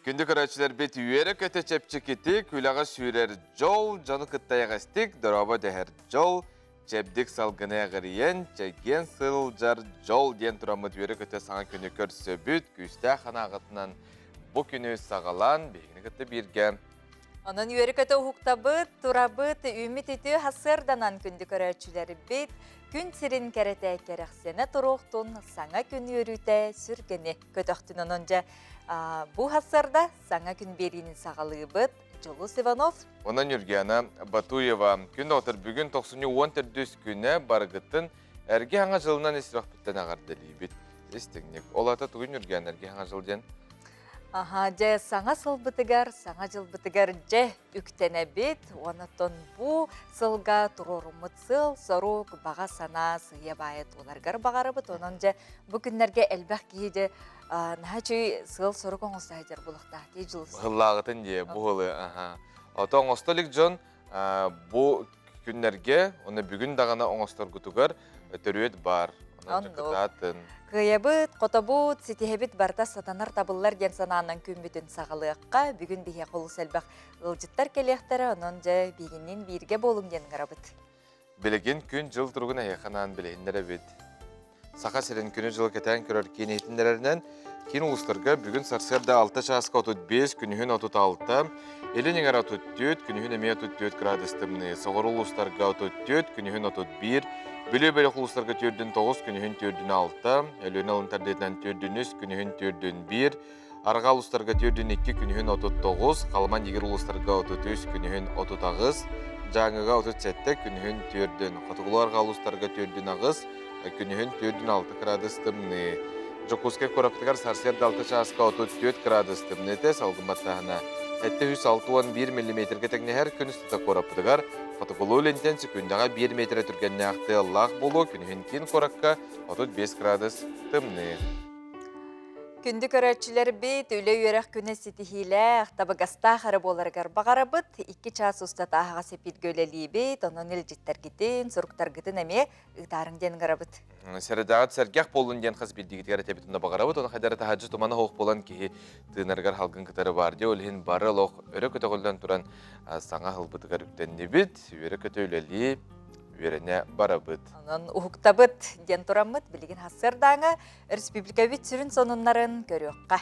Күндү көрөөччүлэрбит үөрэ-көтө чэпчэкитик, үлэҕэ сүүрэр дьол, дьону кытта эйэҕэстик, дорообо дэһэр дьол, чэбдик салгыны эҕирийэн, чэгиэн сылдьар дьол диэн тураммыт үөрэ-көтө саҥа күнү көрсөбүт, күүстээх санааҕытынан бу күнү саҕалаан биһигини кытта бииргэ Онон үөрэ-көтө уһуктабыт, турабыт, үүммүт үтүө сарсыарданан күндү көрөөччүлэрбит, күн сирин кэрэтэ кэрэхсэнэ туруохтун, саҥа күн үөрүүтэ сүргэни көтөхтүн. Онон дьэ бу сарсыарда саҥа күн биэриини саҕалыыбыт. Дьулус Иванов. Онон Юргиана Батуева. Күн доҕоттор бүгүн тохсунньу 14 күнэ барыгыттын эргэ хаҥа дьылынан ис сүрэхпиттэн эҕэрдэлиибит. Истиҥник. Ол ата тугун Юргиана эргэ хаҥа жыл диэн? Аһа, дьэ, саҥа сылбытыгар, саҥа дьылбытыгар дьэ үктэнэбит. Онтон бу сылга туруоруммут сыал-сорук, баҕа санаа сыыйа-баайа туоларыгар баҕарабыт. Онон дьэ бу күннэргэ элбэх киһи дьэ наһаа үчүгэй сыал-сорук оҥосто сылдьар буолуохтаах дии Дьулус. Ыһыллааҕытын дии, бу ыһылы, аха. Ото оҥосто илик дьон бу күннэргэ, уонна бүгүн даҕаны оҥосторгутугар төрүөт баар. Онон кытаатын. Кыайабыт, хотобут, ситиһэбит барыта сатанар табыллар диэн санаанан күммүтүн саҕалыахха. Бүгүн биһиэхэ олус элбэх ыалдьыттар кэлиэхтэрэ, онон дьэ биһигинниин бииргэ буолуҥ диэн ыҥырабыт. Билигин күн-дьыл туругун эһиэхэ анаан билиһиннэрэбит. Саха сирин күнү-дьылы кэтээн көрөр киин иһитиннэрэринэн, киин улуустарга бүгүн сарсыарда 6 чааска 35, күнүһүн 36, илин эҥэр 34, күнүһүн эмиэ 34 градус тымныы, соҕуруу улуустарга 34, күнүһүн 31, Бүлүү бөлөх улуустарга түүрдүн 9, күнүһүн түүрдүн 6, Өлүөнэ алын тардыытынан түүрдүн 3, күнүһүн түүрдүн 1, Арҕаа улуустарга түүрдүн 2, күнүһүн 39, Халыман Ньигир улуустарга 33, күнүһүн 38, Дьааҥыга 37, күнүһүн түүрдүн, Хотугулуу арҕаа улуустарга түүрдүн 8, Күнүһүн 4-6 кыраадыс тымныы. Дьокуускай куораппытыгар сарсыарда 6 чааска 34 кыраадыс тымныыта салгын баттааһына 761 миллиметргэ тэҥнэһэр күн устата куораппытыгар хотугулуу илинтэн секундаҕа 1 метрэ түргэннээх тыаллаах буолуо күнүһүн киин куоракка 35 градус тымныы. Күндү көрөөччүлэрбит, үлэ-үөрэх күнэ ситиһиилээх, табыгастаах эрэ буоларыгар баҕарабыт. 2 чаас устата аһаҕас эпииргэ үлэлиибит, онон илдьиттэргитин, суруктаргытын эмиэ ыытаарыҥ диэн ыҥырабыт. Сэрэдэҕит сэргэх буоллун диэн хас биирдиигитигэр этэбит онно баҕарабыт. Ону хайдары таһаадьы тумана суох буолан киһи тыынарыгар халгын кытары баар дии. Ол иһин бары олох өрө көтөҕүллэн туран саҥа аһылбытыгар үктэннибит. Үөрэ-көтө үлэлии, үөрэнэ барабыт. Онон уһуктабыт диэн тураммыт билигин сарсыардааҥы республикабыт сүрүн сонуннарын көрүөххэ.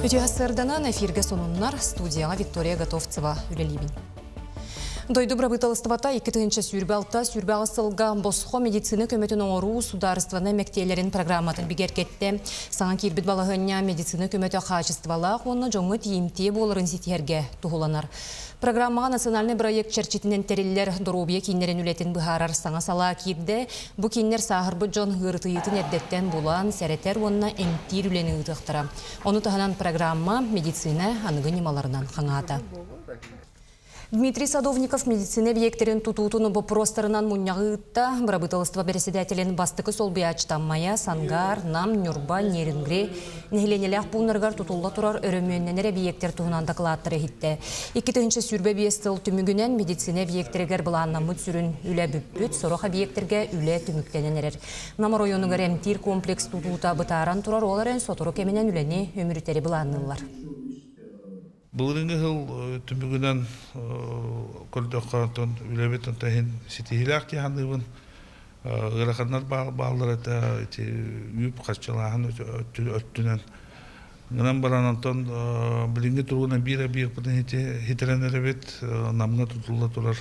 Үтүө сарсыарданан эфиргэ сонуннар студияҕа Виктория Готовцева үлэлиибин. Дойду бырабыыталыстыбата 2026-28 сылга босхо медицина көмөтүн оҥоруу судаарыстыбаннай мэктиэлэрин программатын бигэргэттэ. Саҥа киирбит балаһыанньа медицина көмөтө хаачыстыбалаах уонна дьоҥҥо тиийимтиэ буоларын ситиһэргэ туһуланар. Программаҕа национальнай бырайыак чэрчитинэн тэриллэр доруобуйа кииннэрин үлэтин быһаарар саҥа салаа киирдэ. Бу кииннэр сааһырбыт дьон ыарытыйыытын эрдэттэн булан, сэрэтэр уонна эмтиир үлэни ыытыахтара. Ону таһынан программа медицина аныгы ньымаларынан хаҥаата. Дмитрий Садовников медицина объектэрин тутуутун боппуруостарынан мунньаҕы ыытта. Бырабыыталыстыба бэрэссэдээтэлин бастакы солбуйааччыта Майа, Сангаар, Нам, Ньурба, Нерюнгри нэһилиэнньэлээх пууннарыгар тутулла турар өрөмүөннэнэр эбийиэктэр туһунан дакылааттары иһиттэ. 2025 сыл түмүгүнэн медицина объектэригэр былааннаммыт сүрүн үлэ бүппүт, сорох объектэргэ үлэ түмүктэнэн эрэр. Нам оройуонугар эмтиир комплекс тутуута бытааран турар, ол эрэн сотору кэминэн үлэни үмүрүтэри былаанныыллар. Былырыыҥҥы сыл түмүгүнэн көрдөххө, онтон үлэбит онтон иһин ситиһиилээх дии саныыбын. Ыараханнар бааллар этэ, ити үп харчылааһын өттүнэн. Гынан баран онтон билиҥҥи туругунан биир объекпытын хитэрэн эрэбит, Намҥа тутулла турар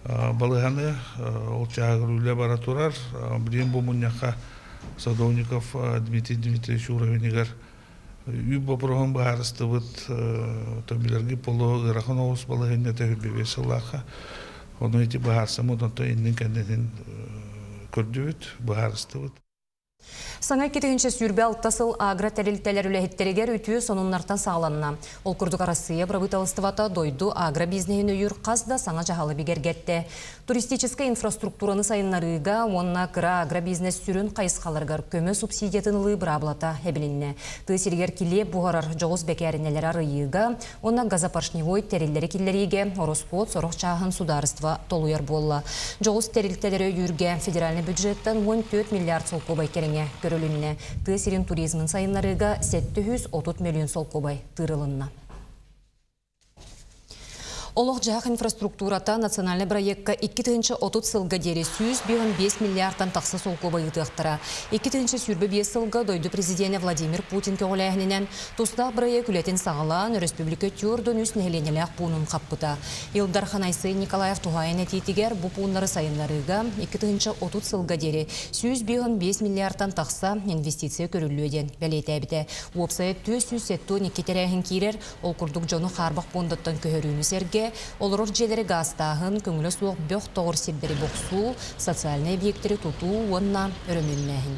балыыһаны, ол чааһыгар үлэ бара турар. Билигин бу мунньахха Садовников Дмитрий Дмитриевич уровенигар Үүт боппуруоһун быһаарыстыбыт, билэргит буолуо ыарахан оҕус балаһыанньата 25 сыллаахха. Ону ити быһаарсаммыт, онтон иннин-кэннитин көрдүбүт, быһаарыстыбыт. Саҥа 2026 сыл агро-тэрилтэлэр үлэһиттэригэр үтүө сонуннартан саҕаланна. Ол курдук Арассыыйа бырабыыталыстыбата дойду агро-бизнеһин өйүүр хас да саҥа дьаһалы бигэргэттэ. Туристическай инфраструктураны сайыннарыыга уонна кыра агробизнес сүрүн хайысхаларыгар көмө субсидиятын ылыы быраабылата эбилиннэ. Тыа сиригэр килиэп буһарар дьоҕус бэкээринэлэри арыйыыга уонна газопоршневой тэриллэри киллэриигэ ороскуот сорох чааһын судаарыстыба толуйар буолла. Дьоҕус тэрилтэлэри өйүүргэ федеральнай бюджеттан 14 миллиард солкуобай кэриҥэ көрүлүннэ. Тыа сирин туризмын сайыннарыыга 730 мөлүйүөн солкуобай тыырылынна. Олох-дьаһах инфраструктурата национальнай бырайыакка 2030 сылга диэри 155 миллиардтан тахса солкуобай ыытыахтара. 2025 сылга дойду президенэ Владимир Путин көҕүлээһининэн Тустаах бырайыак үлэтин саҕалаан, өрөспүүбүлүкэ 43 нэһилиэнньэлээх пуунун хаппыта. Ил Дархан Айсен Николаев туһаайан этиитигэр бу пууннары сайыннарыыга 2030 сылга диэри 155 миллиардтан тахса инвестиция көрүллүө диэн бэлиэтээбитэ. Уопсайа 472 тэрээһин киирэр, ол курдук дьону хаарбах пуондаттан көһөрүүнү сэргэ, олорор дьиэлэри гаастааһын, көҥүлэ суох бөх тоҕор сирдэри бохсуу, социальнай объектэри тутуу уонна өрөмүөннээһин.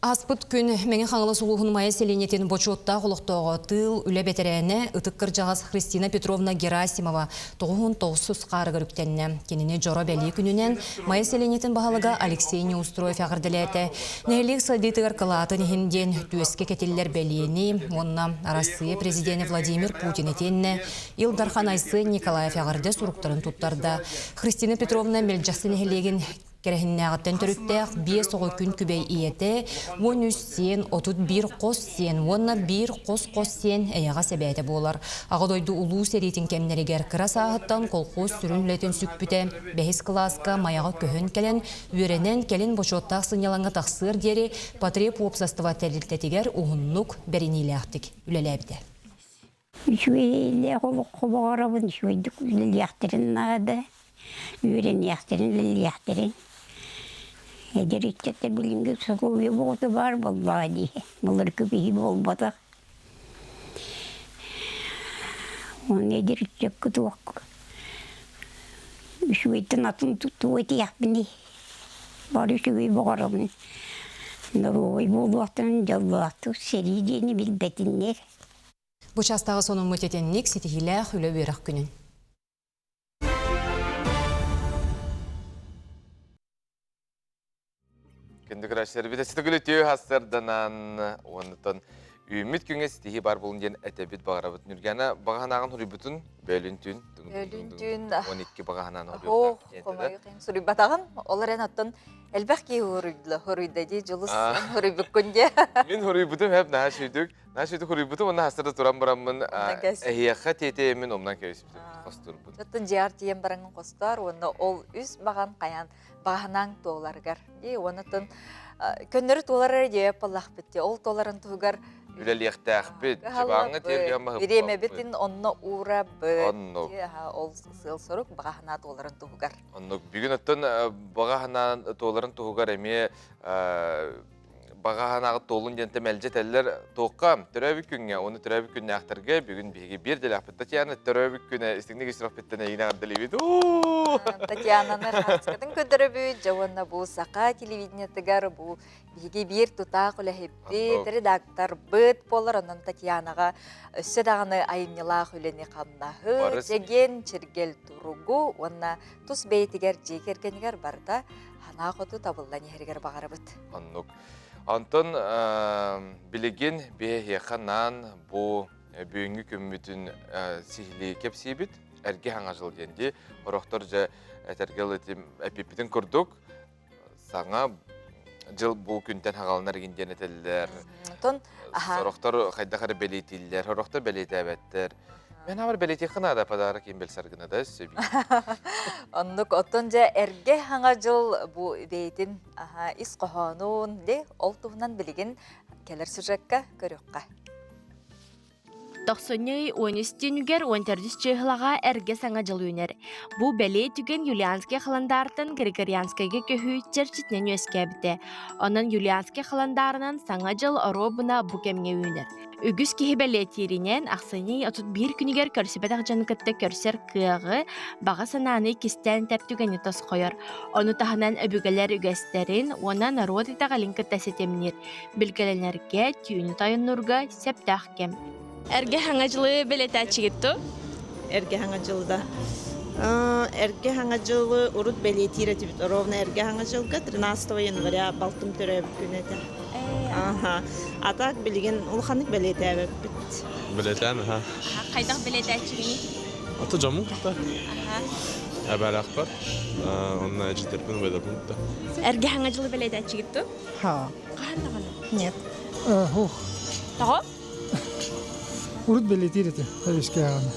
Ааспыт күн Мэҥэ Хаҥалас улууһун Майа сэлиэнньэтин бочуоттаах олохтооҕо тыыл үлэ бэтэрээнэ ытык кырдьаҕас Христина Петровна Герасимова 99 хаарыгар үктэннэ. Кинини дьоро бэлиэ күнүнэн Майа сэлиэнньэтин баһылыга Алексей Неустроев эҕэрдэлээтэ. Нэһилиэк сайдыытыгар кылаатын иһин диэн түөскэ кэтиллэр бэлиэни уонна Арассыыйа президенэ Владимир Путин итиэннэ Ил Дархан Айсен Николаев эҕэрдэ суруктарын туттарда. Христина Петровна Мэлдьэхси нэһилиэгин Кэрэһиннээҕиттэн төрүттээх биэс оҕо күн күбэй ийэтэ, 13 сиэн, 31 хос сиэн уонна биир хос-хос сиэн эйэҕэс эбээтэ буолар. Аҕа дойду Улуу сэриитин кэмнэригэр кыра сааһыттан колхоз сүрүн үлэтин сүкпүтэ, бэһис кылааска Майаҕа көһөн кэлэн, үөрэнэн, кэлин бочуоттаах сынньалаҥҥа тахсыар диэри потреб уопсастыба тэрилтэтигэр уһуннук, бэриниилээхтик үлэлээбитэ. Үчүгэйдээх олоххо баҕарабын, үчүгэйдик үлэлиэхтэрин наада, үөрэниэхтэрин, үлэлиэхтэрин. Эдэр ыччаттар билиҥҥи усулуобуйа буолта баар буоллаҕа дии, былыргы киһи буолбатах. Уонна эдэр ыччакка туох үчүгэйтэн атын тугу этиэхпиний, бары үчүгэй баҕарабын. Доруобай буолуохтарын, дьоллоохтук сэрии диэни билбэтиннэр. Бу чаастааҕы сонуммут итинник ситиһиилээх үлэ-үөрэх күнүн. Күндү көрөөччүлэрбит өссө төгүл хастарданан уоннатан үүммүт күҥҥэ ситиһии бар буолун диэн этэбит баҕарабыт. Нүргана баҕаһанааҕын хоруйбутун бөлүн түн Бөлүн түн 12 баҕаһанаан Оо, хомойуох суруйбатаҕым. Ол эрэн оттон элбэх киһи хоруйда дии дьулус хоруйбуккун диэ. Мин хоруйбутум хэп наһаа сүйдүк. Наһаа сүйдүк хоруйбутум уонна хастарда туран бараммын эһиэхэ тиэтэйэммин умнан кэбиспитим хостуурбун. Оттон дьиэҕэр тиийэн бараҥҥын хостоор уонна ол үс баҕан хайаан баҕанаҥ туоларыгар дии уонна оттон көннөрү туолар эрэ диэбэт буоллахпыт дии ол туоларын туһугар үлэлиэхтээхпит дьыбааҥҥа тиэргэн бириэмэбитин онно уурабыт оннук ол сыал-сорук баҕа санаа туоларын туһугар оннук бүгүн оттон баҕа санаа туоларын туһугар эмиэ баҕа санааҕыт туоллун диэн мэлдьи этэллэр туохха төрөөбүт күҥҥэ уонна төрөөбүт күннээхтэргэ бүгүн биһиги биир дэлээхпит Татьяна төрөөбүт күнэ истиҥник истирэхпиттэн эйигин эҕэрдэлиибит Татьянаны хаартыскатын көрдөрөбүт дьэ уонна бу саха телевидениетыгар бу биһиги биир тутаах үлэһиппит редакторбыт буолар онон Татьянаҕа өссө даҕаны айымньылаах үлэни хамнаһы чэгиэн чиргэл туругу уонна тус бэйэтигэр дьиэ кэргэнигэр барыта санаа хоту табыллан иһэригэр баҕарабыт. Оннук. Онтон билигин биһиэхэ наан бу бүгүҥҥү күммүтүн сиһилии кэпсиибит. Эргэ хаҥа жыл диэн дии. Орохтор дьэ этэргэ эпиппитин курдук саҥа дьыл бу күнтэн хагаланар игин диэн этэллэр. Онтон Сорохтор хайдах эрэ бэлиэтииллэр, сорохтор бэлиэтээбэттэр. Мен амар бэлиэтиэххэ наада подарок им билсаргына да сөби. Оннук оттон дьэ эргэ хаҥа дьыл бу бэйэтин ис хоһоонун де ол туһунан билигин кэлэр сюжекка көрүөххэ. Тохсунньу ый 13 түүнүгэр 14 чыыһылаҕа эргэ саҥа дьыл үүнэр. Бу бэлиэ түгэн Юлианскай халандаартан Григорианскайга көһүү чэрчитинэн үөскээбитэ. Онон Юлианскай халандаарынан саҥа дьыл оруобуна бу кэмҥэ үүнэр. Үгүс киһи бэлиэтииринэн, ахсынньы 31 күнүгэр көрсүбэтэх дьону кытта көрсөр кыаҕы, баҕа санааны кистээн этэр түгэни тосхойор. Ону таһынан өбүгэлэр үгэстэрин уонна норуот итэҕэлин кытта ситимниир, билгэлэнэргэ, түүнү тойоннуурга сөптөөх кэм. Эргэ хаҥа дьылы бэлиэтээччигит ту? Эргэ хаҥа дьылда. Эргэ хаҥа дьылы урут бэлиэтиир этибит. Ровно эргэ хаҥа дьылга 13 января балтым төрөөбүт күнэ этэ. Аха. А так билигин улаханнык бэлиэтээбэппит. Бэлиэтээн, аха. Хайдах бэлиэтээччигиний? Ата дьоммун кытта. Эбээлээхпэр. Онно эдьиийдэрбин, убайдарбын кытта. Эргэ хаҥа дьылы бэлиэтээччигит ту? Ха. Хаһан даҕаны? Нет. Ух. Тоҕо? Урут бэлиэтиир этэ, өбүскээҕинэ.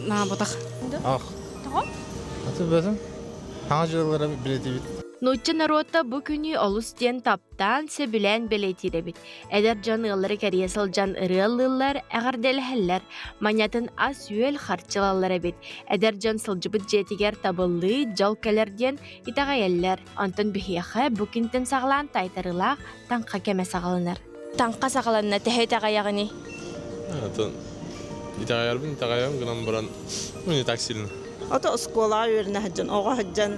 Наабатах. Ах. Тоҕо? Аты бөтүм. Хаҥа дьыллара бэлиэтиибит. Нуучча норуота бу күнү олус диэн таптаан, сөбүлээн бэлиэтиир эбит. Эдэр дьон ыаллары кэрийэ сылдьан ырыа ыллыыллар, эҕэрдэлэһэллэр, манньатын ас-үөл харчы ылаллар эбит. Эдэр дьон сылдьыбыт дьиэтигэр табыллыы, дьол кэлэр диэн итэҕэйэллэр. Онтон биһиэхэ бу күнтэн саҕалаан таайтарыылаах таҥха кэмэ саҕаланар. Таҥха саҕаланна төһө итэҕэйэҕиний? Атын итэҕэйэрбин итэҕэйэм гынан баран, ну не так сильно. Ото оскуолаҕа үөрэнэ сылдьан, оҕо сылдьан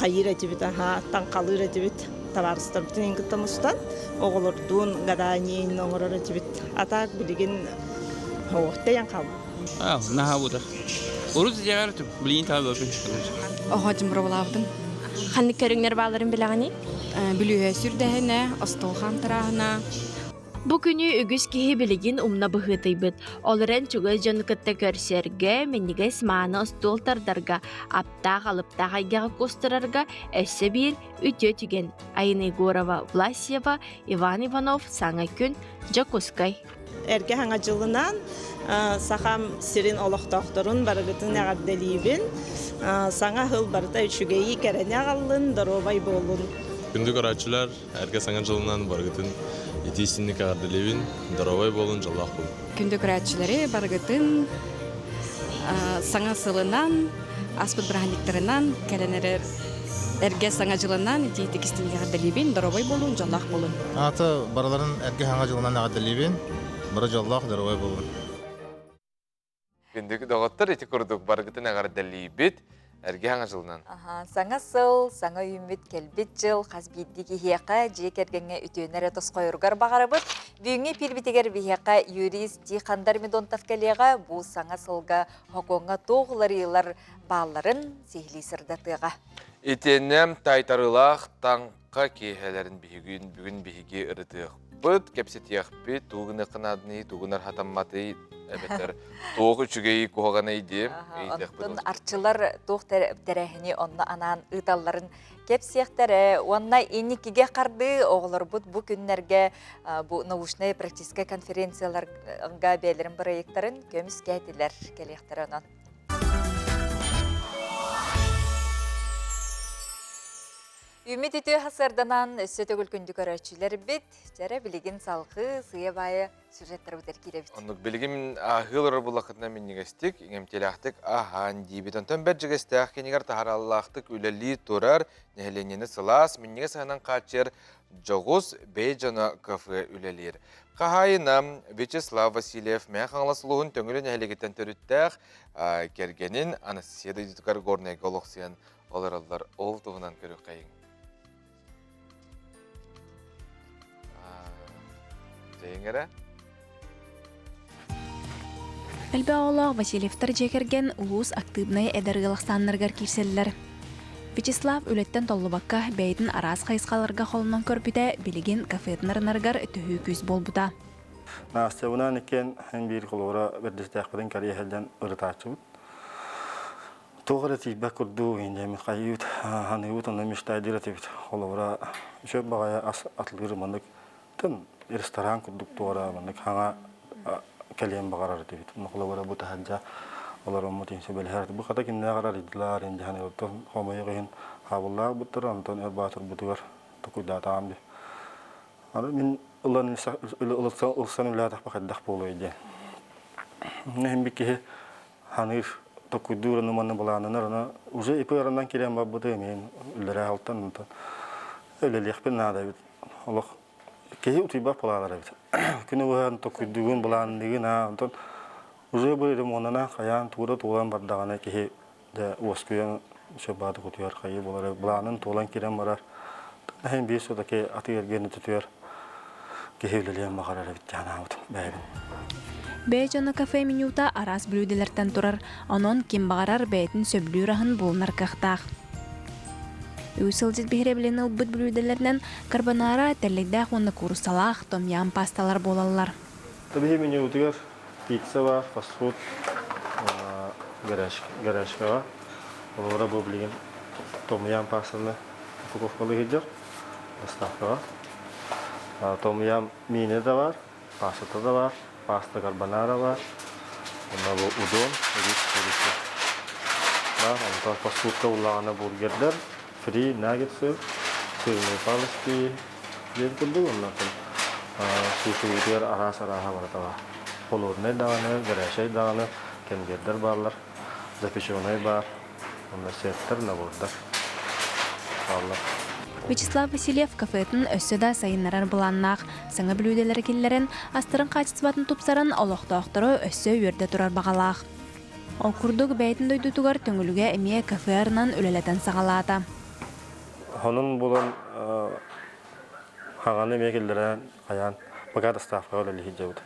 хайыыр этибит, аһаа, таҥхалыыр этибит. Табаарыстарбытын иһин кытта мустан, оҕолордуун гадание оҥорор этибит. А так билигин тэйэн хаалбыт. А, наһаа бута. Урут итэҕэр билигин таабыппын. Оһо дьымрабылаабытым. Ханнык көрүҥнэр баалларын билэҕиний? Бүлүүһэ сүрдэһинэ, остуол хаамтарааһына. Бу күнү үгүс киһи билигин умна быһыытыйбыт. Ол эрэн чугас дьону кытта көрсөргө, минньигэс мааны остуол тардарга, аптаах алыптаах эйгэҕэ куустарарга өссө биир үтүө түгэн. Айна Егорова, Власьева, Иван Иванов, Саҥа күн, Дьокуускай. Эргэ Саҥа дьылынан Сахам сирин олохтоохторун барыгытын эҕэрдэлиибин. Саҥа сыл барыта үчүгэйи кэрэни аҕаллын, доруобай буолун. Күндү көрөөччүлэр, Эргэ Саҥа дьылынан барыгытын итии-истиҥник эҕэрдэлиибин, доруобай буолун, дьоллоох буолун. Күндү көрөөччүлэри барыгытын Саҥа сылынан, ааспыт бырааһынньыктарынан кэлэн эрэр Эргэ Саҥа дьылынан итиитик истиҥник эҕэрдэлиибин, доруобай буолун, дьоллоох буолун. Аата барыларын Эргэ Саҥа дьылынан эҕэрдэлиибин, бары дьоллоох, доруобай буолун. Күндү доҕоттор ити курдук барыгытын эҕэрдэлиибит. Эргэ Саҥа дьылынан. Аха, саҥа сыл, саҥа үүммүт кэлбит дьыл хас биирдии киһиэхэ, дьиэ кэргэҥҥэ үтүөнү эрэ тосхойоругар баҕарабыт. Бүгүҥҥү эпиирбитигэр биһиэхэ юрист Тихон Дормидонтов кэлиэҕэ. Бу саҥа сылга Хокуоҥҥа туох уларыйыылар баалларын сиһилии сырдатыаҕа. Итиэннэ таайтарыылаах таҥха киэһэлэрин биһигин бүгүн биһиги ырытыахпыт, кэпсэтиэхпит, тугу гыныахха наадыный, тугу нархатамматый, эбэтэр туох үчүгэйи куһаҕаный диye ыйытыахпыт. Онтон арчылар туох тэрээһини онно анаан ыыталларын кэпсиэхтэрэ уонна инникигэ хардыы оҕолорбут бу күннэргэ бу научнай практическай конференцияларга бэйэлэрин бырайыактарын көмүскээтилэр кэлиэхтэрэ онон. Үмит үтүө хасырданан өссө төгүл күндү көрөөччүлэрбит, дьэрэ билигин салгыы сыйа-баайа сюжеттарбытыгар киирэбит. Оннук билигин ааһыы олорор буллахытына минньигэстик, иҥэмтиэлээхтик аһаан диибит. Онтон бэрдьигэстээх кинигэр таһараллаахтык үлэлии турар, нэһилиэнньэни сылаас, минньигэс аһынан хааччыйар дьоҕус бэйэ дьоно кафе үлэлиир. Хаһаайына Вячеслав Васильев Мэҥэ Хаҥалас улууһун Төҥүлү нэһилиэгиттэн төрүттээх кэргэнин Анастасия дойдутугар Горнайга олохсуйан олороллор. Ол туһунан көрүөххэйиҥ. Дьайыҥ эрэ. Элбэх оҕолоох Васильевтар дьиэ кэргэн улуус актыыбынай эдэр ыал ахсааннарыгар киирсэллэр. Вячеслав үлэттэн толлубакка бэйэтин араас хайысхаларга холонон көрбүтэ билигин кафетын арынарыгар төһүү күүс буолбута. Настябынаан иккиэн эн биир холобура бэрдистээхпитин кэрийэ сылдьан ырытааччыбыт. Туох эрэ тиийбэт курдук инньэ хайыыбыт ханыыбыт онно мечтайдыыр этибит. Холобура үчүгэй баҕайы ас атылыыр маннык тын ресторан курдук туора маннык хаҥа кэлиэн баҕарар этибит. Холобура бу таһырдьа олороммут иһин сөбүлэһэр. Бу хата кинилээх арыйдылар индиһан оттон хомойуох иһин хаабыллаах буттар онтон өр баатырбытыгар токуйдаатаҕым би. Аны мин ылан ылсан үлэлээтэхпэ хайдах буолуой диэн. Иһин би киһи ханыыр токуйдуур аны манна былааннанар аны уже ипи ыранан киирэн барбыты эмиэн үллэрэ алтан онтон үлэлиэхпин наада эбит олох киһи утуйбат былаанар эбит күнү быһан токуйдуугун былаанныгын аа онтон уже бу ремонана хайаан туура туолан бардаҕына киһи дьэ уоскуйан сөп бааты кутуйар хайыы буолар былаанын туолан киирэн барар иһин биир все-таки атыы эргиэн өтүтүгэр киһи үлэлиэн баҕарар эбит диэн анаабытым бэйэбин. Бэйэ дьоно кафе менюта араас бүлүүдэлэртэн турар, онон ким баҕарар бэйэтин сөбүлүүр аһын булунар кыахтаах. Үгүс сылдьыт биһирэбилин ылбыт бүлүүдэлэринэн карбонара, тэллэйдээх уонна кууруссалаах том-ям паасталар буолаллар. Биһи менютугар пицца бар, фастфуд, гаражкаҕа. Олора бу билигин том-ям паастаны упаковкалыы сылдьар доставкаҕа. Том-ям миинэ да бар, паастата да бар, паста карбонара бар. Онно бу удон, рис, курица бар. Онтон фастфудка буллаҕына бургердар, фри, наггетсы, сырные палочки диэн курдук. Онно сушибытыгар араас арааһа барыта баар. Холоднай даҕаны, горячай даҕаны кэмбиэрдэр бааллар, запеченай баар. Онно сеттэр, набордар бааллар. Вячеслав Васильев кафетын өссө да сайыннарар былааннаах. Саҥа бүлүүдэлэри киллэрэн, астарын хаачыстыбатын тупсаран, олохтоохтору өссө үөрдэ турар баҕалаах. Ол курдук, бэйэтин дойдутугар Төҥүлүгэ эмиэ кафе арынан үлэлэтэн саҕалаата. Онон булан хаҥаны эмиэ киллэрэн хайаан пока доставкаҕа үлэлии сылдьабыт.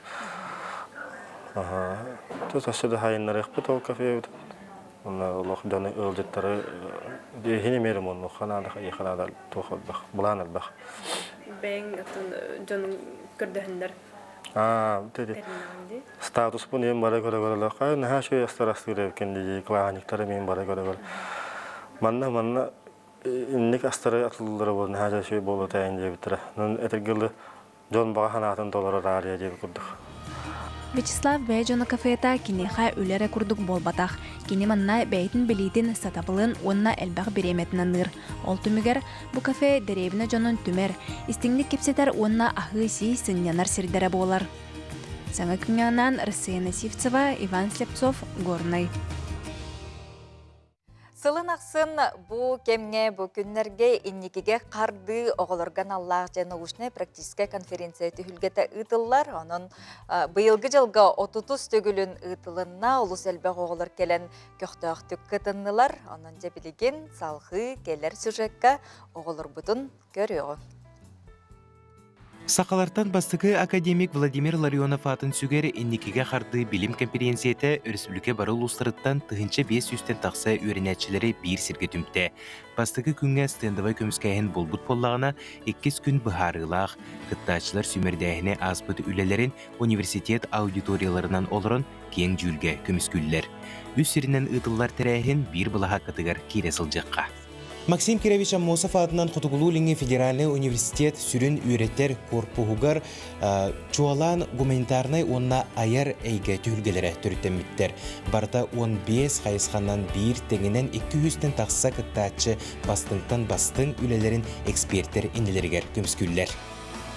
Тут өссө да сайыннарыахпыт ол кафебыт. Онно олох дьону ыалдьыттары иһин эмиэ ремоннуохха наада, хайыахха наада туох элбэх, былаан элбэх. Бэйэҥ оттон дьонуҥ көрдөһөннөр Аа, статуспун иһин бара көрө-көрө хай наһаа үчүгэй астар астыыр эбиккин дии клаанниктары мин бара көрө-көрө манна манна инник астары атыллара буол наһаа үчүгэй буолуо таайын диэбиттэрэ. Онон этэргэ дылы дьон баҕа санаатын толорор аарыйа диэбит курдук. Вячеслав бэйэ дьоно кафета киниэхэ үлэ эрэ курдук буолбатах. Кини манна бэйэтин билиитин, сатабылын уонна элбэх бириэмэтин аныыр. Ол түмүгэр бу кафе дэриэбинэ дьонун түмэр, истиҥник кэпсэтэр уонна аһыы-сии сынньанар сирдэрэ буолар. Саҥа күҥҥэ анаан Россия Сивцева, Иван Слепцов, Горнай. Сылын ахсын бу кэмҥэ, бу күннэргэ инникигэ хардыы оҕолорго аналлаах дьэ научнай-практическай конференция түһүлгэтэ ыытыллар. Онон быйылгы дьылга отутус төгүлүн ыытылынна, олус элбэх оҕолор кэлэн көхтөөхтүк кытыннылар. Онон дьэ билигин салҕыы кэлэр сюжекка оҕолорбутун көрүөҕүҥ. Сахалартан бастакы академик Владимир Ларионов аатын сүгэр инникигэ хардыы билим кэмпириэнсийэтэ өрөспүүбүлүкэ бары улуустарыттан 1500-тэн тахса үөрэнээччилэри биир сиргэ түмтэ. Бастакы күҥҥэ стендовай көмүскээһин буолбут буоллаҕына, иккис күн быһаарыылаах, кыттааччылар сүүмэрдээһини ааспыт үлэлэрин университет аудиторияларынан олорон киэҥ дьүүлгэ көмүскүүллэр. Үс сиринэн ыытыллар тэрээһин биир былаһааккатыгар киирэ сылдьыахха. Максим Кирович Аммосов аатынан Хотугулуу-Илиҥҥи федеральнай университет сүрүн үөрэтэр корпуһугар чуолаан гуманитарнай уонна айар эйгэ түһүлгэлэрэ төрүттэммиттэр. Барыта 15 хайысханан биир тэҥинэн 200-тэн тахса кыттааччы бастыҥтан бастыҥ үлэлэрин экспертэр иннилэригэр көмүскүүллэр.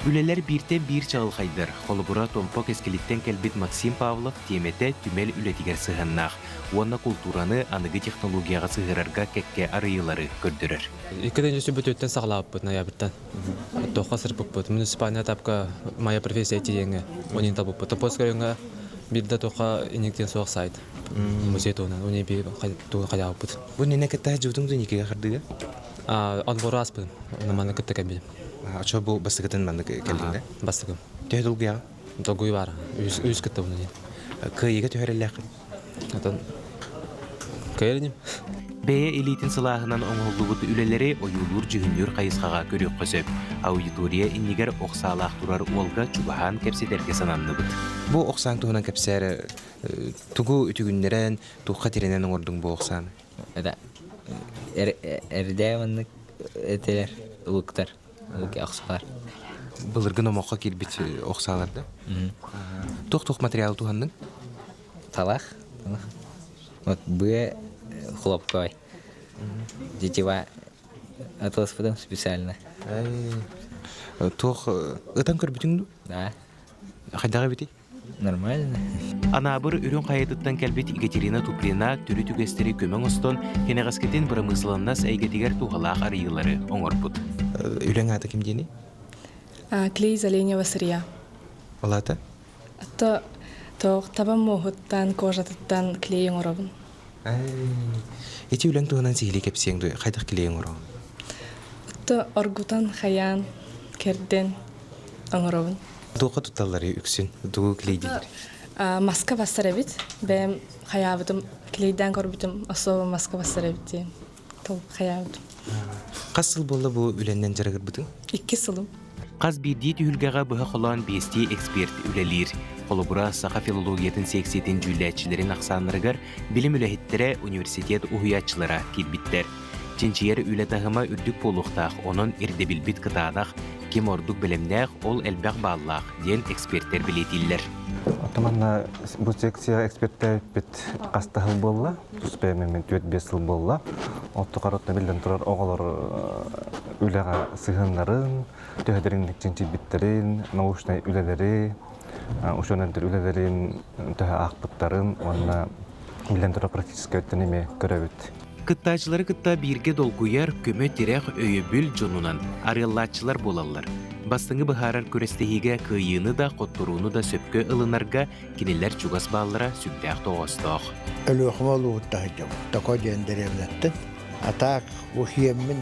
Үлэлэр бииртэн биир чаҕылхайдар. Холобура, Томпо кэскилиттэн кэлбит Максим Павлов тиэмэтэ түмэл үлэтигэр сыһыаннаах уонна култуураны аныгы технологияҕа сыһыарарга кэккэ арыйыылары көрдөрөр. Икки тыһыынча сүбүтүттэн саҕалаабыппыт ноябрьтан. Туохха сырпыппыт. Муниципальный этапка моя профессия диэҥҥэ онин табыппыт. Топоска райоҥҥа биирдэ туохха иниктен суох сайт. Музей туһунан уни би тугу хайаабыппыт. Бу нene кытта жутуң дуникиге хардыга? Отбору ааспытым. Манна кытта кэлбитим. Ача бу бастакытын маннык кэллиҥ да? Бастакым. Төһө долгуйаҕын? Долгуй баар. Үс кыттабын диэн. Кыайыыга түһэрэллээххин? Отон кыайар иним. Бэйэ илиитин сылааһынан оҥоһуллубут үлэлэри ойуулуур-дьүһүннүүр хайысхаҕа көрүөххэ сөп. Аудитория иннигэр ох саалаах турар уолга чугаһаан кэпсэтэргэ сананныбыт. Бу ох саан туһунан кэпсээр тугу үтүгүннэрэн, туохха тирэнэн оҥордуҥ бу ох сааны? Эрдээ маннык этилэр улуктар охсуһар. Былыргы номоххо киирбит ох саалар да? Туох-туох материалы туһанныҥ? Талах. Вот быа хлопковай. Тетива атыласпытым специально. Туох ытан көрбүтүҥ дуу? Да. Хайдах эбитий? Нормально. Анаабыр үрүҥ хайатыттан кэлбит Екатерина Туприна төрүт үгэстэри көмө оҥостон, кэнэҕэскитин бырамыысыланнас эйгэтигэр туһалаах арыйыылары оҥорбут. Үлэҥ аата ким диэний? Клей из оленевого сырья. Ол аата? Ато тоох таба муоһуттан, кожатыттан клей оҥоробун. Ити үлэҥ туһунан сиһилии кэпсиэҥ дуо? Хайдах клей оҥороҕун? Ото оргутан, хайаан, кэрдэн оҥоробун. Туохха тутталларый үксүн? Тугу клейдииллэр? Маска бассар эбит. Бэйэм хайаабытым, клейдээн көрбүтүм, особо маска бассар эбит диэн тыл хайаабытым. Хас сыл буолла бу үлэннэн дьарыгырбытыҥ? Икки сылым. Хас биирдии түһүлгэҕэ быһа холоон биэстии эксперт үлэлиир. Холобура, саха филологиятын секциятын дьүүллээччилэрин ахсааннарыгар билим үлэһиттэрэ, университет уһуйааччылара киирбиттэр. Чинчийэр үлэ таһыма үрдүк буолуохтаах, онон ирдэбилбит кытаанах, ким ордук бэлэмнээх, ол элбэх бааллаах, диэн экспертэр бэлиэтииллэр. Оттон манна бу секция эксперттээбиппит хас да сыл буолла, тус бэйэм эмиэ 4-5 сыл буолла. Оттукар оттон биллэн турар оҕолор үлэҕэ сыһыаннарын, төһө дириҥник чинчийбиттэрин, научнай үлэлэри, учуонайдар үлэлэрин төһө аахпыттарын уонна биллэн турар практическай өттүн эмиэ көрөбүт. Кыттааччылары кытта бииргэ долгуйар, көмө-тирэх, өйөбүл дьонунан арыаллааччылар буолаллар. Бастыҥы быһаарар күрэстэһиигэ кыайыыны да, хотторууну да сөпкө ылынарга кинилэр чугас бааллара сүрдээх тоҕоостоох. Өлүөхүмэ улууһуттан сылдьабын. Токо диэн дэриэбинэттэн. А так бу сиэммин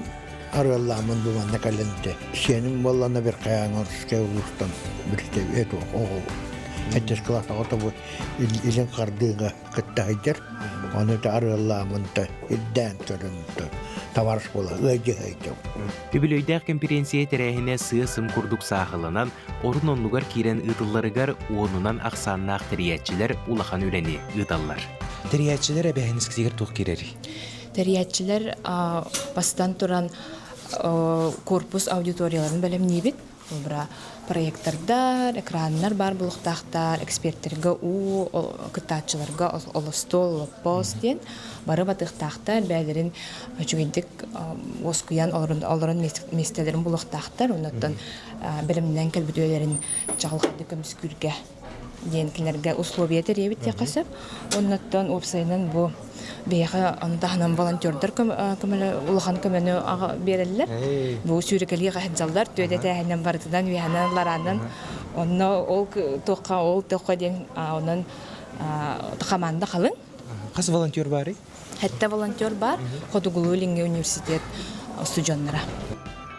арыаллааммын бу манна кэлэн ити сиэним буоллана Верхоянскай улуустан билсэ эту оҕо сэттис кылаас оҕото бу илин хардыыга кытта сылдьар. Ону арыаллааммын ирдээн көрөн табаарыс буола ыалдьыһа сылдьабын. Үбүлүөйдээх кэмпириэнсийэ тэрээһинэ сыа-сым курдук сааһыланан, орун-оннугар киирэн ыытылларыгар уонунан ахсааннаах тэрийээччилэр улахан үлэни ыыталлар. Тэрийээччилэр эбээһинэскитигэр туох киирэрий? Тэрийээччилэр бастатан туран корпус аудиторияларын бэлэмниибит. Холобура, проектордар, экраннар баар буолуохтаахтар, экспертэргэ уу, кыттааччыларга олостуол, олоппос диэн бары батыахтаахтар, бэйэлэрин үчүгэйдик уоскуйан олорон миэстэлэрин булуохтаахтар. Оннуттан бэлэмнэнэн кэлбит үлэлэрин чаҕылхайдык көмүскүүргэ диэн кинилэргэ условия тэрийэбит диэххэ сөп. Оннуттан уопсайынан бу биһиэхэ ону таһынан волонтердар көмөлө улахан көмөнү биэрэллэр. Бу сүүрэкэлии хаһыдьаллар, түөдэ этээһинэн барытынан үөһэнэн лараанан онно ол туохха ол туохха диэн онон хамаанда халыҥ. Хас волонтер баарый? Сэттэ волонтер баар, Хотугулуу-Илиҥҥи университет устудьуоннара.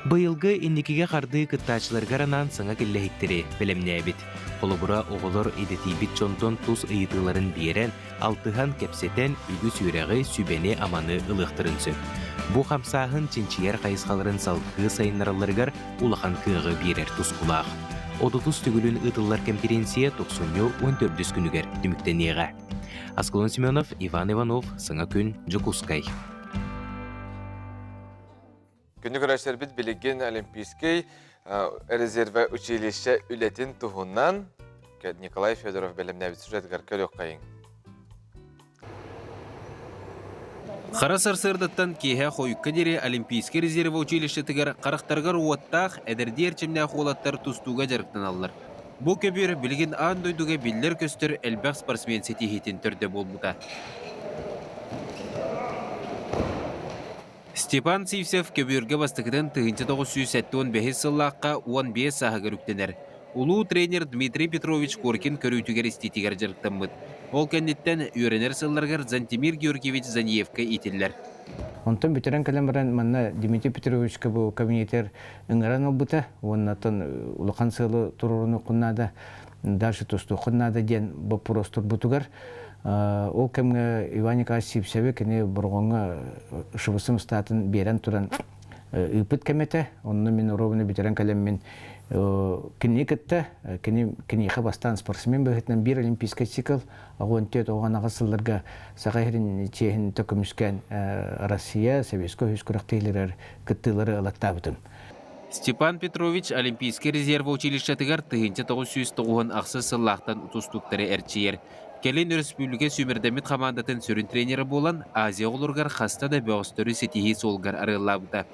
Быйылгы инникигэ хардыы кыттааччыларыгар анаан саҥа киллэһиктэри бэлэмнээбит. Холобура, оҕолор идэтийбит дьонтон тус ыйытыыларын биэрэн, алтыһан, кэпсэтэн, үгүс үөрэҕи, сүбэни-аманы ылыахтарын сөп. Бу хамсааһын чинчийэр хайысхаларын салгыы сайыннаралларыгар улахан кыаҕы биэрэр тускулаах. Отутус төгүлүн ыытыллар кэмпириэнсийэ тохсунньу 14 күнүгэр түмүктэниэҕэ. Аскалон Семенов, Иван Иванов, Саҥа күн, Дьокуускай. Күнү көрөөччүлэрбит билигин Олимпийский резервэ училище үлэтин туһунан Николай Федоров бэлэмнээбит сюжетыгар көрүөххэйиҥ. Хара сарсыардаттан киэһэ хойукка диэри Олимпийский резервэ училищетыгар харахтарыгар уоттаах, эдэрдии эрчимнээх уолаттар тустууга дьарыктаналлар. Бу көбүөр билигин аан дойдуга биллэр-көстөр элбэх спортсмен ситиһиитин төрдө буолбута. Степан Сивцев көбүөргэ бастакытын 1975 сыллаахха 15 сааһыгар үктэнэр. Улуу тренер Дмитрий Петрович Коркин көрүүтүгэр-истиитигэр дьарыктаммыт. Ол кэнниттэн үөрэнэр сылларыгар Зантимир Георгиевич Заниевка иитиллэр. Онтон бүтэрэн кэлэн баран манна Дмитрий Петровичка бу кабинетер ыҥыран ылбыта уонна оттон улахан сыалы туруорунуоххун наада, дальше тустуоххун наада диэн боппуруос турбутугар ол кэмҥэ Иван Николаевич Сивцеви кини Борҕоҥҥо ШВС ыстаатын биэрэн туран ыыппыт кэмэ этэ. Онно мин оруобуна бүтэрэн кэлэммин кинини кытта кини киниэхэ бастаан спортсмен быһыытынан биир олимпийскай цикл 14-18 сылларга Саха сирин чиэһин көмүскээн Россия Советскай үһүс күрэхтэһиилэригэр кыттыылары ылаттаабытым. Степан Петрович Олимпийскай резервэ училищетыгар 1998 сыллаахтан тустууктары эрчийэр. Кэлин өрөспүүбүлүкэ сүүмэрдэммит хамаандатын сүрүн тренерэ буолан, Азия оҕолоругар хаста да бөҕөстөрү ситиһии суолугар арыаллаабыта.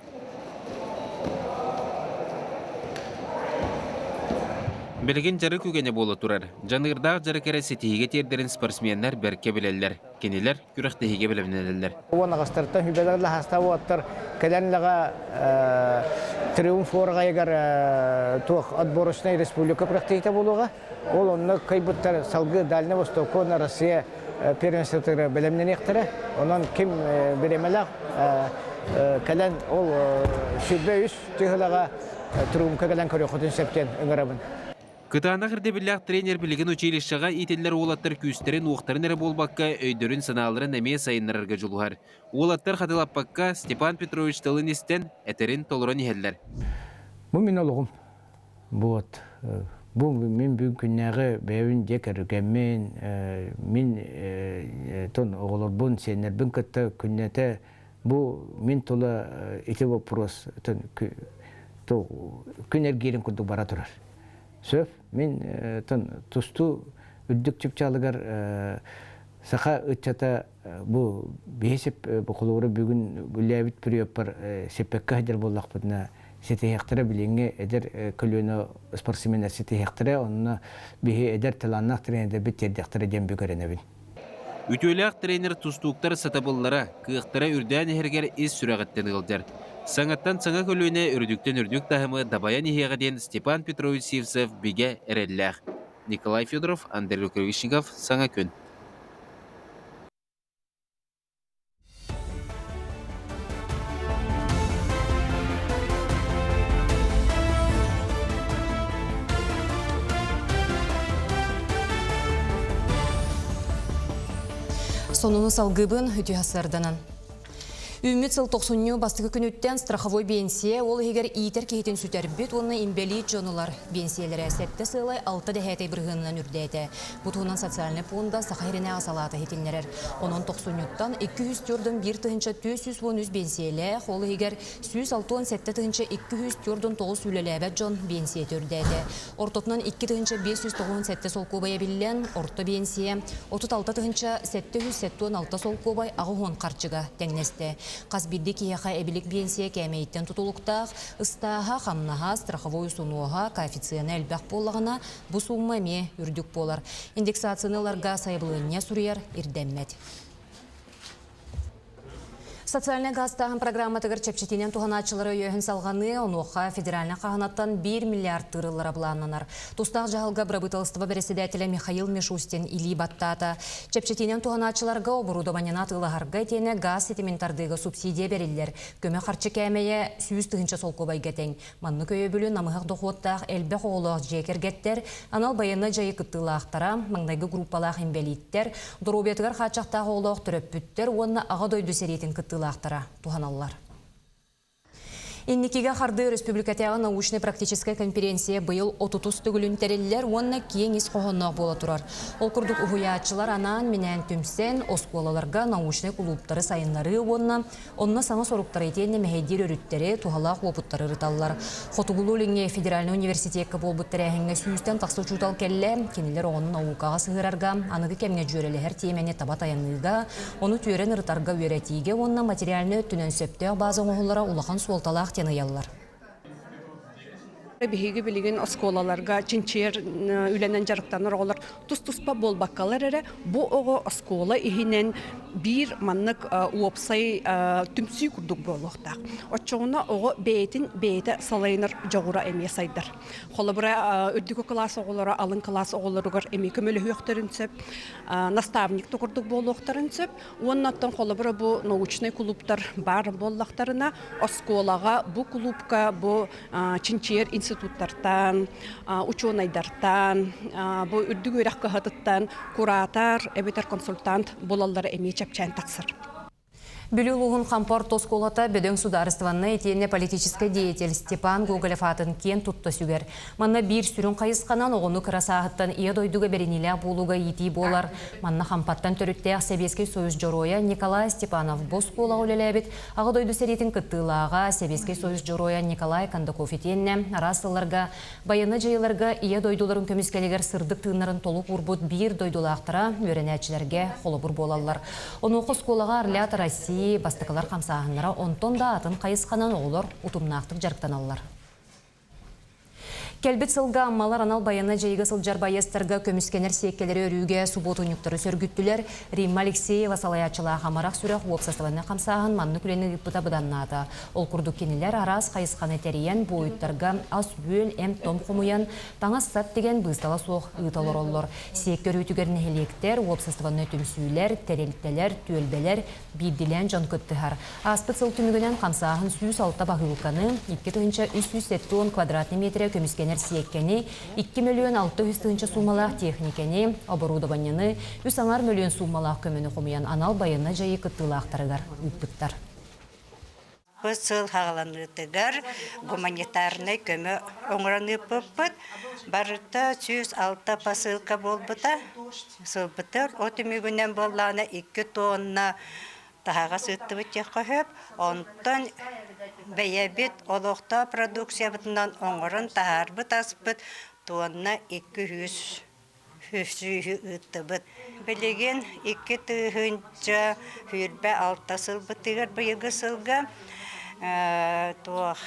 Билигин дьарык үгэнэ буола турар. Дьаныырдаах дьарык эрэ ситиһиигэ тиэрдэрин спортсменнар бэркэ билэллэр. Кинилэр күрэхтэһиигэ бэлэмнэнэллэр. Уон аҕыстартан хүбэлэр лаһаста уоттар кэлэн лаҕа триумф уораҕайыгар туох отборочнай республика күрэхтэһиитэ буолуоҕа. Ол онно кыайбыттар салгыы Дальнай Востокка уонна Россия первенствотыгар бэлэмнэниэхтэрэ. Онон ким бириэмэлээх кэлэн ол 23 тыһылаҕа триумфка кэлэн көрүөххүтүн сөп диэн ыҥырабын. Кытаанах ирдэбиллээх тренер билигин училищеҕа иитиллэр уолаттар күүстэрин-уохтарын эрэ буолбакка, өйдөрүн-санааларын эмиэ сайыннарарга дьулуһар. Уолаттар хатылаппакка Степан Петрович тылын истэн, этэрин толорон иһэллэр. Бу мин олоҕум. Вот. Бу мин бүгүн күннээҕи бэйэбин дьиэ кэргэммин, мин тон оҕолорбун, сиэннэрбин кытта күннэтэ бу мин тула ити вопрос күн эргиирин курдук бара турар. Сөп, мин тон тустуу үрдүк чыпчаалыгар саха ыччата бу биһи сеп холобура бүгүн үлээбит периодпар сеппекке сылдьар буоллахпытына ситиһиэхтэрэ билиҥҥи эдэр көлүөнэ спортсменнар ситиһиэхтэрэ онно биһи эдэр талааннаах тренердэрбит тиэрдиэхтэрэ диэн бүк эрэнэбин. Үтүөлээх тренер тустууктар сатабыллара, кыахтара үрдээн иһэригэр ис сүрэҕиттэн ыалдьар. Саҥаттан саҥа көлүөнэ үрдүктэн үрдүк таһымы дабайан иһиэҕэ диэн Степан Петрович Сивцев бигэ эрэллээх. Николай Федоров, Андрей Рукавишников, Саҥа күн. Сонуну салгыбын үтүө сарданан. Үүммүт сыл тохсунньу бастакы күнүттэн страховой биэнсийэ, ол иһигэр иитэр киһитин сүтэрбит уонна имбэлиит дьонулар биэнсийэлэрэ сэттэ сыалай алта дэһээтэй бырыһыанынан үрдээтэ. Бу туһунан социальнай пуонда Саха сиринээҕи салаата иһитиннэрэр. Онон тохсунньуттан 241 413 биэнсийэлээх, ол иһигэр 167 249 үлэлээбэт дьон биэнсийэтэ үрдээтэ. Ортотунан 2597 солкуобай эбиллэн, орто биэнсийэ 36 776 солкуобай 80 харчыга тэҥнэстэ. Хас биирдии киһиэхэ эбилик биэнсийэ кээмэйиттэн тутулуктаах, ыстааһа, хамнаһа, страховой усунуоһа, коэффициена элбэх буоллаҕына, бу суумма эмиэ үрдүк буолар. Индексацияны ыларга сайабылыанньа суруйар ирдэммэт. Социальнай гаастааһын программатыгар чэпчэтиинэн туһанааччылары өйөөһүн салҕаныы, онуоха федеральнай хаһынаттан 1 миллиард тыырыллара былааннанар. Тустаах дьаһалга бырабыыталыстыба бэрэссэдээтэлэ Михаил Мишустин илии баттаата. Чэпчэтиинэн туһанааччыларга оборудованиены атыылаһарга итиэннэ гаас ситимин тардыыга субсидия бэриллэр. Көмө харчы кээмэйэ 100 тыһыынча солкуобайга тэҥ. Маннык өйөбүлү намыһах дохуоттаах элбэх оҕолоох дьиэ кэргэттэр, анал байыаннай дьайыы кыттыылаахтара, маҥнайгы группалаах инбэлииттэр, доруобуйатыгар хааччахтаах оҕолоох төрөппүттэр уонна Аҕа дойду сэриитин кыттыылаахтара туһаналлар. Инникигэ хардыы өрөспүүбүлүкэтээҕи научнай-практическай конференция быйыл отутус төгүлүн тэриллэр уонна киэҥ ис хоһоонноох буола турар. Ол курдук уһуйааччылар анаан-минээн түмсэн, оскуолаларга научнай кулууптары сайыннарыы уонна Онно саҥа соруктары итиэннэ мэһэйдиир өрүттэри, туһалаах уопуттары ырыталлар. Хотугулуу-Илиҥҥи федеральнай университекка буолбут тэрээһиҥҥэ сүүстэн тахса учуутал кэллэ. Кинилэр оҕону наукаҕа сыһыарарга, аныгы кэмҥэ дьүөрэлэһэр тиэмэни таба тайаныыга, ону түөрэн ырытарга үөрэтиигэ уонна материальнай өттүнэн сөптөөх бааза оҥоһуллара улахан суолталаах диэн ыйаллар. Биһиги билигин оскуолаларга чинчийэр үлэнэн дьарыктанар оҕолор тус-туспа буолбаккалар эрэ, бу оҕо оскуола иһинэн биир маннык уопсай түмсүү курдук буолуохтаах. Оччоҕуна оҕо бэйэтин бэйэтэ салайынар дьоҕура эмиэ сайдар. Холобура, үрдүкү кылаас оҕолоро алын кылаас оҕолоругар эмиэ көмөлөһүөхтэрин сөп, наставник да курдук буолуохтарын сөп. Уонна оттон холобура бу научнай кулууптар баар буоллахтарына, оскуолаҕа бу кулуупка бу чинчийэр институттартан, учуонайдартан, бу үрдүк үөрэх кыһатыттан куратор эбэтэр консультант буолаллара эмиэ чэпчээн тахсар. Бүлүү улууһун Хампа орто оскуолата бөдөҥ судаарыстыбаннай итиэннэ политическай деятель Степан Гоголев аатын киэн тутта сүгэр. Манна биир сүрүн хайысханан оҕону кыра сааһыттан Ийэ дойдуга бэриниилээх буолууга иитии буолар. Манна Хампаттан төрүттээх Сэбиэскэй Союз Дьоруойа Николай Степанов бу оскуолаҕа үлэлээбит Аҕа дойду сэриитин кыттыылааҕа, Сэбиэскэй Союз Дьоруойа Николай Кондаков итиэннэ араас сылларга байыаннай дьайыыларга Ийэ дойдуларын көмүскэлигэр сырдык тыыннарын толук уурбут биир дойдулаахтара үөрэнээччилэргэ холобур буолаллар. Онуоха оскуолаҕа Орлята России бастакылар хамсааһыннара онтон да атын хайысханан оҕолор утумнаахтык дьарыктаналлар. Кэлбит сылга Аммалар анал байыаннай дьайыыга сылдьар байыастарга көмүскэнэр сиэккэлэри өрүүгэ субуотунньуктары сөргүттүлэр. Римма Алексеева салайааччылаах Амарах сүрэх уопсастыбаннай хамсааһын маннык үлэни ыыппыта быданнаата. Ол курдук кинилэр араас хайысханы тэрийэн, буойуттарга ас-үөл, эмп-том хомуйан, таҥас-сап тигэн быыстала суох ыыта олороллор. Сиэккэ өрүүтүгэр нэһилиэктэр, уопсастыбаннай түмсүүлэр, тэрилтэлэр, түөлбэлэр, биирдилээн дьон кыттыһар. Ааспыт сыл түмүгүнэн хамсааһын 106 баһыылканы, 2370 квадратный метрэ көмүскэнэр сиэккэни, 2 мөлүйүөн 600 тыһыынча суумалаах техникэни, оборудованиены, үс аҥар мөлүйүөн суумалаах көмөнү хомуйан анал байыаннай дьайыы кыттыылаахтарыгар ыыппыттар. Бу сыл хаҕаланыытыгар гуманитарнай көмө оҥорон ыыппыппыт. Барыта 106 посылка буолбута. Сылбытыр от түмүгүнэн буоллаҕына 2 тонна таһаҕас ыыттыбыт диэххэ сөп. Онтон бэйэбит олохтоох продукциябытынан оҥорон таһаарбыт аспыт тонна 200 сүүһү ыыттыбыт. Билигин 2026 сылбытыгар быйылгы сылга туох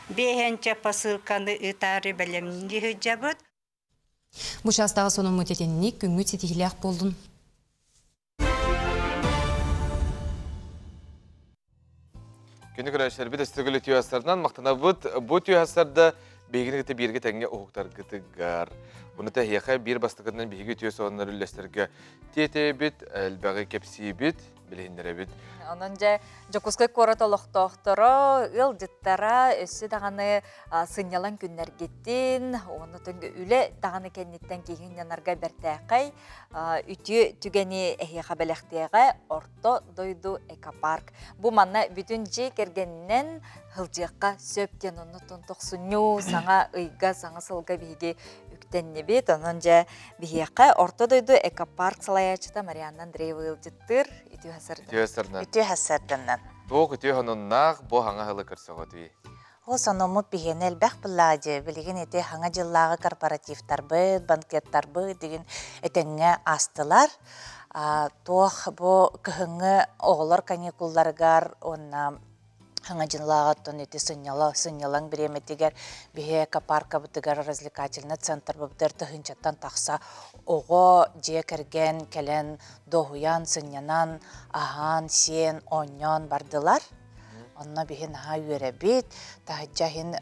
биэһэнчэ посылканы ыытаары бэлэмнии сылдьабыт. Бу чаастааҕы сонуммут итинник күҥҥүт ситиһиилээх буоллун. Күнү көрөөччүлэрбит өстөгүл үтүө мактанабыт. Бу үтүө биһигини кытта бииргэ тэҥҥэ уһуктаргытыгар. Уну тэһиэхэ биир бастакытынан биһиги үтүө сонуннары үллэстэргэ тиэтэйбит, элбэҕи кэпсиибит, билиһиннэрэбит. Онон дьэ Дьокуускай куорат олохтоохторо, ыалдьыттара өссө даҕаны сынньалаҥ күннэргитин, уонна үлэ даҕаны кэнниттэн киһи сынньанарга бэртээхэй үтүө түгэни эһиэхэ бэлэхтиэҕэ Орто дойду экопарк. Бу манна бүтүн дьиэ кэргэнинэн сылдьыахха сөп диэн оннуттан тохсунньу саҥа ыйга, саҥа сылга биһиги үктэннибит. Онон дьэ биһиэхэ Орто дойду экопарк салайааччыта Марианна Андреева ыалдьыттыыр. Үтүө сарданан. Үтүө сарданан. Үтүө сарданан. Туох үтүө сонуннаах бу хаҥа сылы көрсөҕүтүй? Ол сономмут биһиэнэ элбэх былаа дьэ билигин ити хаҥа дьыллааҕы корпоративтарбыт, банкеттарбыт дигин этэҥҥэ аастылар. Туох бу кыһыҥҥы оҕолор каникулларыгар уонна хаҥа дьыллааҕы оттон ити сынньала сынньалаҥ бириэмэтигэр биһи экопаркабытыгар развлекательный центрбытыгар тыһыынчаттан тахса оҕо дьиэ кэргэн кэлэн дуоһуйан сынньанан аһаан сиэн оонньоон бардылар. Онно биһи наһаа үөрэбит, таһырдьа иһин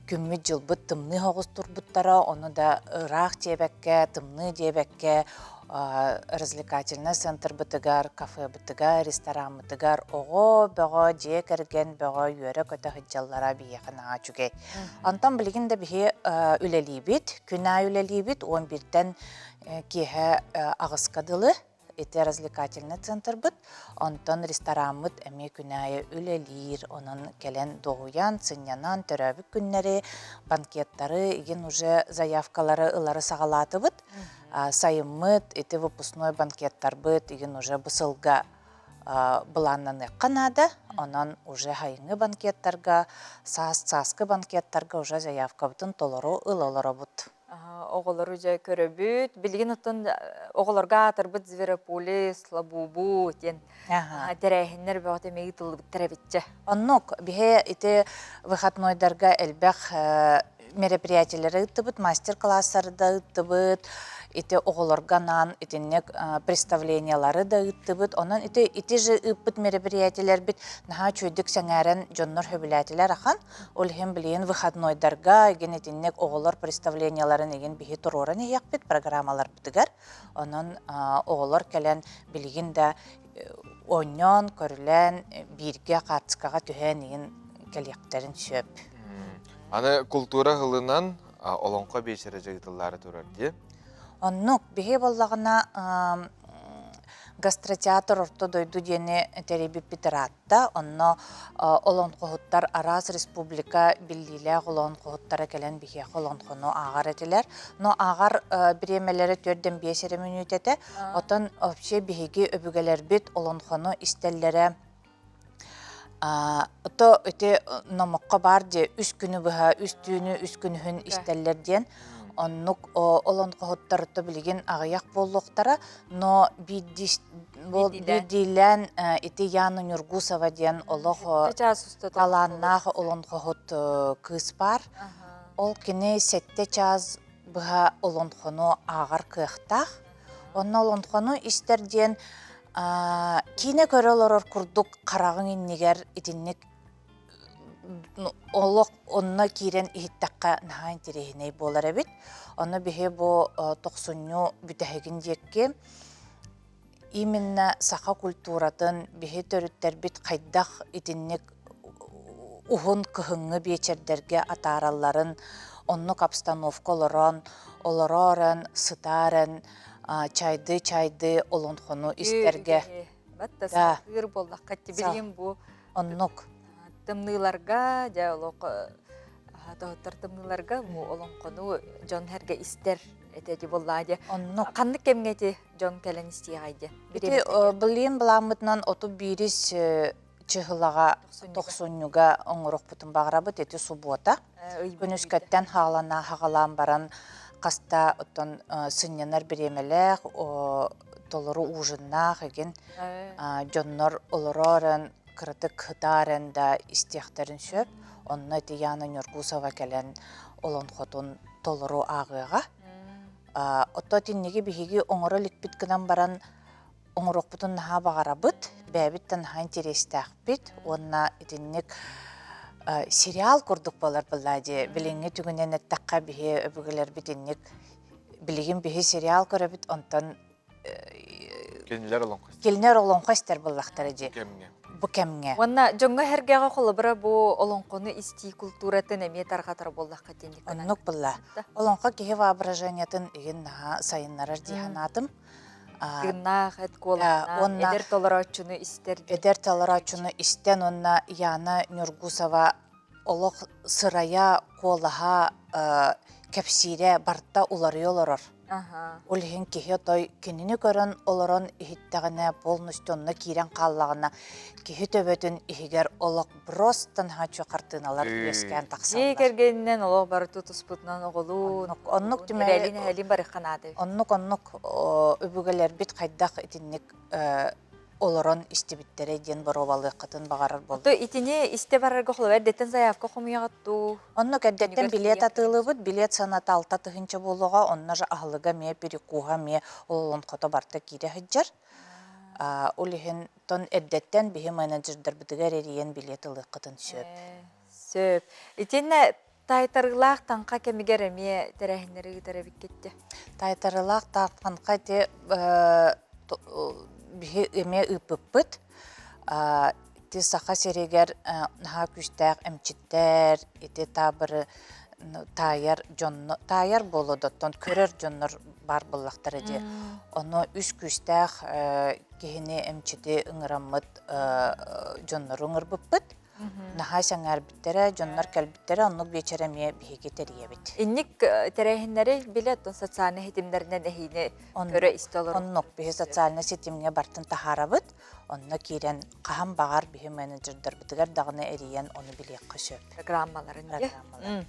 күммүт-дьылбыт тымныы соҕус турбуттара, ону да ыраах диэбэккэ, тымныы диэбэккэ развлекательнай центрбытыгар, кафебытыгар, рестораммытыгар оҕо бөҕө, дьиэ кэргэн бөҕө үөрэ-көтө сылдьаллара биһиэхэ наһаа үчүгэй. Онтон билигин да биһи үлэлиибит, күн аайы үлэлиибит, уон бииртэн киэһэ аҕыска дылы Ити развлекательный центрбыт, онтон рестораммыт эмиэ күн аайы үлэлиир, онон кэлэн дуоһуйан, сынньанан, төрөөбүт күннэри, банкеттары игин уже заявкалары ылары саҕалаатыбыт. Сайыммыт, ити выпускной банкеттарбыт игин уже бу сылга былааннаныахха наада. Онон уже сайыҥҥы банкеттарга, саас сааскы банкеттарга уже заявкабытын толору ыла олоробут. Оҕолору дьэ көрөбүт. Билигин оттон оҕолорго аатырбыт Зверополис, Лабубу диэн тэрээһиннэр бөҕөтө эмиэ ыытыллыбыттар эбитчэ. Оннук. Биһи ити выходнойдарга элбэх мероприятиелэри ыыттыбыт, мастер-класстары да ыыттыбыт, ити оҕолорго анаан итинник представлениялары да ыыттыбыт. Онон ити ити же ыыппыт мероприятиелэрбит наһаа үчүгэйдик сэҥээрэн дьоннор сөбүлээтилэр ахан. Ол иһин билигин выходнойдарга игин итинник оҕолор представленияларын игин биһи туруоран иһиэхпит программаларбытыгар. Онон оҕолор кэлэн билигин да оонньоон, көрүлээн, бииргэ хаартыскаҕа түһэн игин кэлиэхтэрин сөп. Аны култуура сылынан олоҥхо биэчэрэ дьайытыллаары турар дии. Оннук биһи буоллаҕына гастротеатр орто дойду диэни тэрийбиппит ыраатта. Онно олоҥхоһуттар араас республика биллиилээх олоҥхоһуттара кэлэн биһиэхэ олоҥхону ааҕар этилэр. Но ааҕар бириэмэлэрэ төрдөн биэс эрэ мүнүүтэ этэ. Оттон вообще биһиги өбүгэлэрбит олоҥхону истэллэрэ то ити номоххо баар дии үс күнү быһа үс түүнү үс күнүһүн истэллэр диэн оннук олоҥхоһуттар то билигин аҕыйах буолуохтара но биирдии Биирдиилээн ити Яна Нюргусова диэн олох талааннаах олонхоһут кыыс баар. Ол кини сэттэ чаас быһа олонхону ааҕар кыахтаах. Онно олонхону истэр диэн киинэ көрө олорор курдук хараҕыҥ иннигэр итинник олох онно киирэн иһиттэххэ наһаа интэриэһинэй буолар эбит. Ону биһи бу тохсунньу бүтэһигин диэки именно саха культуратын биһи төрүттэрбит хайдах итинник уһун кыһыҥҥы биэчэрдэргэ атааралларын оннук обстановка олорон олороорон сытааран чайды-чайды олонхону истэргэ Батта сахыыр буоллахха билигин бу оннук тымныыларга дьэ олох тоһуттар тымныыларга бу олоҥхону дьон сэргэ истэр этэ ди буоллаа дии. Оннук. Ханнык кэмҥэ ити дьон кэлэн истиэҕэй диэн. Ити былырыын былааммытынан 31 чыһылаҕа тохсунньуга оҥоруохпутун баҕарабыт ити субуота. Күнүскэттэн хаалана хаҕалаан баран хаста оттон сынньанар бириэмэлээх толору ужиннаах игин дьоннор олороорон кыратык ытааран да истиэхтэрин сөп. Онно ити Яна Нюргусова кэлэн олонхотун толору ааҕыаҕа. Оттон итинниги биһиги оҥоро иликпит гынан баран оҥоруохпутун наһаа баҕарабыт, бэйэбит да наһаа интэриэстээхпит уонна итинник сериал курдук буолар буоллаа дии. Билиҥҥи түгүнэн эттэххэ биһи өбүгэлэрбит инник билигин биһи сериал көрөбүт, онтон Кинилэр олоҥхо Кинилэр олоҥхо истэр буоллахтара дии. Кэмҥэ. Бу кэмҥэ. Уонна дьоҥҥо сэргэҕэ холобура бу олоҥхону истии култууратын эмиэ тарҕатар буоллахха итинник Оннук буолла. Олоҥхо киһи воображениетын игин наһаа сайыннарар дии санаатым. Тыыннаах эт куолаһынан эдэр толорооччуну истэр. Эдэр толорооччуну истэн уонна Яна Нюргусова олох сырайа, куолаһа, кэпсиирэ барыта уларыйа олорор. Ол иһин киһи отой кинини көрөн олорон иһиттэҕинэ полностью онно киирэн хааллаҕына киһи төбөтүн иһигэр олох просто наһаа хартыыналар үөскээн тахсаллар. Дьиэ кэргэнинэн олох бары тутуспутунан оҕолуун, оннук түмэлин эһэлин барыхха наада. Оннук оннук өбүгэлэрбит хайдах итинник олорон истибиттэрэ диэн боруобалыаххытын баҕарар буоллум. То итини истэ барарга холобур эрдэттэн заявка хомуйаҕыт дуу? Оннук эрдэттэн билет атыылыыбыт, билет сыаната 6000 буолуоҕа, онно же аһылыга эмиэ, перекуһа эмиэ олонхото барыта киирэ сылдьар. Ол иһин тон эрдэттэн биһи менеджердарбытыгар эрийэн билет ылыаххытын сөп. Сөп. Итиннэ Таайтарыылаах таҥха кэмигэр эмиэ тэрээһиннэри ыытар эбиккит дии. Таайтарыылаах таҥха ити биһи эмиэ ыыппыппыт. Ити Саха сиригэр наһаа күүстээх эмчиттэр, ити таабыры таайар дьонно таайар буолуо да оттон көрөр дьоннор баар буоллахтара дии. Ону үс күүстээх киһини эмчити ыҥыраммыт дьоннору ыҥырбыппыт. Наһаа сэҥээрбиттэрэ, дьоннор кэлбиттэрэ, оннук биэчэр эмиэ биһиги тэрийэбит. Инник тэрээһиннэри билэ оттон социальнай ситимнэринэн эһиини көрө истэ олорор. Оннук биһи социальнай ситимҥэ бартын таһаарабыт. Онно киирэн хаһан баҕар биһи менеджердарбытыгар даҕаны эрийэн ону билиэххэ сөп. Программаларын. Программаларын.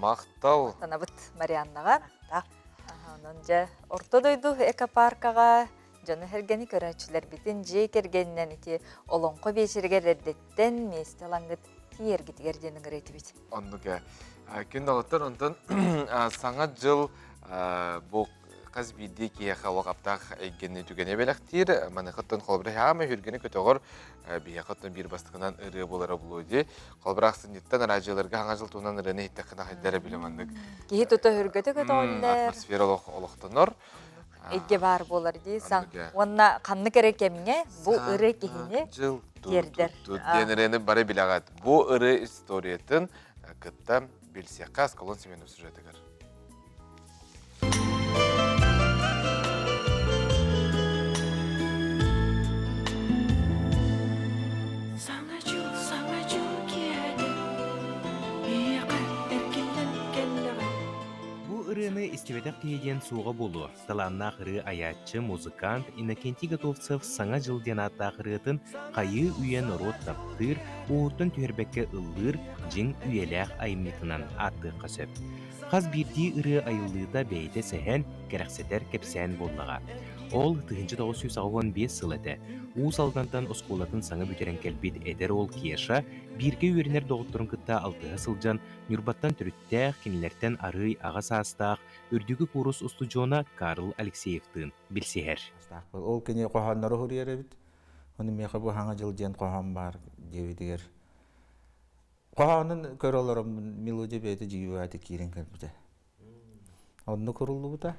Махтал. Махтанабыт Марианнаҕа. Онон дьэ Орто дойду экопаркаҕа дьону-сэргэни көрөөччүлэрбитин дьиэ кэргэнинэн ити Олоҥхо биэчэригэр эрдэттэн миэстэ ылаҥҥыт тиийэргитигэр диэн ыҥырыы этибит. Оннук ээ. Күн доҕоттор, онтон Саҥа дьыл бу хас биирдии киһиэхэ олох аптаах эйгэни түгэни бэлэхтиир. Маныхаттан холобура хаама үһүргэни көтөҕөр биһиэхэ оттон биир бастакынан ырыа буолара буолуо дии. Холобура ахсынньыттан араадьыйаларга хаҥа дьыл туһунан ырыаны иһиттэххинэ хайда эрэ билэ маннык. Киһи тута өһүргэтэ көтөҕүллэр. Атмосфера олох олохтонор. эйгэ баар буолар дии сан уонна ханнык эрэ кэмҥэ бу ырыа киһини тиэрдэр диэн ырыаны бары билэҕит бу ырыа историятын кытта билсиэххэ Аскалон Семенов сюжетыгар Саҥа дьыл, саҥа дьыл киэһэтэ, миэхэ эргиллэн кэллэҕэ. Бу ырыаны истибэтэх киһи диэн суоҕа буолуо. Талааннаах ырыа айааччы, музыкант Иннокентий Готовцев «Саҥа дьыл» диэн ааттаах ырыатын хайыы үйэ норуот таптыыр, уоһуттан түһэрбэккэ ыллыыр дьиҥ үйэлээх айымньытынан ааттыахха сөп. Хас биирдии ырыа айыллыыта бэйэтэ сэһэн, кэрэхсэтэр кэпсээн буоллаҕа. Ол 1985 сыл этэ. Уус Алдантан оскуолатын саҥа бүтэрэн кэлбит эдэр уол Кеша бииргэ үөрэнэр доҕотторун кытта алтыһа сылдьан Ньурбаттан төрүттээх, кинилэртэн арыый аҕа саастаах үрдүкү куурус устудьуона Карл Алексеевтыын билсиһэр. Ол кини хоһооннору суруйар эбит. Ону миэхэ бу Саҥа дьыл диэн хоһоон баар диэбитигэр хоһоонун көрө олороммун мелодия бэйэтэ дьиибэҕэ киирэн кэлбитэ. Онно куруллубута.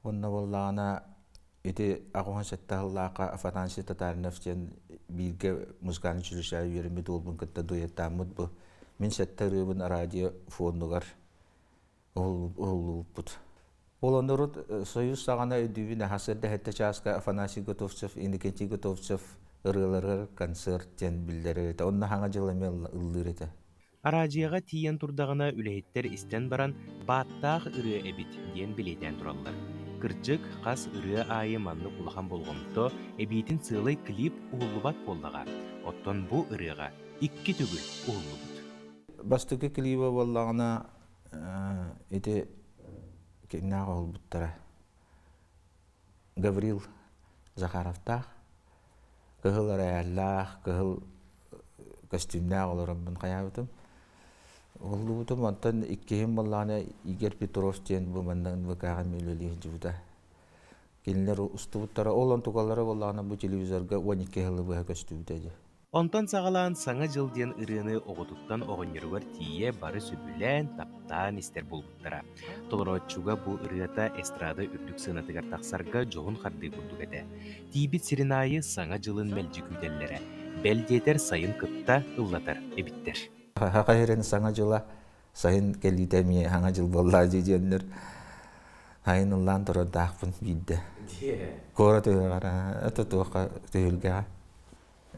Онно буоллаҕына ити 87 сыллаахха Афанасий Татаринов диэн бииргэ музыкальнай училищеҕа үөрэммит уолбун кытта дуэттааммыт бу мин сэттэ ырыабын радио фондугар уһуллубуппут. Ол оннорут Союз саҕана өйдүүбүн сарсыарда сэттэ чааска Афанасий Готовцев, Иннокентий Готовцев ырыаларыгар концерт диэн биллэрэр этэ. Онно Саҥа дьыл эмиэ ыллыыр этэ. Араадьыйаҕа тиийэн турдаҕына үлэһиттэр истэн баран «Бааттаах ырыа эбит» диэн бэлиэтээн тураллар. Кырдьык, хас ырыа аайы маннык улахан болҕомто, эбиитин сыалай клип уһуллубат буоллаҕа. Оттон бу ырыаҕа икки төгүл уһуллубут. Бастакы клиба буоллаҕына ити кимнээх уһулбуттара Гаврил Захаровтаах кыһыл рояллаах кыһыл көстүүмнээх олороммун хайаабытым уһуллубутум онтон иккиһин буоллаҕына Игорь Петров диэн бу манна НВК-ҕа үлэлии сылдьыбыта кинилэр устубуттара ол онтукалара буоллаҕына бу телевизорга 12 сылы быһа көстүбүтэ дии Онтон саҕалаан Саҥа дьыл диэн ырыаны оҕотуттан оҕонньоругар тиийэ бары сөбүлээн, таптаан истэр буолбуттара. Толорооччуга бу ырыата эстрада үрдүк сыанатыгар тахсарга дьоһун хардыы курдук этэ. Тиийбит сирин аайы Саҥа дьылын мэлдьи күүтэллэрэ. Бэл диэтэр сайын кытта ыллатар эбиттэр. Саха сирин Саҥа дьыла сайын кэлиитэ эмиэ Саҥа дьыл буоллаа дии диэннэр сайын ыллаан турардаахпын биирдэ. Куорат үһүҕэр туохха түһүлгэҕэ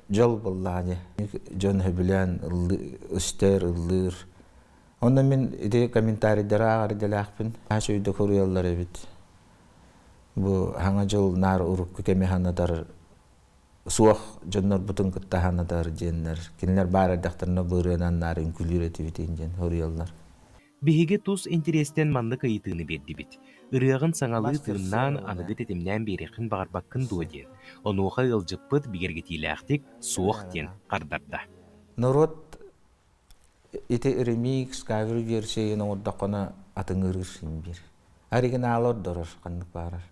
дьол буоллаҕа Дьон сөбүлээн ыстыыр, ыллыыр. Онно мин ити комментарийдары ааҕар идэлээхпин. Хас үйдэ суруйаллар эбит. Бу Саҥа дьыл наар урукку кэми санатар суох дьоннорбутун кытта санатар диэннэр. Кинилэр баар эрдэхтэринэ бу ырыанан наар үҥкүүлүүр этибит диэн суруйаллар. Биһиги тус интэриэстэн маннык ыйытыыны биэрдибит: ырыаҕын саҥалыы тыыннаан, аныгы тэтимнээн биэриэххин баҕарбаккын дуо диэн. Онуоха ыалдьыппыт бигэргэтиилээхтик суох диэн хардарда. Норуот ити ремикс, кавер-версияны оҥордоххуна атыҥырыыр син биир. Оригиналы ордорор ханнык баарар.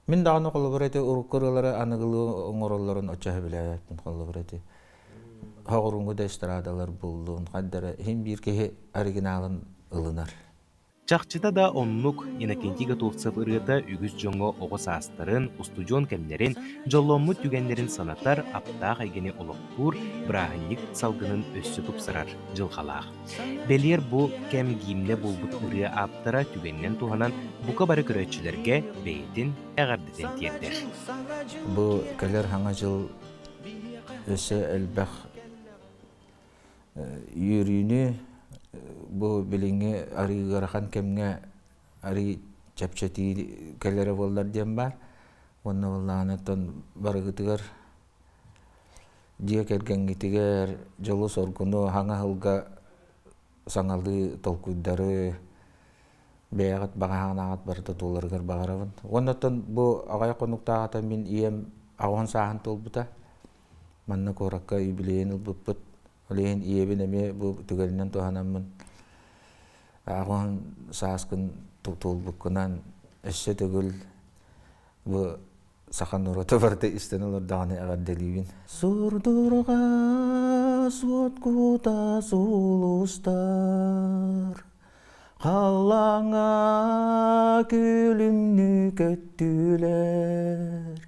Мин даҕаны холобур ити урукку ырыалары аныгылыы оҥороллорун оччо сөбүлээбэппин холобур ити хоҕуруҥҥу да эстрадалар буллун хайдара иһин биир киһи оригиналын ылынар. Чахчыта да оннук Иннокентий Готовцев ырыата үгүс дьоҥҥо оҕо саастарын, устудьуон кэмнэрин, дьолломмут түгэннэрин санатар, аптаах эйгэни олохтуур, бырааһынньык салгынын өссө тупсарар дьылҕалаах. Бэлиэр бу кэм гимнэ буолбут ырыа ааптара түгэнинэн туһанан бука бары көрөөччүлэргэ бэйэтин эҕэрдэтин тиэрдэр. Бу кэлэр Саҥа дьыл өссө элбэх үөрүүнү бу билиҥҥи арыы ыарахан кэмҥэ арыы чэпчэтии кэлэрэ буоллар диэн баар. Уонна буоллаҕына оттон барыгытыгар Дьиэ кэргэҥҥитигэр дьолу-соргуну саҥа ыһылга саҥалыы толкуйдары бэйэҕит баҕа санааҕыт барыта туоларыгар баҕарабын. Уонна оттон бу аҕыйах хонуктааҕыта мин ийэм аҕыһын сааһын туолбута. Манна куоракка юбилейын ылбыппыт. Ол иһин ийэбин эмиэ бу түгэнинэн туһанаммын аҕыһын сааскын туолбуккунан өссө төгүл бу саха норуота барыта истэн олордоҕуна эҕэрдэлиибин. Сурдурҕа суот кута сулустар, халлааҥҥа күлүмнүү көттүлэр.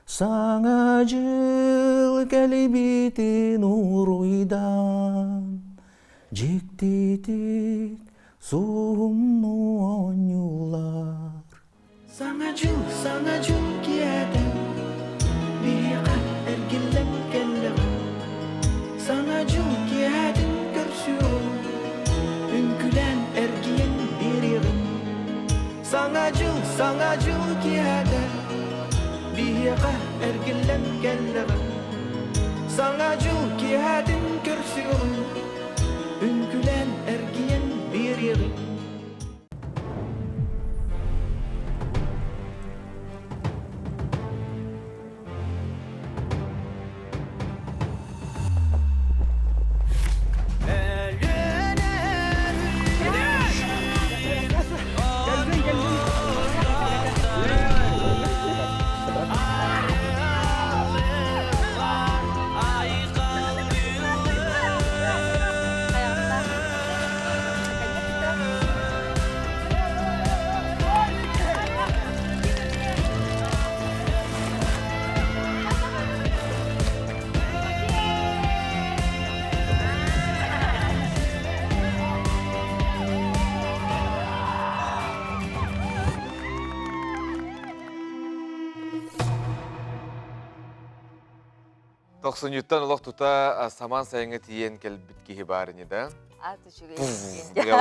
Саҥа дьыл кэлбитин уруйдан, дьиктитик суһумну оонньуулар. Саҥа дьыл, саҥа дьыл киэһэтэ биһиэхэ эргиллэн кэллэҕэ. Саҥа дьыл киэһэтин көрсүөҕүҥ, үҥкүүлээн эргийэн биэриэҕиҥ. Саҥа дьыл, саҥа дьыл киэһэтэ биһиэхэ эргиллэн кэллэҕэ. Саҥа дьыл киэһэтин көрсүөҕүҥ, үҥкүүлээн эргийэн биэриэҕиҥ. Тохсунньуттан олох тута самаан сайыҥҥа тиийэн кэлбит киһи баар ини да? Ат үчүгэй.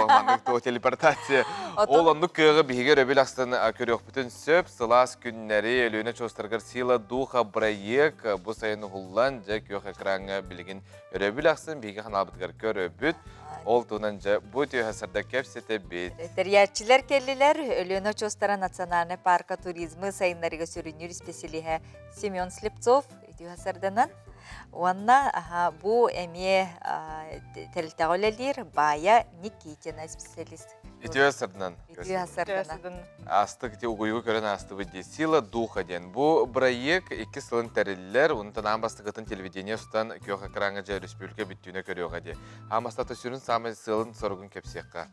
Маннык туох телепортация. Ол оннук кыаҕы биһиги өрөбүл ахсын көрүөхпүтүн сөп. Сылаас күннэри Өлүөнэ очуостарыгар Сила духа бырайыак бу сайын уһуллан, дьэ күөх экраҥҥа билигин өрөбүл ахсын биһиги ханаалбытыгар көрөбүт. Ол туһунан дьэ бу түөһэ сарда кэпсэтэбит. Тэрийээччилэр кэллилэр. Өлүөнэ очуостара национальнай парка туризмы сайыннарыыга сүрүннүүр исписэлииһэ Семен Слепцов үтүө сарданан уонна бу эмиэ тэрилтэҕэ үлэлиир Баайа Никитина специалист. Үтүө сарданан. Үтүө сарданан. Астык ити угуйугу көрөн аастыбыт дии. Сила духа диэн. Бу бырайыак икки сылын тэриллэр, онтон аан бастакытын телевидение устан күөх экраҥҥа дьэ өрөспүүбүлүкэ бүттүүнэ көрүөҕэ дии. Аан бастакы сүрүн саамай сыалын соругун кэпсиэххэ.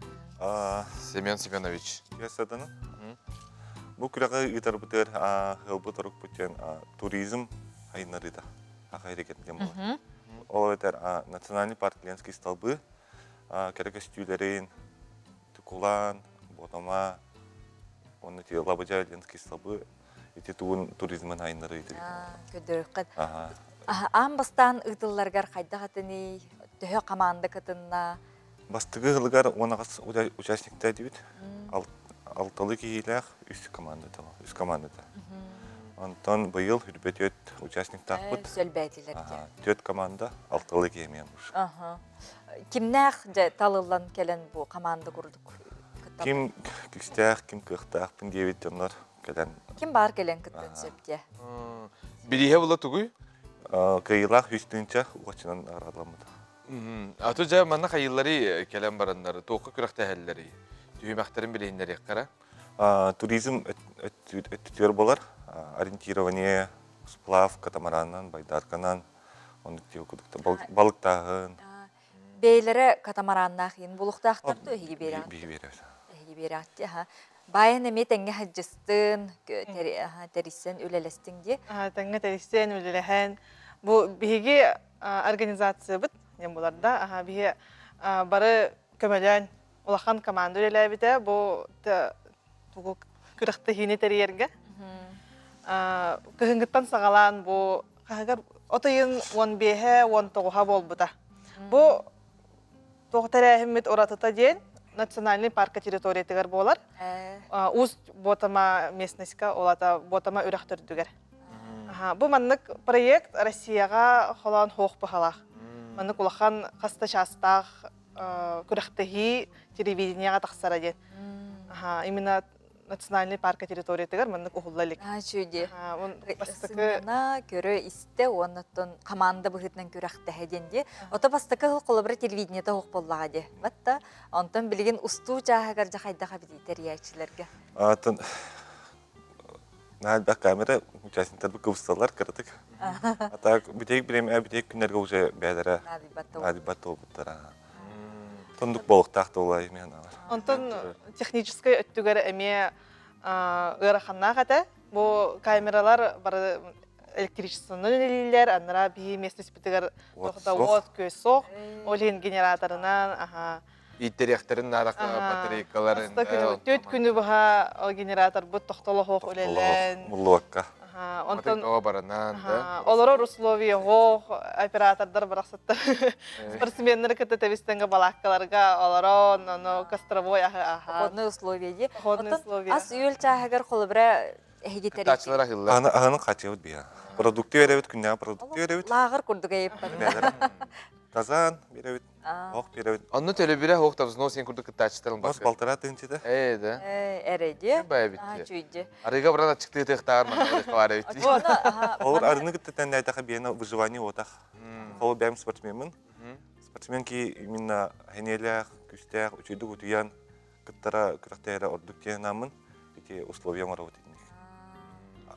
Семен Семенович. Үтүө сарданан. Бу күрэҕи ыытарбытыгар ыалбыт орукпут диэн туризм айыннарыыта Аха диэн буолар. Ол эбэтэр национальный парк Ленский столбы кэрэ көстүүлэрин Тукулан, Ботома, уонна ити Лабыдьа Ленский столбы ити тугун туризмын айыннарыы Көрдөрөххө. Аан бастаан ыытылларыгар хайдах этиний? Төһө команда кытынна? Бастакы ыһылыгар 18 участникта этибит. Алталы киһилээх үс командата. Үс командата. Онтон быйыл хүрбэ түөрт участниктаахпыт. Сөлбээтилэр. Түөрт команда, алталы киһи эмиэ Кимнээх дьэ талыллан кэлэн бу команда курдук кыттар? Ким күүстээх, ким кыахтаахпын диэбит дьоннор кэлэн. Ким баар кэлэн кыттан сөп дьэ. Бирииһэ була тугуй? Кыайыылаах үс тыынча уочунан наҕараадаламмыта. Аты дьэ манна хайыылларый кэлэн бараннар туохха күрэхтэһэллэрий? Түһүмэхтэрин билиһиннэриэххэ Туризм өттүтүгэр буолар. Ориентирование, сплав, катамаранынан, байдарканан, оннук балыктааһын. Бэйэлэрэ катамараннаах иин булуктаахтар дуо эһиги биэрэҕит? Биһиги биэрэбит. Эһиги биэрэҕит аха. Баайан эмиэ тэҥҥэ сылдьыстын, тэрийсэн үлэлэстиҥ дии. Тэҥҥэ тэрийсэн, үлэлэһэн. Бу биһиги организациябыт диэн булар да аха биһи бары көмөлөөн улахан команда үлэлээбитэ бу тугу күрэхтэһиини тэрийэргэ кыһыҥҥыттан саҕалаан бу хаһыгар от ыйын 15-э 19-а буолбута бу туох тэрээһиммит уратыта диэн национальный парка территориятыгар буолар Уус Ботама местностька олата Ботама үрэх төрдүгэр Бу маннык проект Россияҕа холоон хуох быһалаах. Маннык улахан хаста чаастаах күрэхтэһии телевидениеҕа тахсара диэн. Именно национальный парка территориятыгар маннык уһулла илик. Үчүгэй. Бастакы көрө истэ уоннаттан команда быһыытынан күрэхтэһэ диэн дии. Ото бастакы сыл холобура телевидениета суох буоллаҕа дии. Батта онтон билигин устуу чааһыгар дьэ хайдах эбитий тэрийээччилэргэ? Атын Наһаа элбэх камера участниктарбыт кыбысталлар кыратык. А так бүтэһик бириэмэ бүтэһик күннэргэ уже бэйэлэрэ наадыйбат буолбуттара. Тондук болуктаах да эмиэ аналар. Онтон техническэй өттүгэр эмиэ ыараханнаах этэ. Бу камералар бары электричествоны үлэлииллэр, анараа биһи местностьпытыгар уот көс суох. Ол иһин генераторынан аха Ииттэриэхтэрин наада батарейкаларын. Түөрт күнү быһа генераторбыт тохтолоһуох үлэлээн. Муллубакка. Онтон баранан да. Олорор условия хоох оператордар барахсаттар. Спортсменнары кытта тэбистенге балааккаларга олорон, ону костровой аһы аха. Походные условия ди. Походные условия. Ас үөл чааһыгар холобура эһиги Кыттааччылар аһыыллар. Аһыны аһыны хачыбыт биһа. Продукты беребит, күннээҕи продукты беребит. Лааҕыр курдук эйиппат. Казан беребит. Ох беребит. Онно төлөбүрэ хоох да взнос сен курдук кыттааччытарын Взнос балтараа тыынчыта. Ээ да. Эрэди. Бай битти. Арыга баран ачыктыытыахтаар манна бит. Олор арыны кытта тэннэйтэхэ биэне выживание отах. Холо бэйэм спортсменмын. Спортсмен ки именно хэниэлээх, күстээх, үчүйдүк утуйан кыттара күрэхтэһэрэ ордук диэн анааммын ити условия оҥоробут итинник.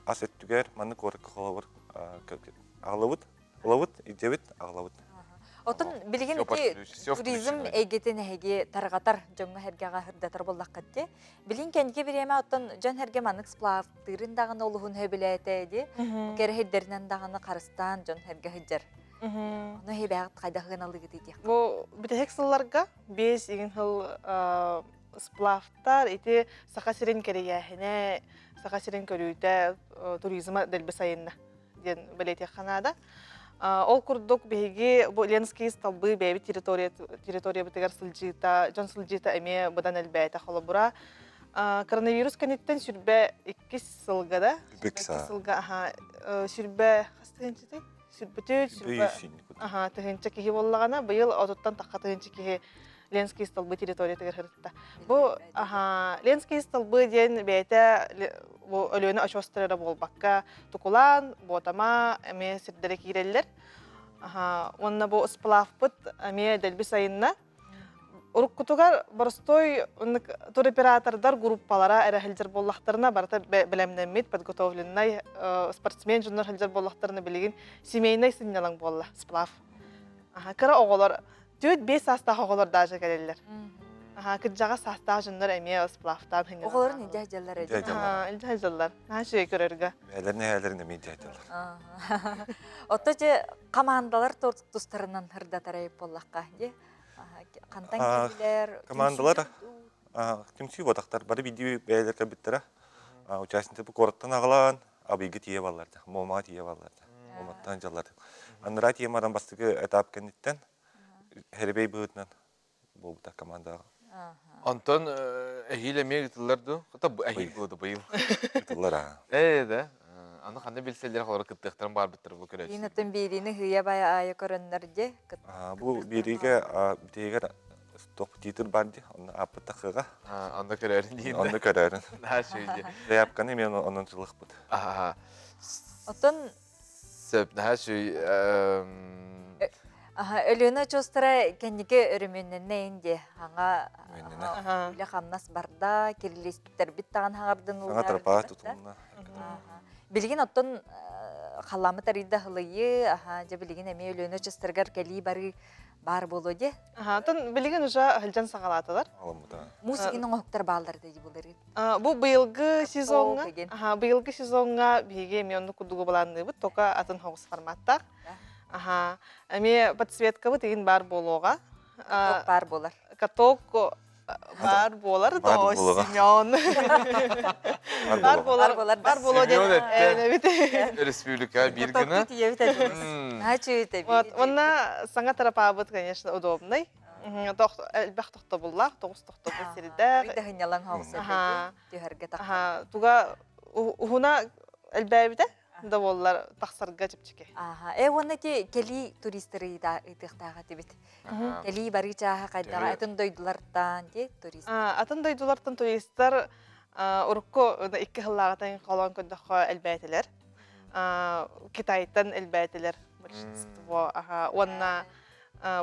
Ас өттүгэр маннык куоракка холобур аҕалабыт, ылабыт, илдьэбит, аҕалабыт. Оттон билигин ити туризм эйгэтин эһиги тарҕатар дьоҥҥо-сэргэҕэ сырдатар буоллаххыт дии. Билин кэнники бириэмэ оттон дьон-сэргэ маннык сплавтыырын даҕаны олуһун сөбүлээтэ дии. Кэрэһирдэринэн даҕаны харыстаан дьон-сэргэ сылдьар. Ону эһиги хайдах ыаналыыгытый диэх. Бу бүтэһик сылларга биэс игин сыл сплавтар ити Саха сирин кэрийээһинэ, Саха сирин көрүүтэ туризма дэлби сайынна диэн бэлиэтиэххэ наада. Ол курдук биһиги бу Ленский столбы бэйэбит территориябытыгар сылдьыыта, дьон сылдьыыта эмиэ быдан элбээтэ холобура. Коронавирус кэнниттэн сүрбэ иккис сылга да, сылга аха сүрбэ хас тыһыынчатай? Сүрбүтүт, сүрбэ аха тыһыынча киһи буоллаҕына, быйыл отуттан тахха тыһыынча киһи Ленский столбы территориятыгар сырытта. Бу аха Ленский столбы диэн бэйэтэ бу Өлүөнэ очуостара эрэ буолбакка, Тукулаан, Буотама эмиэ сирдэрэ киирэллэр. Аха уонна бу сплавпыт эмиэ дэлби сайынна. Уруккутугар боростуой туроператордар группалара эрэ сылдьар буоллахтарына барыта бэлэмнэммит подготовленнай спортсмен дьоннор сылдьар буоллахтарына билигин семейнай сынньалаҥ буолла сплав. Аха кыра оҕолор 4-5 саастаах оҕолор даже кэлэллэр. Аха, кырдьаҕас саастаах дьоннор эмиэ сплавтаан хынньалар. Оҕолорун илдьэ сылдьаллар эдэ. Илдьэ сылдьаллар. Наһаа үчүгэй көрөргө. Бээлэрин эһээлэрин эмиэ илдьэ сылдьаллар. Отто же командалар тустарынан ырдатар айып буоллахха, дии. Хантан кэлилэр? Командалар түмсүү ботахтар бары биирдии бэйэлэр кэлбиттэрэ. Участниктар куораттан аҕалаан Абыйга тиийэ балларда, Муомаҕа тиийэ балларда. Муоматтан дьаллар. Анараа тиийэн баран бастакы этап кэнниттэн хэрибэй быһыытынан буолбута командаҕа. Онтон эһиил эмиэ ыытыллар дуу? Хата эһиил буолду быйыл. Ыытыллар аа. Ээ да. Аны ханна билсэллэр холоро кыттыахтарын баарбыттар бу көрөөччү. Иин оттон биэриини хыйа бая аайы көрөннөр дьэ. Бу биэриигэ бүтейигэр туох титр бар дии, онно ааппыт тахыга. Онно көрөөрүн диин. Онно көрөөрүн. Наһаа үчүгэй дии. Заявканы эмиэ онон сылыхпыт. Оттон Сөп, наһаа үчүгэй. Өлүөнэ очуостара кэнники өрөмүөннэннэ инде. Хаҥа үлэ хамнас барда, кирилистэрбит таҕан хаҥардын Саҥа тропа тутулунна. Билигин оттон халламмыт арыйда хылыйы, аха, дьэ билигин эмиэ Өлүөнэ очуостарыгар кэлии барыы баар буолуо дии. Аха, оттон билигин уже сылдьан саҕалаатылар. Муус игин оҥоһуктар бааллар дии булырыын. Бу быйылгы сезоҥҥа, аха, быйылгы сезоҥҥа биһиги эмиэ оннук курдугу былаанныыбыт, только атын соҕус форматтаах. Аха, эмиэ подсветкабыт игин баар буолуоҕа. Каток баар буолар. Каток баар буолар, то Семен. Бар буолар, бар буолуо диэн эбит. Республика биир гына. Вот, онна саҥа тарапаабыт, конечно, удобный. Элбэх тохтобуллаах, тоҕус тохтобул сирдээх. Даһынньалаҥ түһэргэ тахсар. Туга уһуна элбээбитэ да буоллар тахсарга чэпчэки. Э уонна ити кэлии туристары ыытыахтаах этибит. Кэлии барыы чааһа хайдаҕа атын дойдулартан ди турист. Атын дойдулартан туристар урукку икки сыллааҕытан холоон көрдөххө элбээтилэр. Китайтан элбээтилэр большинство. Уонна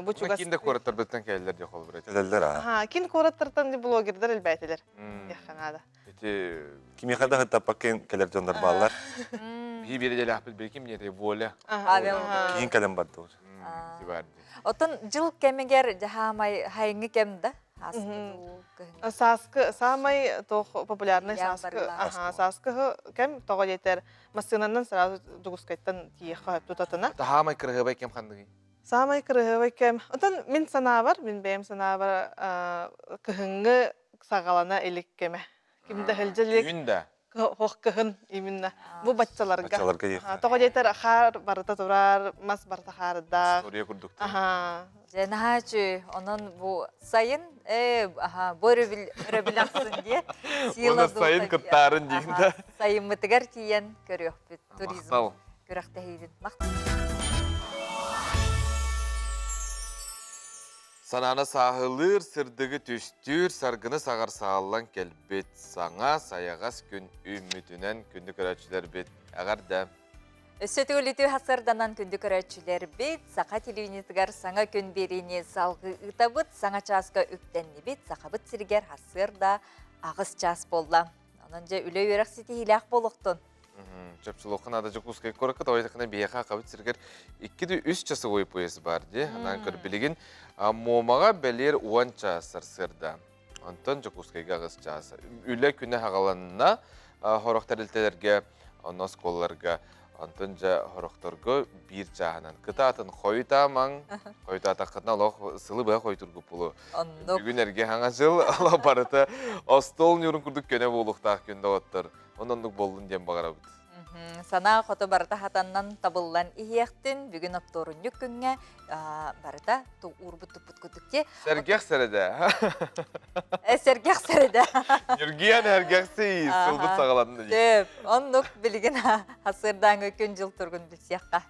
бу чугас Кин да куораттарбыттан кэлэллэр диye холбур. Кэлэллэр аа. Кин куораттартан блогердар элбээтилэр. Диэххэ наада. Ити Кимиэхэ да ыттаппакка кэлэр дьоннор бааллар. Биһи биэрэдэлээхпит били ким диэтэй воля. Павел. Киин кэлэн барды. Оттон жыл кэмигэр жаһаамай хайыҥҥы кэм да Сааскы саамай туох популярный сааскы аха сааскы кэм тоҕо диэтэр массыынанан сразу Дьокуускайтан тиийиэххэ тутатына. Таһаамай кырыһыбай кэм ханныгый? Саамай кырыһыбай кэм. Оттон мин санаабар, мин бэйэм санаабар кыһыҥҥы саҕалана илик кэмэ. Ким да сылдьа илик. Күн да? Хох кыһын именно. Бу баччаларга. Баччаларга диэххэ. Тоҕо диэтэр хаар барыта турар, мас барыта хаардаах. История курдук. Аха. Дьэ наһаа үчүгэй. Онон бу сайын э аха бу өрөбүл өрөбүл ахсын диye. Сила сайын кыттаарын диин да. Сайыммытыгар тиийэн көрүөхпүт туризм күрэхтэһиитин. Санааны сааһылыыр, сырдыгы түстүүр, саргыны саҕар сааллан кэлбит саҥа сайаҕас күн үүммүтүнэн күндү көрөөччүлэрбит эҕэрдэ! Өссө төгүл хасырданан күндү көрөөччүлэрбит Саха телевидениетыгар саҥа күн биэриини салгыы ыытабыт, саҥа чааска үктэннибит, Сахабыт сиригэр хасыарда аҕыс чаас буолла. Онон дьэ үлэ-үөрэх ситиһиилээх буолуохтун. Чопчулуохха наада Дьокуускай куоракка тоҕойдоххуна биһиэхэ Хабыт сиригэр икки да үс часовой пояс баар дии. Анаан көр билигин Муомаҕа бэлиэр уон чаас сарсыарда. Онтон Дьокуускайга аҕыс чаас. Үлэ күнэ хаҕаланна сорох тэрилтэлэргэ, онно оскуолаларга. Онтон дьэ сорохторго биир чааһынан. Кытаатын хойутаамаҥ, хойутаатаххытына олох сылы быһа хойтургуп булу. Бүгүн эргэ хаҥа жыл, олох барыта остуол ньуурун курдук көнө буолуохтаах күн доҕоттор. Онон оннук буоллун диэн баҕарабыт. Санаа хоту барыта хатаннан табыллан иһиэхтин. Бүгүн оптуорунньук күҥҥэ барыта уурбут туппут курдук дии. Сэргэх сэрэдэ. Сэргэх сэрэдэ. Ньургуйан эргэхси сылбыт саҕаланна дии. Сөп. Оннук билигин хасырдааҥы күн-дьыл тургун билсиэххэ.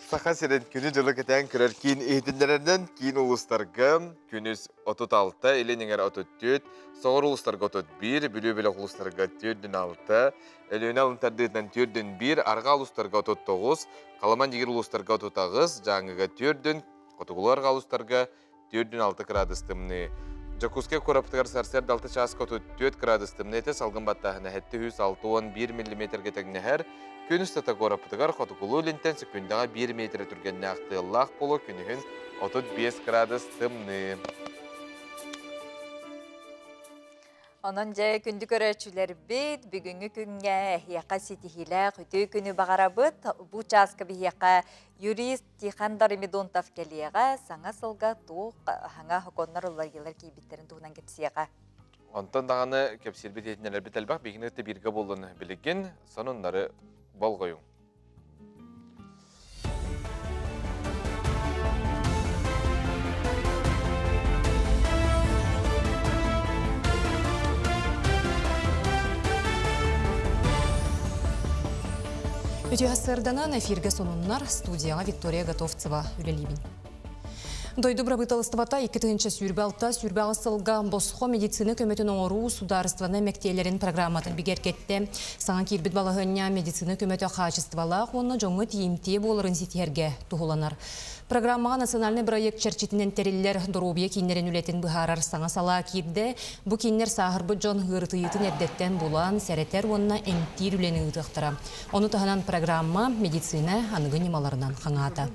Саха сирин күнү-дьылы кэтээн көрөр киин иһитиннэрэринэн киин улуустарга күнүс 36, илин эҥэр 34, соҕуруу улуустарга 31, Бүлүү бөлөх улуустарга 46, Өлүөнэ алын тардыытынан 41, арҕаа улуустарга 39, Халыман дьигир улуустарга 38, Дьааҥыга 4, хотугулуу арҕаа улуустарга 46 кыраадыс тымныы. Дьокуускай куораппытыгар сарсыарда 6 чааска 34 кыраадыс тымныы этэ, салгын баттааһына 761 миллиметргэ тэҥнэһэр. Күн устата куораппытыгар хотугулуу илинтэн сөкүүндэҕэ 1 метрэ түргэннээх тыаллаах буолуо, күнүһүн 35 кыраадыс тымныы. Онон дьэ күндү көрөөччүлэрбит, бүгүҥҥү күҥҥэ эһиэхэ ситиһиилээх үтүө күнү баҕарабыт. Бу чааска биһиэхэ юрист Тихон Доримедонтов кэлиэҕэ, саҥа сылга туох хаҥа хоконнор уларыйыылар киирбиттэрин туһунан кэпсиэҕэ. Онтон даҕаны кэпсиирбит иһитиннэрэрбит элбэх, биһигини кытта бииргэ буоллун билигин сонуннары болҕойуҥ. Үтүө сарданан эфиргэ сонуннар студияҕа Виктория Готовцева үлэлиибин. Дойду бырабыыталыстыбата 2026-28 сылга босхо медицина көмөтүн оҥоруу судаарыстыбаннай мэктиэлэрин программатын бигэргэттэ. Саҥа киирбит балаһыанньа медицина көмөтө хаачыстыбалаах уонна дьоҥҥо тиийимтиэ буоларын ситиһэргэ туһуланар. Программаҕа национальнай бырайыак чэрчитинэн тэриллэр доруобуйа кииннэрин үлэтин быһаарар саҥа салаа киирдэ. Бу кииннэр сааһырбыт дьон ыарытыйыытын эрдэттэн булан, сэрэтэр уонна эмтиир үлэни ыытыахтара. Ону таһынан программа медицина аныгы ньымаларынан хаҥаата.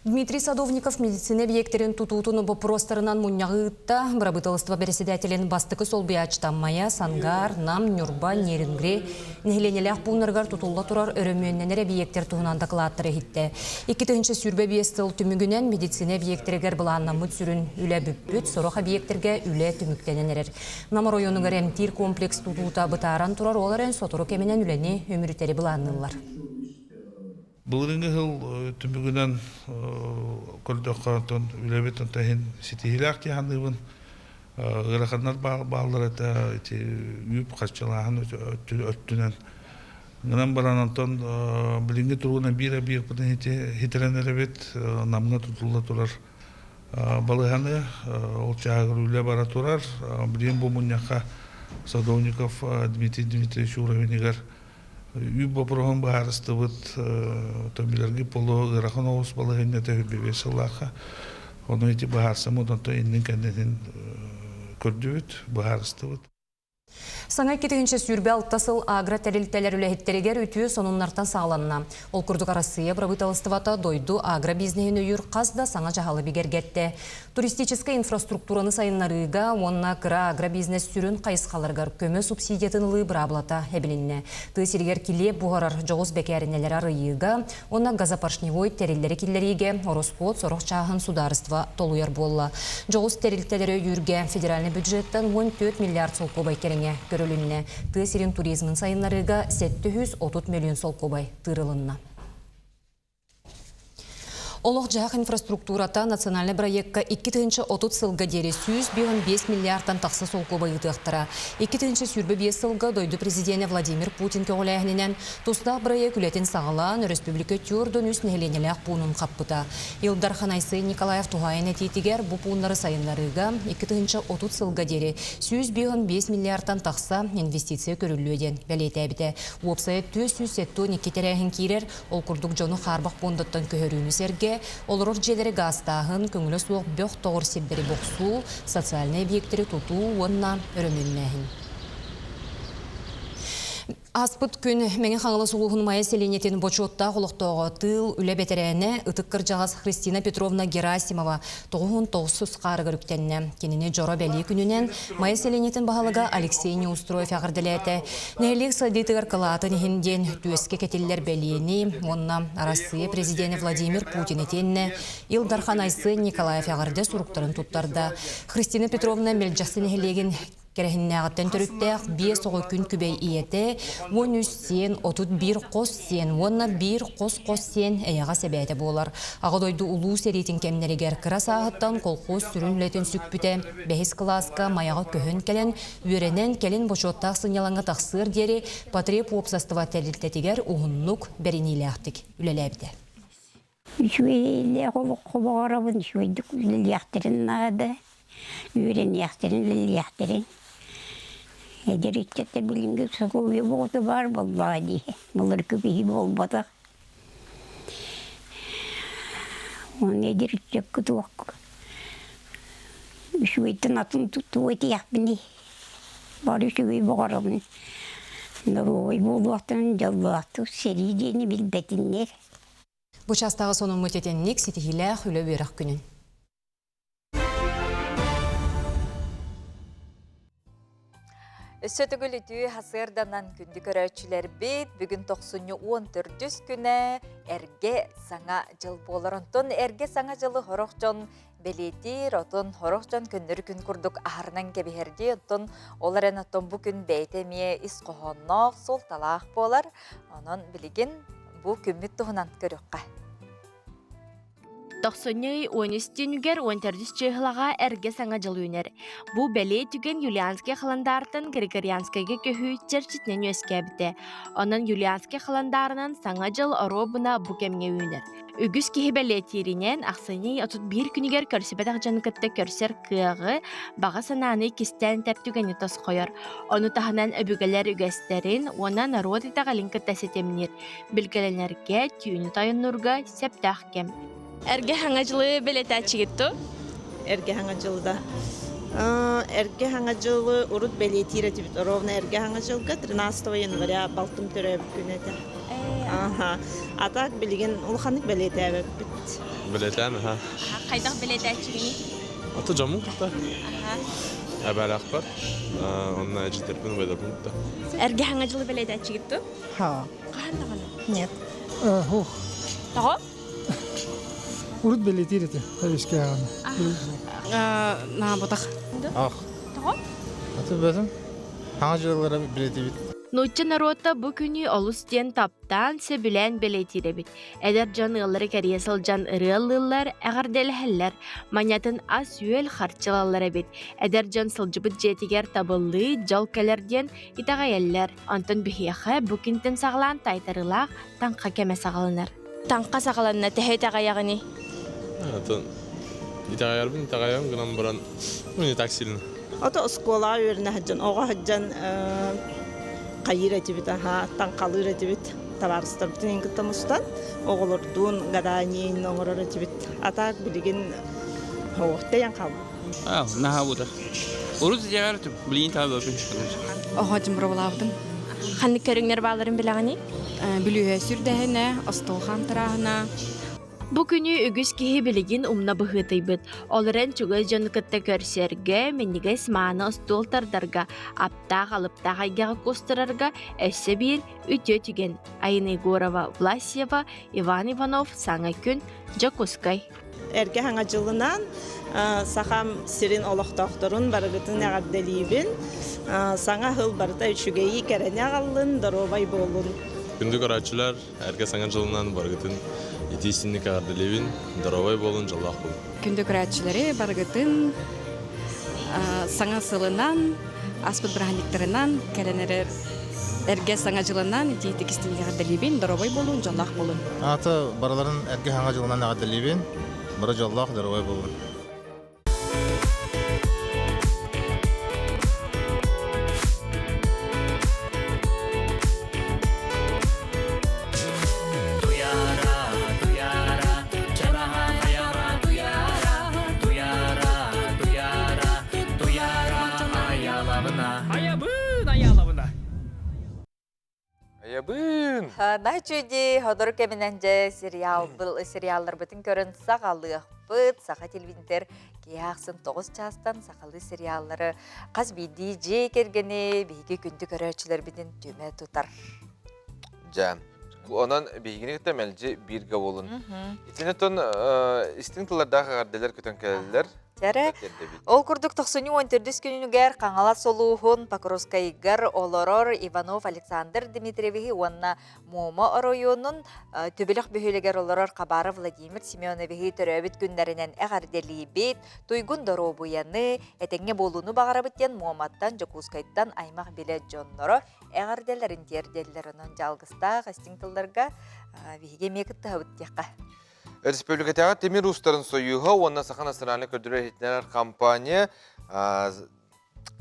Дмитрий Садовников медицина объектэрин тутуутун боппуруостарынан мунньаҕы ыытта. Бырабыыталыстыба бэрэссэдээтэлин бастакы солбуйааччыта Майа, Сангаар, Нам, Ньурба, Нерюнгри нэһилиэнньэлээх пууннарыгар тутулла турар өрөмүөннэнэр эбийиэктэр туһунан дакылааттары иһиттэ. 2025 сыл түмүгүнэн медицина объектэригэр былааннаммыт сүрүн үлэ бүппүт, сорох объектэргэ үлэ түмүктэнэн эрэр. Нам оройуонугар эмтиир комплекс тутуута бытааран турар, ол эрэн сотору кэминэн үлэни үмүрүтэри былаанныыллар. Былырыыҥҥы сыл түмүгүнэн көрдөххө, онтон үлэбит онтон иһин ситиһиилээх дии саныыбын. Ыараханнар бааллар этэ, ити үп харчылааһын өттүнэн. Гынан баран онтон билиҥҥи туругунан биир объекпытын хитэрэн эрэбит, Намҥа тутулла турар балыһаны, ол чааһыгар үлэ бара турар. Билигин бу мунньахха Садовников Дмитрий Дмитриевич уровенигар Үп боппуруоһун быһаарыстыбыт, билэрги полу ыарахан оҕус балаһыанньата үрбэбиэс сыллаахха. Ону ити быһаарсаммыт, онтон иннин-кэннитин көрдүбүт, быһаарыстыбыт. Саҥа 2026 сыл агро-тэрилтэлэр үлэһиттэригэр үтүө сонуннартан саҕаланна. Ол курдук Арассыыйа бырабыыталыстыбата дойду агро-бизнеһин өйүүр хас да саҥа дьаһалы бигэргэттэ. Туристическай инфраструктураны сайыннарыыга уонна кыра агробизнес сүрүн хайысхаларыгар көмө субсидиятын ылыы быраабылата эбилиннэ. Тыа сиригэр килиэп буһарар дьоҕус бэкээринэлэри арыйыыга уонна газопоршневой тэриллэри киллэриигэ ороскуот сорох чааһын судаарыстыба толуйар буолла. Дьоҕус тэрилтэлэри өйүүргэ федеральнай бюджеттан 14 миллиард солкуобай кэриҥэ көрүлүннэ. Тыа сирин туризмын сайыннарыыга 730 мөлүйүөн солкуобай тыырылынна. Олох-дьаһах инфраструктурата национальнай бырайыакка 2030 сылга диэри 155 миллиардтан тахса солкуобай ыытыахтара. 2025 сылга дойду президенэ Владимир Путин көҕүлээһининэн тустаах бырайыак үлэтин саҕалаан, өрөспүүбүлүкэ 43 нэһилиэнньэлээх пуунун хаппыта. Ил Дархан Айсен Николаев туһаайан этиитигэр бу пууннары сайыннарыыга 2030 сылга диэри 155 миллиардтан тахса инвестиция көрүллүө диэн бэлиэтээбитэ. Уопсайа 472 тэрээһин киирэр, Ол курдук дьону хаарбах пуондаттан көһөрүүнү сэргэ, олорор дьиэлэри гаастааһын, көҥүлэ суох бөх тоҕор сирдэри бохсуу, социальнай объектэри тутуу уонна өрөмүөннээһин. Ааспыт күн Мэҥэ Хаҥалас улууһун Майа сэлиэнньэтин бочуоттаах олохтооҕо тыыл үлэ бэтэрээнэ ытык кырдьаҕас Христина Петровна Герасимова 99 хаарыгар үктэннэ. Кинини дьоро бэлиэ күнүнэн Майа сэлиэнньэтин баһылыга Алексей Неустроев эҕэрдэлээтэ. Нэһилиэк сайдыытыгар кылаатын иһин диэн түөскэ кэтиллэр бэлиэни уонна Арассыыйа президенэ Владимир Путин итиэннэ Ил Дархан Айсен Николаев эҕэрдэ суруктарын туттарда. Христина Петровна Мэлдьэхси нэһилиэгин Кэрэһиннээҕиттэн төрүттээх биэс оҕо күн күбэй ийэтэ, 13 сиэн, 31 хос сиэн уонна биир хос-хос сиэн эйэҕэс эбээтэ буолар. Аҕа дойду Улуу сэриитин кэмнэригэр кыра сааһыттан колхоз сүрүн үлэтин сүкпүтэ, бэһис кылааска Майаҕа көһөн кэлэн, үөрэнэн, кэлин бочуоттаах сынньалаҥҥа тахсыар диэри потреб уопсастыба тэрилтэтигэр уһуннук, бэриниилээхтик үлэлээбитэ. Үчүгэйлээх олоххо баҕарабын, үчүгэйдик үлэлиэхтэрин наада, үөрэниэхтэрин, үлэлиэхтэрин. Эдэр ыччаттар билиҥҥи усулуобуйа боҕото баар буоллаҕа дии, былыргы киһи буолбатах. Уонна эдэр ыччакка туох үчүгэйтэн атын тугу этиэхпиний? Бары үчүгэй баҕарабын. Доруобай буолуохтарын, дьоллоохтук сэрии диэни билбэтиннэр. Бу чаастааҕы сонуммут итинник ситиһиилээх үлэ-үөрэх күнүн. Өссө төгүл үтүө сарсыарданан күндү көрөөччүлэрбит бүгүн тохсунньу 14 күнэ эргэ саҥа дьыл буолар. Онтон эргэ саҥа дьылы сорох дьон бэлиэтиир, отон сорох дьон көннөрү күн курдук аһарынан кэбиһэрдии. Оттон ол эрэн оттон бу күн бэйэтэ эмиэ ис хоһоонноох, суолталаах буолар. Онон билигин бу күммүт туһунан көрүөххэ. Тохсунньу ый 13 түүнүгэр 14 чыыһылаҕа эргэ саҥа дьыл үүнэр. Бу бэлиэ түгэн Юлианскай халандаартан Григорианскайга көһүү чэрчитинэн үөскээбитэ. Онон Юлианскай халандаарынан саҥа дьыл оруобуна бу кэмҥэ үүнэр. Үгүс киһи бэлиэтииринэн, ахсынньы 31 күнүгэр көрсүбэтэх дьону кытта көрсөр кыаҕы, баҕа санааны кистээн этэр түгэни тосхойор. Ону таһынан өбүгэлэр үгэстэрин уонна норуот итэҕэлин кытта ситимниир. Билгэлэнэргэ, түүнү тойоннуурга сөптөөх кэм. Эргэ хаҥа дьылы бэлиэтээччигит ту? Эргэ хаҥа дьылда. Эргэ хаҥа дьылы урут бэлиэтиир этибит. Ровно эргэ хаҥа дьылга 13 января балтым төрөөбүт күнэ этэ. Аха. А так билигин улаханнык бэлиэтээбэппит. Бэлиэтээн, аха. Хайдах бэлиэтээччигиний? Ата дьоммун кытта. Эбээлээхпэр. Онно эдьиийдэрбин, убайдарбын кытта. Эргэ хаҥа дьылы бэлиэтээччигит ту? Ха. Хаһан даҕаны? Нет. Ух. Тоҕо? Урут бэлиэтиир этэ, өскөөҕүнэ. Наабатах. Ах. Тоҕо? Аты бэтим. Хаҥа дьыллара бэлиэтиибит. Нуучча норуота бу күнү олус диэн таптаан, сөбүлээн бэлиэтиир эбит. Эдэр дьон ыаллары кэрийэ сылдьан ырыа ыллыыллар, эҕэрдэлэһэллэр, манньатын ас-үөл харчы ылаллар эбит. Эдэр дьон сылдьыбыт дьиэтигэр табыллыы, дьол кэлэр диэн итэҕэйэллэр. Онтон биһиэхэ бу күнтэн саҕалаан таайтарыылаах таҥха кэмэ саҕаланар. Таҥха саҕаланна төһө итэҕэйэҕиний? Атын итэҕэйэрбин итэҕэйэм гынан баран, ну не так сильно. Ото оскуолаҕа үөрэнэ сылдьан, оҕо сылдьан хайыыр этибит, аһаа, таҥхалыыр этибит. Табаарыстарбытын кытта мустан, оҕолордуун гадание оҥорор этибит. А так билигин тэйэн хаалбыт. А, наһаа бутар. Урут итэҕэр билигин таабыппын. Оһо дьымрабылаабытым. Ханнык көрүҥнэр баалларын билэҕиний? Бүлүүһэ сүрдэһинэ, остуол хаамтарааһына. Бу күнү үгүс киһи билигин умна быһыытыйбыт. Ол эрэн чугас дьону кытта көрсөргө, минньигэс мааны остуол тардарга, аптаах алыптаах эйгэҕэ кустарарга өссө биир үтүө түгэн. Айна Егорова, Власьева, Иван Иванов, Саҥа күн, Дьокуускай. Эргэ саҥа дьылынан Сахам сирин олохтоохторун барыгытын эҕэрдэлиибин. Саҥа сыл барыта үчүгэйи кэрэни аҕаллын, доруобай буолун. Күндү көрөөччүлэр, эргэ саҥа дьылынан барыгытын итии истиҥник эҕэрдэлиибин, доруобай буолун, дьоллоох буолун. Күндү көрөөччүлэри барыгытын саҥа сылынан, ааспыт бырааһынньыктарынан кэлэн эрэр эргэ саҥа дьылынан итиитик истиҥник эҕэрдэлиибин, доруобай буолун, дьоллоох буолун. Аата барыларын эргэ саҥа дьылынан эҕэрдэлиибин, бары дьоллоох, доруобай буолун. Айабын, аялабына. Айабын! Наһаа ходор кэминэн дьэ сериал сериалларбытын көрөн саҕалыахпыт. Саха телевизор киэһэ ахсын 9 чаастан сахалыы сериаллары хас биирдии дьиэ кэргэни биһиги күндү көрөөччүлэрбитин түмэ тутар. Дьэ, онон биһигини кытта мэлдьи бииргэ буолун. Итини оттон истиҥ тыллардаах эҕэрдэлэр көтөн кэлэллэр. Чэрэ, ол курдук тохсунньу уон төрдүс күнүгэр Хаҥалас улууһун Покровскайыгар олорор Иванов Александр Дмитриевиһи уонна Муома оройуонун Төбүлэх бөһүөлэгэр олорор Хабаров Владимир Семеновиһы төрөөбүт күннэринэн эҕэрдэлиибит, туйгун доруобуйаны, этэҥҥэ буолууну баҕарабыт диэн Муоматтан, Дьокуускайтан аймах билэ дьонноро эҕэрдэлэрин тиэрдэллэр. Онон дьалгыстаах истиҥ тылларга биһиги эмиэ кыттыһабыт диэххэ. Өрөспүүбүлүкэтээҕи тимир уустарын сойууһа уонна Саха национальнай көрдөрөр-иһитиннэрэр компания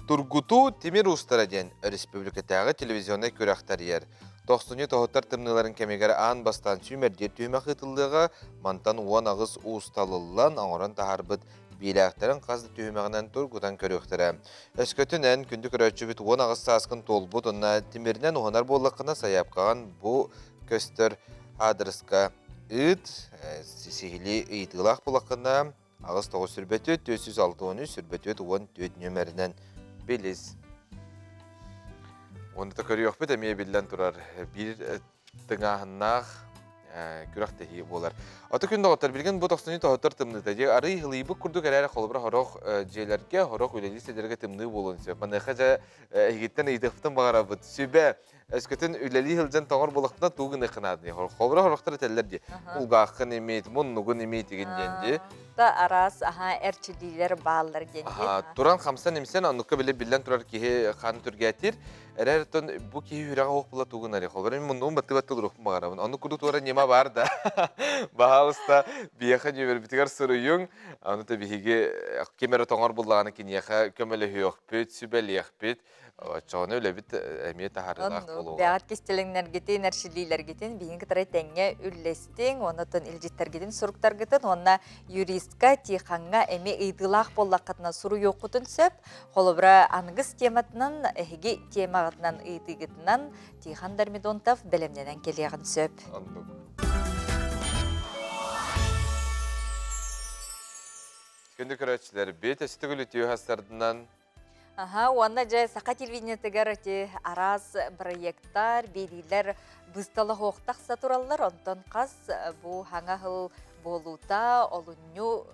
Тургутуу тимир уустара диэн өрөспүүбүлүкэтээҕи телевизионнай күрэх тэрийэр. Тохсунньу тоһуттар тымныыларын кэмигэр аан бастаан сүүмэрдиир түһүмэх ыытыллыаҕа, мантан 18 уус талыллан оҥорон таһаарбыт биилээхтэрин хас да түһүмэҕинэн тургутан көрүөхтэрэ. Өскөтүн эн күндү көрөөччүбүт 18 сааскын туолбут уонна тимиринэн уһанар буоллаххына сайаапкаҕын бу көстөр аадырыска ыыт, сиһилии ыйытыылаах буоллаххына 8 9 сүрбөтүт 463 сүрбөтүт 14 нүөмэринэн билис. Уонна да көрүөхпүт эмиэ биллэн турар биир тыҥааһыннаах күрэхтэһии буолар. Аты күн доҕоттор билигин бу тохсунньу тоһоттор тымныыта дьиэ арый ылыйбыт курдук эрээри холобура сорох дьиэлэргэ, сорох үлэлиир сирдэргэ тымныы буолуон сөп. Маныаха дьэ эһигиттэн ыйытыахпытын баҕарабыт. Сүбэ Өскөтүн үлэлии сылдьан тоҥор буоллахпына тугу гыныаххын наадый? Холобура сорохтор этэллэр дии. Кулгааххын имит, муннугун имит игин диэн дии. Да араас аха эрчиллиилэр бааллар диэн дии. Туран хамсан-имсэн оннукка били биллэн турар киһи хаан түргээтир. Эрэр тон бу киһи үрэҕэ оһох була тугун ари. Холобура мин муннугун баттыбат тылырыхпын баҕарабын. Оннук курдук туора ньыма бар да. Баһаалыста биэхэ нүөмэрбитигэр суруйуҥ. Аны та биһиги ким эрэ тоҥор буллаҕына киниэхэ көмөлөһүөхпүт, сүбэлиэхпит. Оччоҕуна үлэбит эмиэ таһаарыылаах буолуоҕа. Бэҕэт кистэлэҥнэргитин, эрчиллиилэргитин биһиги кытары тэҥҥэ үллэстиҥ, оннуттан илдьиттэргитин, суруктаргытын уонна юристка, Тихаҥҥа эмиэ ыйытыылаах буоллаххытына суруйуоххутун сөп. Холобура, аныгыс тематынан, эһиги темаҕытынан ыйытыыгытынан Тихон Дормидонтов бэлэмнэнэн кэлиэҕин сөп. Оннук. Күндү көрөөччүлэрбит, өссө төгүл үтүө хастардынан Аха, уонна дьэ саха телевидениетыгар ити араас проекттар, биэриилэр быыстала тахса тураллар. Онтон хас бу хаҥа сыл буолуута олунньу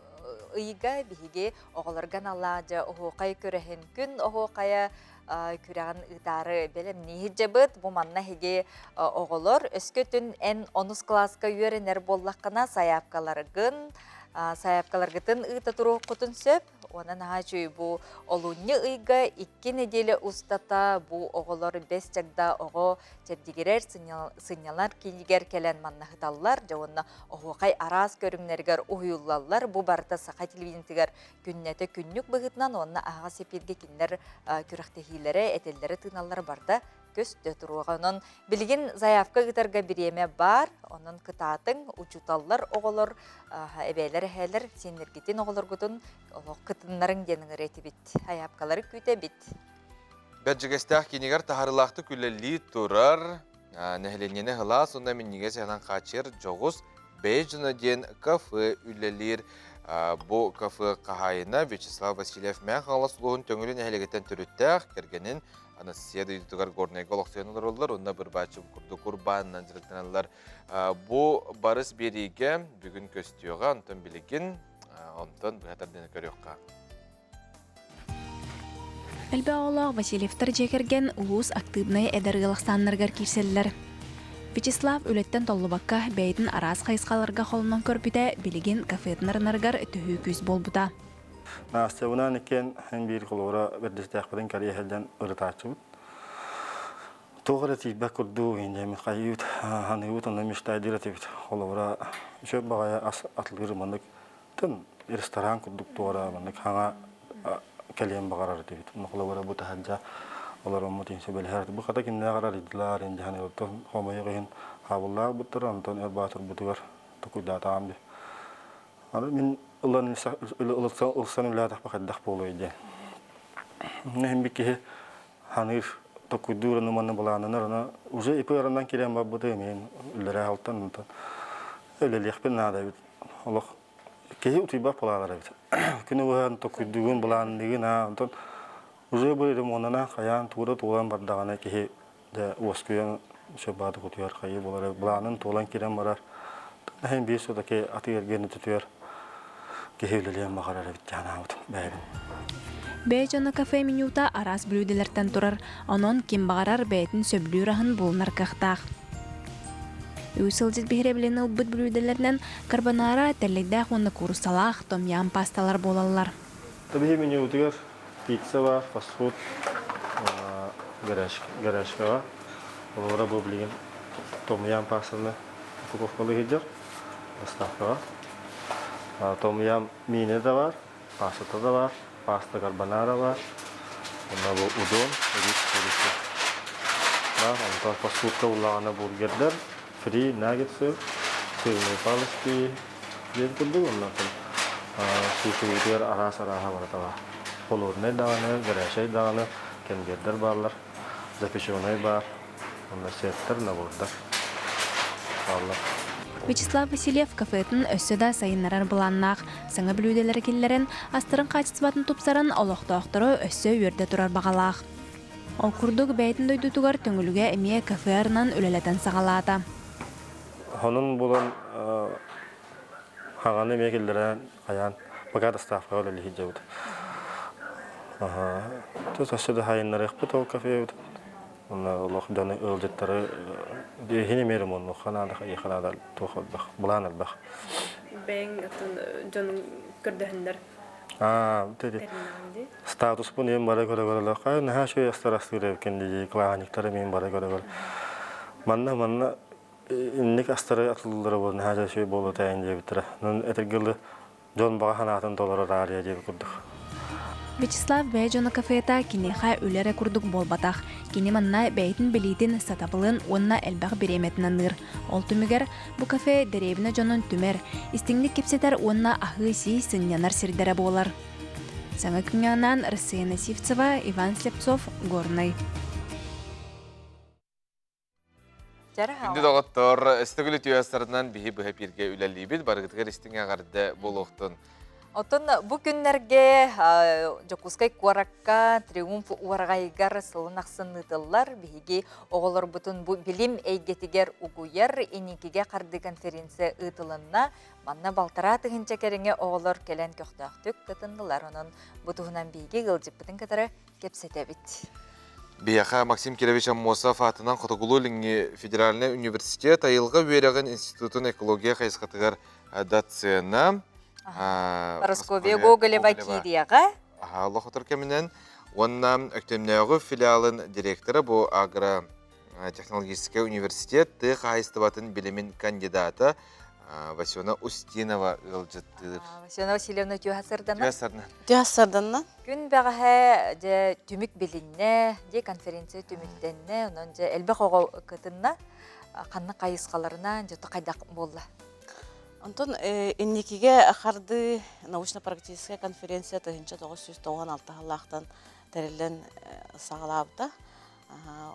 ыйга биһиги оҕолорго аналлаах дьэ оһуохай күрэһин күн оһуохайа күрэҕин ыытаары бэлэмнии сылдьабыт. Бу манна эһиги оҕолор өскөтүн эн онус кылааска үөрэнэр буоллаххына сайаапкаларгын сайаапкаларгытын ыыта туруоххутун сөп. Онон наһаа үчүгэй бу олунньу ыйга икки нэдиэлэ устата бу оҕолор бэс чагда оҕо чэбдигирэр сынньалар киинигэр кэлэн маннаһыталлар дьэ уонна оһуохай араас көрүҥнэригэр уһуйуллаллар. Бу барыта саха телевидениетыгар күннэтэ күннүк быһыытынан уонна аһаҕас эпииргэ кинилэр күрэхтэһиилэрэ, этэллэрэ, тыыналлара барыта көстө туруоҕа. Онон билигин заявка ыытарга бириэмэ баар. Онон кытаатыҥ, учууталлар, оҕолор, эбээлэр, эһээлэр сиэннэргитин, оҕолоргутун олох кытыннарыҥ диэн ыҥырыа этибит. Сайаапкалары күүтэбит. Бэрдьигэстээх киинигэр таһаарыылаахтык үлэлии турар нэһилиэнньэни сылаас уонна минньигэс аһынан хааччыйар дьоҕус бэйэ дьоно диэн кафе үлэлиир. Бу кафе хаһаайына Вячеслав Васильев Мэҥэ Хаҥалас улууһун Төҥүлү нэһилиэгиттэн төрүттээх, кэргэнин Анастасия дойдутугар Горнайга олохсуйан олороллор уонна бырбааччы курдук урбаанынан дьарыктаналлар. Бу барыс биэриигэ бүгүн көстүөҕэ, онтон билигин онтон быһа тардыны көрүөххэ. Элбэх оҕолоох Васильевтар дьиэ кэргэн улуус актыыбынай эдэр ыал ахсааннарыгар киирсэллэр. Вячеслав үлэттэн толлубакка бэйэтин араас хайысхаларга холонон көрбүтэ билигин кафетын арынарыгар төһүү күүс буолбута. Настябынаан иккиэн эн биир холобура бэрдистээхпитин кэлиэ сылдьан ырытааччыбыт. Туох эрэ тиийбэт курдук индиэмит хайыыбыт, ханыыбыт онно мечтайдыыр этибит. Холобура, үчүгэй баҕайы ас атылыыр маннык тын ресторан курдук туора маннык хаҥа кэлиэн баҕарар этибит. Онно холобура бу таһырдьа олороммут иһин сөбүлэһэр. Бу хата кинилээх арыйдылар, индиһан хомойуох иһин хаабыллаах буттара, онтон өр баатырбытыгар токуйдаатаҕым би. Аны мин ылан ылсан үлэлээтэхпэ хайдах буолуой диэн. Иһин би киһи ханыыр токуйдуур аны манна былааннанар аны уже ипи аранан киирэн барбыты мин үллэрэ алтан онтон үлэлиэхпин наада эбит олох киһи утуйбат былаанар эбит күнү быһан токуйдуугун былаанныгын аа онтон уже бу ремонана хайаан туура туолан бардаҕына киһи дьэ уоскуйан сөп утуйар хайыы буолар былаанын туолан киирэн барар иһин биир сутаки атыы эргиэн үтүтүөр. киһи үлэлиэн баҕарар эбит дии санаабытым бэйэбин. Бэйэ дьоно кафе менюта араас бүлүүдэлэртэн турар, онон ким баҕарар бэйэтин сөбүлүүр аһын булунар кыахтаах. Үгүс сылдьыт биһирэбилин ылбыт бүлүүдэлэринэн карбонара, тэллэйдээх уонна кууруссалаах том-ям паасталар буолаллар. Биһи менюбутугар пицца бар, фастфуд, гаражкаҕа. Олора бу билигин том-ям паастаны упаковкалыы сылдьар доставкаҕа. Том-ям миинэ да бар, паастата да бар, паста карбонара бар, онно бу удон, рис, курица бар. Онтон фастфудка буллаҕына бургердар, фри, наггетсы, сырные палочки диэн курдук. Оннуттан сушибытыгар араас арааһа барыта баар. Холоднай даҕаны, горячай даҕаны кэмбиэрдэр бааллар, запеченай баар. Онно сеттэр, набордар бааллар. Вячеслав Васильев кафетын өссө да сайыннарар былааннаах. Саҥа бүлүүдэлэри киллэрэн, астарын хаачыстыбатын тупсаран, олохтоохтору өссө үөрдэ турар баҕалаах. Ол курдук, бэйэтин дойдутугар Төҥүлүгэ эмиэ кафе арынан үлэлэтэн саҕалаата. Онон булан хаҥаны эмиэ киллэрэн хайаан пока доставкаҕа үлэлии сылдьабыт. Аха. Өссө да сайыннарыахпыт ол кафебыт. Онно олох дьону ыалдьыттары иһин эмиэ ремоннуохха наада, хайыахха наада туох элбэх, былаан элбэх. Бэйэҥ оттон дьонуҥ көрдөһөннөр Аа, статуспун иһин бары көрө-көрөлөр, хай наһаа үчүгэй астар астыыр эбиккин дии, клаанниктары мин бары көрө-көрө. Манна манна инник астары атыллара буол наһаа үчүгэй буолуо таайын диэбиттэрэ. Онон этэргэ дылы дьон баҕа санаатын толорор аарыйа диэбит курдук. Вячеслав бэйэ дьоно кафета киниэхэ үлэ эрэ курдук буолбатах. Кини манна бэйэтин билиитин, сатабылын уонна элбэх бириэмэтин аныыр. Ол түмүгэр бу кафе дэриэбинэ дьонун түмэр, истиҥник кэпсэтэр уонна аһыы-сии сынньанар сирдэрэ буолар. Саҥа күҥҥэ анаан Россия Сивцева, Иван Слепцов, Горнай. Күндү доҕоттор, өстөгүлү түөстарынан биһи быһа пиргэ үлэлиибит, барыгытыгар истиҥ эҕэрдэ буолуохтун. Оттон бу күннэргэ Дьокуускай куоракка Триумф уораҕайыгар сылын ахсын ыытыллар биһиги оҕолорбутун бу билим эйгэтигэр угуйар инникигэ хардыы конференция ыытылынна. Манна балтараа тыһыынча кэриҥэ оҕолор кэлэн көхтөөхтүк кытыннылар. Онон бу туһунан биһиги ыалдьыппытын кытары кэпсэтэбит. Биһиэхэ Максим Кирович Аммосов аатынан Хотугулуу-Илиҥҥи федеральнай университет айылҕа үөрэҕин институтун экология хайысхатыгар доцена Парасковья Гоголева киириэҕэ. Олохотор кэминэн уонна Өктөмнөөҕү филиалын директора бу агро технологическай университет тыа хаһаайыстыбатын билимин кандидата Васена Устинова ыалдьыттыыр. Васена Васильевна үтүө сарданна. Үтүө сарданна. Күн бэҕэһээ дьэ түмүк билиннэ, дьэ конференция түмүктэннэ, онон дьэ элбэх оҕо кытынна. Ханнык хайысхаларынан дьэ хайдах буолла? Онтон инникигэ хардыы научно-практическая конференция 1996 сыллаахтан тэриллэн саҕалаабыта.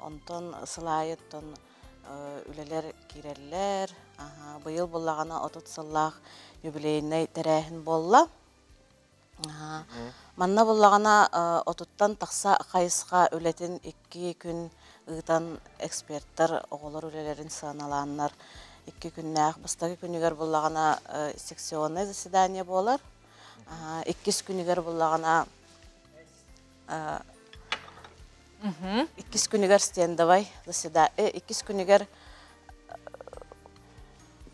Онтон сыл аайыттан үлэлэр киирэллэр. Быйыл буллаҕына 30 сыллаах юбилейнай тэрээһин буолла. Манна буллаҕына отуттан тахса хайысха үлэтин икки күн ыытан эксперттэр оҕолор үлэлэрин сыаналааннар икки күннээх бастакы күнүгэр буллаҕына секционное заседание буолар. Иккис күнүгэр буллаҕына Иккис күнүгэр стендовай заседание, иккис күнүгэр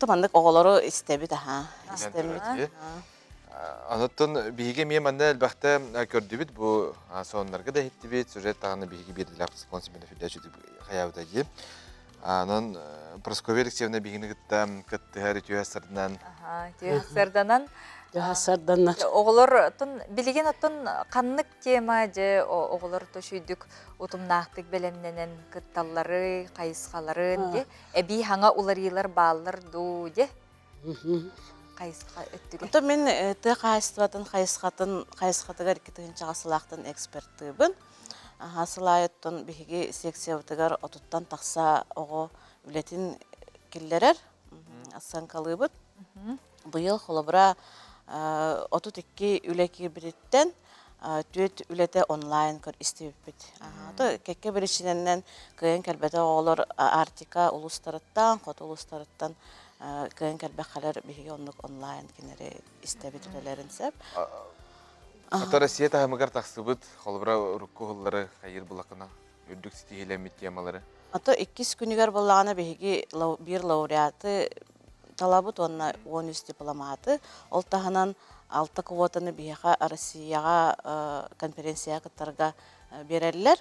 маннык оҕолору истэбит аха истэммит. Онуттан биһиги эмиэ манна элбэхтэ көрдүбүт бу сонуннарга да иһиттибит, сюжет даҕаны биһиги биэрдилэр Соклон Семенов хайаабыта дии. Анан Прасковья Алексеевна биһигини кытта кыттыһар үтүө сарданан. Үтүө сарданан. Үтүө сарданан. Оҕолор билигин оттон ханнык тема дьэ оҕолор төшүйдүк утумнаахтык бэлэмнэнэн кытталлары, хайысхаларын де эбии хаҥа уларыылар бааллар дуу де хайысха өттүгэр. Онтон мин тыа хаһаайыстыбатын хайысхатын хайысхатыгар 2000 сылаахтан экспертыыбын. Сыл аайыттан биһиги секциябытыгар отуттан тахса оҕо үлэтин киллэрэр, оценкалыыбыт. Быйыл холобура 32 үлэ киирбититтэн түөрт үлэтэ онлайн истибиппит. Кэккэ биричиинэнэн кыайан кэлбэтэх оҕолор Арктика улуустарыттан, хоту улуустарыттан. Кыайан кэлбэххэлэр биһиги оннук онлайн кинилэри истэбит үлэлэрин сөп. Ото Россия таһымыгар тахсыбыт, холобура урукку уһуллары хайыр булакына үрдүк ситиһиилэммит темалары. Ото иккис күнүгэр буоллаҕына биһиги биир лауреаты талабыт уонна 13 дипломаты. Ол таһынан алта квотаны биһиэхэ Россияҕа конференцияҕа кыттарга биэрэллэр.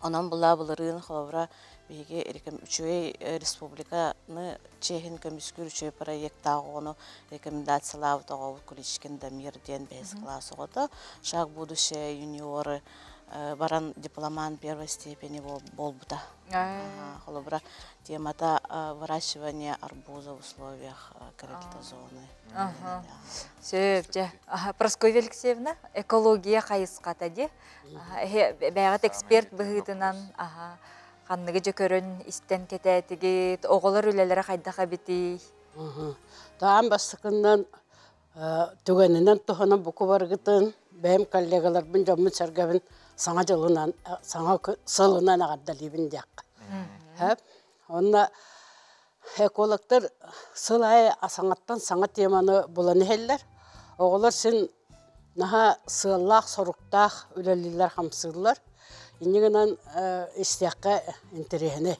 Онон була былырыын холобура биһиги үчүгэй республиканы чиэһин көмүскүүр үчүгэй проектаах оҕону рекомендациялаабыт оҕобут Куличкин Дамир диэн бэһис кылаас оҕото «Шаг будущее юниоры» баран дипломант первой степени буолбута. Холобура темата выращивание арбуза в условиях кредитозоны. Сөп, дьэ. Прасковья Алексеевна, экология хайысхата дии. Бэйэҕит эксперт быһыытынан ханныгы дьэ көрөн истэн кэтээтигит, оҕолор үлэлэрэ хайдах эбитий? Таам бастакыннан түгэнинэн туһанан буку баргытын бэйэм коллегаларбын дьоммун-сэргэбин саҥа дьылынан саҥа сылынан эҕэрдэлиибин диэххэ. Онно экологтар сыл аайы саҥаттан саҥа теманы булан иһэллэр. Оҕолор син наһаа сыаллаах-соруктаах үлэлииллэр-хамсыыллар. Инньэ гынан истиэххэ интэриэһинэй.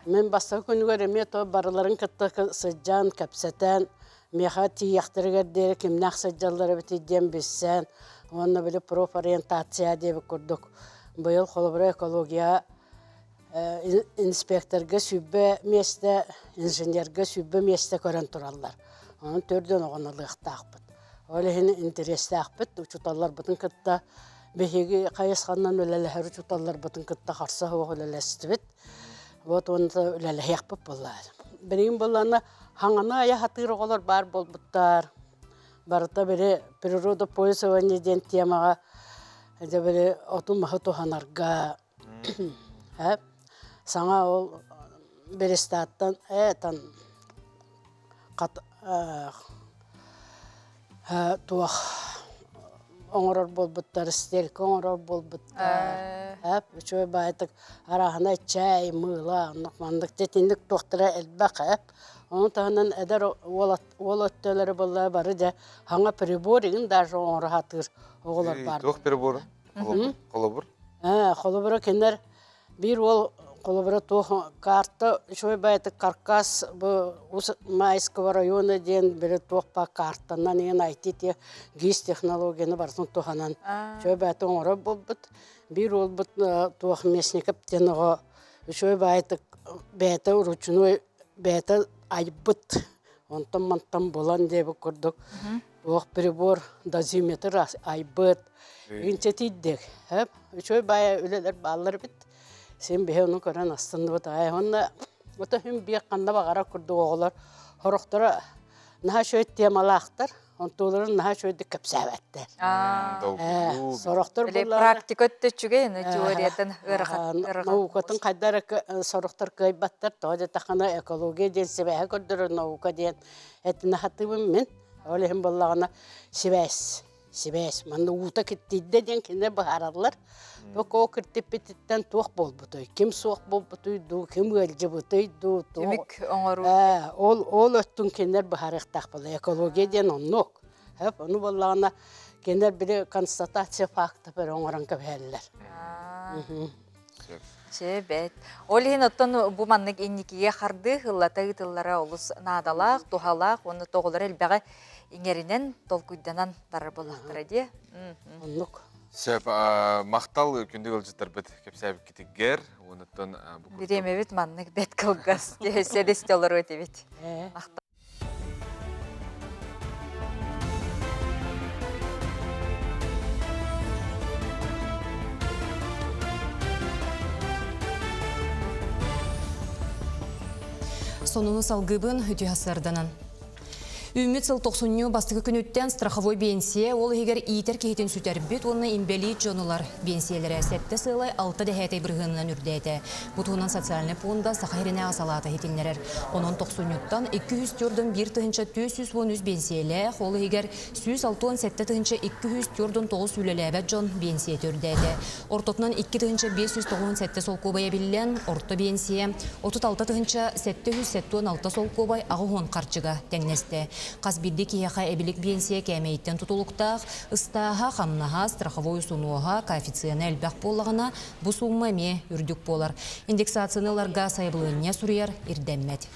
Мин бастакы күнүгэр эмиэ то барыларын кытта сылдьан, кэпсэтэн, миэхэ тиийиэхтэригэр диэри кимнээх сылдьаллар эбитий диэн билсэн, уонна били профориентация диэбит курдук быйыл холобура экология инспекторга 120 миэстэ, инженергэ 120 миэстэ көрөн тураллар. Онон төрдүөн оҕону ылыахтаахпыт. Ол иһин интэриэстээхпит, учууталларбытын кытта биһиги хайысханан үлэлэһэр учууталларбытын кытта харса суох үлэлэстибит. Вот уонна үлэлэһиэхпит буоллаар. Билигин буоллаҕына хаҥаны айа сатыыр оҕолор баар буолбуттар. Барыта били природопользование диэн темаҕа дьэ били оту-маһы туһанарга Саҥа ол Берестаттан этан туох оҥорор буолбуттар, стелька оҥорор буолбуттар. Үчүгэй баайтык арааһынай чай, мыыла, оннук маннык итинник туохтара элбэх эп. Ону таһынан эдэр уол уол өттөлөрө буолла бары дьэ хаҥа прибор игин даже оҥоро сатыыр оҕолор баар. Туох прибору? Холобур? Холобура кинилэр биир уол холобура туох карта үчүгэй баайытык каркас бу Майского района диэн били туох ба картанан иэн IT ГИС технологияны барытын туһанан үчүгэй баайытык оҥорор буолбут. Биир уолбут туох Местников диэн оҕо үчүгэй баайытык бэйэтэ ручной бэйэтэ айбыт онтон мантан булан диэбит курдук Туох прибор, дозиметр айбыт, инчэ тиийдик. Үчүгэй баайа үлэлэр бааллар эбит. Син биһи ону көрөн астынныбыт аай. Онно ото хүм биир ханна баҕарар курдук оҕолор сорохторо наһаа үчүгэй темалаахтар, онтуларын наһаа үчүгэйдик кэпсээбэттэр. Сорохтор Практика өттө үчүгэй, теориятын ыарахан. Наукатын хайда эрэ сорохтор кыайбаттар, тоҕо диэтэххинэ экология диэн сибээһи көрдөрөр наука диэн этинэ сатыыбын мин. Ол иһин буоллаҕына сибээс, сибээс. Манна уута киртийдэ диэн кинилэр быһаараллар. Бу киртиппититтэн туох буолбутуй? Ким суох буолбутуй дуу, ким ыалдьыбытый дуу, Түмүк оҥоруу. Ол ол өттүн кинилэр быһаарыахтаах буолла. Экология диэн оннук. Ону буоллаҕына кинилэр били констатация факта бары оҥорон кэбиһэллэр. Чэ, бэт. Ол иһин оттон бу маннык инникигэ хардыы ыллата ыытыллара олус наадалаах, туһалаах уонна тоҕолоро элбэҕи иҥэринэн, толкуйданан барар буоллахтара дии. Оннук. Сөп, махтал күндү ыалдьыттарбыт кэпсээбиккитигэр. Онуттан бу Бириэмэбит маннык бэт кылгас. Сэдисте олоруо этибит. Махтал. Сонуну салгыбын үтүө сарданан. Үүммүт сыл тохсунньу бастакы күнүттэн страховой биэнсийэ, ол иһигэр иитэр киһитин сүтэрбит уонна инбэлиит дьон ылар биэнсийэлэрэ сэттэ сыалай алта дэһээтэй бырыһыанынан үрдээтэ. Бу туһунан социальнай пуонда Саха сиринээҕи салаата иһитиннэрэр. Онон тохсунньуттан 241 413 биэнсийэлээх, ол иһигэр 167 249 үлэлээбэт дьон биэнсийэтэ үрдээтэ. Ортотунан 2597 солкуобай эбиллэн, орто биэнсийэ 36 776 солкуобай 80 харчыга тэҥнэстэ. Хас биирдии киһиэхэ эбилик биэнсийэ кээмэйиттэн тутулуктаах, ыстааһа, хамнаһа, страховой усунуоһа, коэффициена элбэх буоллаҕына, бу суумма эмиэ үрдүк буолар. Индексацияны ыларга сайабылыанньа суруйар ирдэммэт.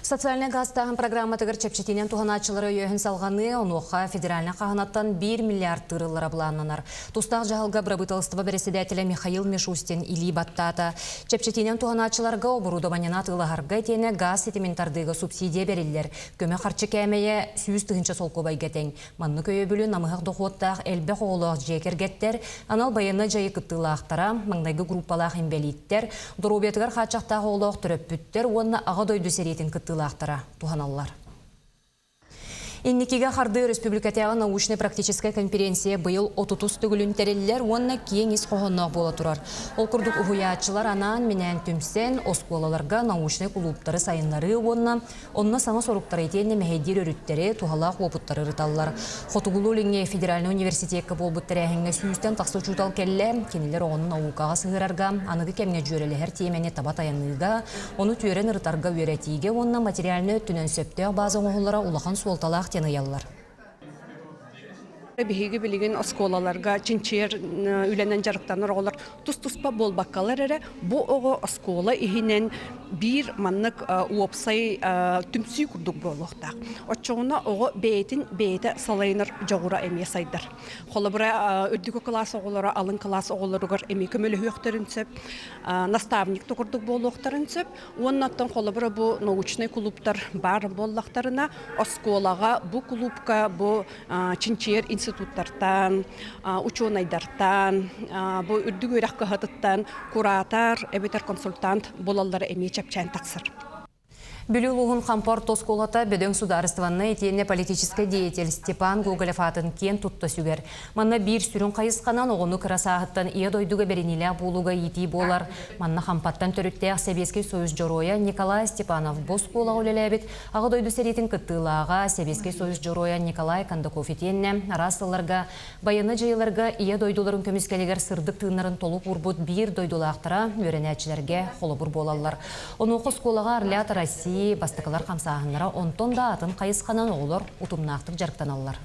Социальнай гаастааһын программатыгар чэпчэтиинэн туһанааччылары өйөөһүн салҕаныы, онуоха федеральнай хаһынаттан 1 миллиард тыырыллара былааннанар. Тустаах дьаһалга бырабыыталыстыба бэрэссэдээтэлэ Михаил Мишустин илии баттаата. Чэпчэтиинэн туһанааччыларга оборудованиены атыылаһарга итиэннэ гаас ситимин тардыыга субсидия бэриллэр. Көмө харчы кээмэйэ 100 тыһыынча солкуобайга тэҥ. Маннык өйөбүлү намыһах дохуоттаах элбэх оҕолоох дьиэ кэргэттэр, анал байыаннай дьайыы кыттыылаахтара, маҥнайгы группалаах инбэлииттэр, доруобуйатыгар хааччахтаах оҕолоох төрөппүттэр уонна Аҕа дойду сэриитин кыттыылаахтара туһаналлар. Инникигэ хардыы өрөспүүбүлүкэтээҕи научнай-практическай конференция быйыл отутус төгүлүн тэриллэр уонна киэҥ ис хоһоонноох буола турар. Ол курдук уһуйааччылар анаан-минээн түмсэн, оскуолаларга научнай кулууптары сайыннарыы уонна Онно саҥа соруктары итиэннэ мэһэйдиир өрүттэри, туһалаах уопуттары ырыталлар. Хотугулуу-Илиҥҥи федеральнай университекка буолбут тэрээһиҥҥэ сүүстэн тахса учуутал кэллэ. Кинилэр оҕону наукаҕа сыһыарарга, аныгы кэмҥэ дьүөрэлэһэр тиэмэни таба тайаныыга, ону түөрэн ырытарга үөрэтиигэ уонна материальнай өттүнэн сөптөөх бааза оҥоһуллара улахан суолталаах диэн ыйаллар. Биһиги билигин оскуолаларга чинчийэр үлэнэн дьарыктанар оҕолор тус-туспа буолбаккалар эрэ, бу оҕо оскуола иһинэн биир маннык уопсай түмсүү курдук буолуохтаах. Оччоҕуна оҕо бэйэтин бэйэтэ салайынар дьоҕура эмиэ сайдар. Холобура, үрдүкү кылаас оҕолоро алын кылаас оҕолоругар эмиэ көмөлөһүөхтэрин сөп, наставник да курдук буолуохтарын сөп. Уонна оттон холобура бу научнай кулууптар баар буоллахтарына, оскуолаҕа бу кулуупка бу чинчийэр институттартан, учуонайдартан, бу үрдүк үөрэх кыһатыттан куратор эбэтэр консультант буолаллара эмиэ чэпчээн тахсар. Бүлүү улууһун Хампа орто оскуолата бөдөҥ судаарыстыбаннай итиэннэ политическай деятель Степан Гоголев аатын киэн тутта сүгэр. Манна биир сүрүн хайысханан оҕону кыра сааһыттан Ийэ дойдуга бэриниилээх буолууга иитии буолар. Манна Хампаттан төрүттээх Сэбиэскэй Союз Дьоруойа Николай Степанов бу оскуолаҕа үлэлээбит Аҕа дойду сэриитин кыттыылааҕа, Сэбиэскэй Союз Дьоруойа Николай Кондаков итиэннэ араас сылларга байыаннай дьайыыларга Ийэ дойдуларын көмүскэлигэр сырдык тыыннарын толук уурбут биир дойдулаахтара үөрэнээччилэргэ холобур буолаллар. Онуоха оскуолаҕа Орлята России бастакылар хамсааһыннара онтон да атын хайысханан оҕолор утумнаахтык дьарыктаналлар.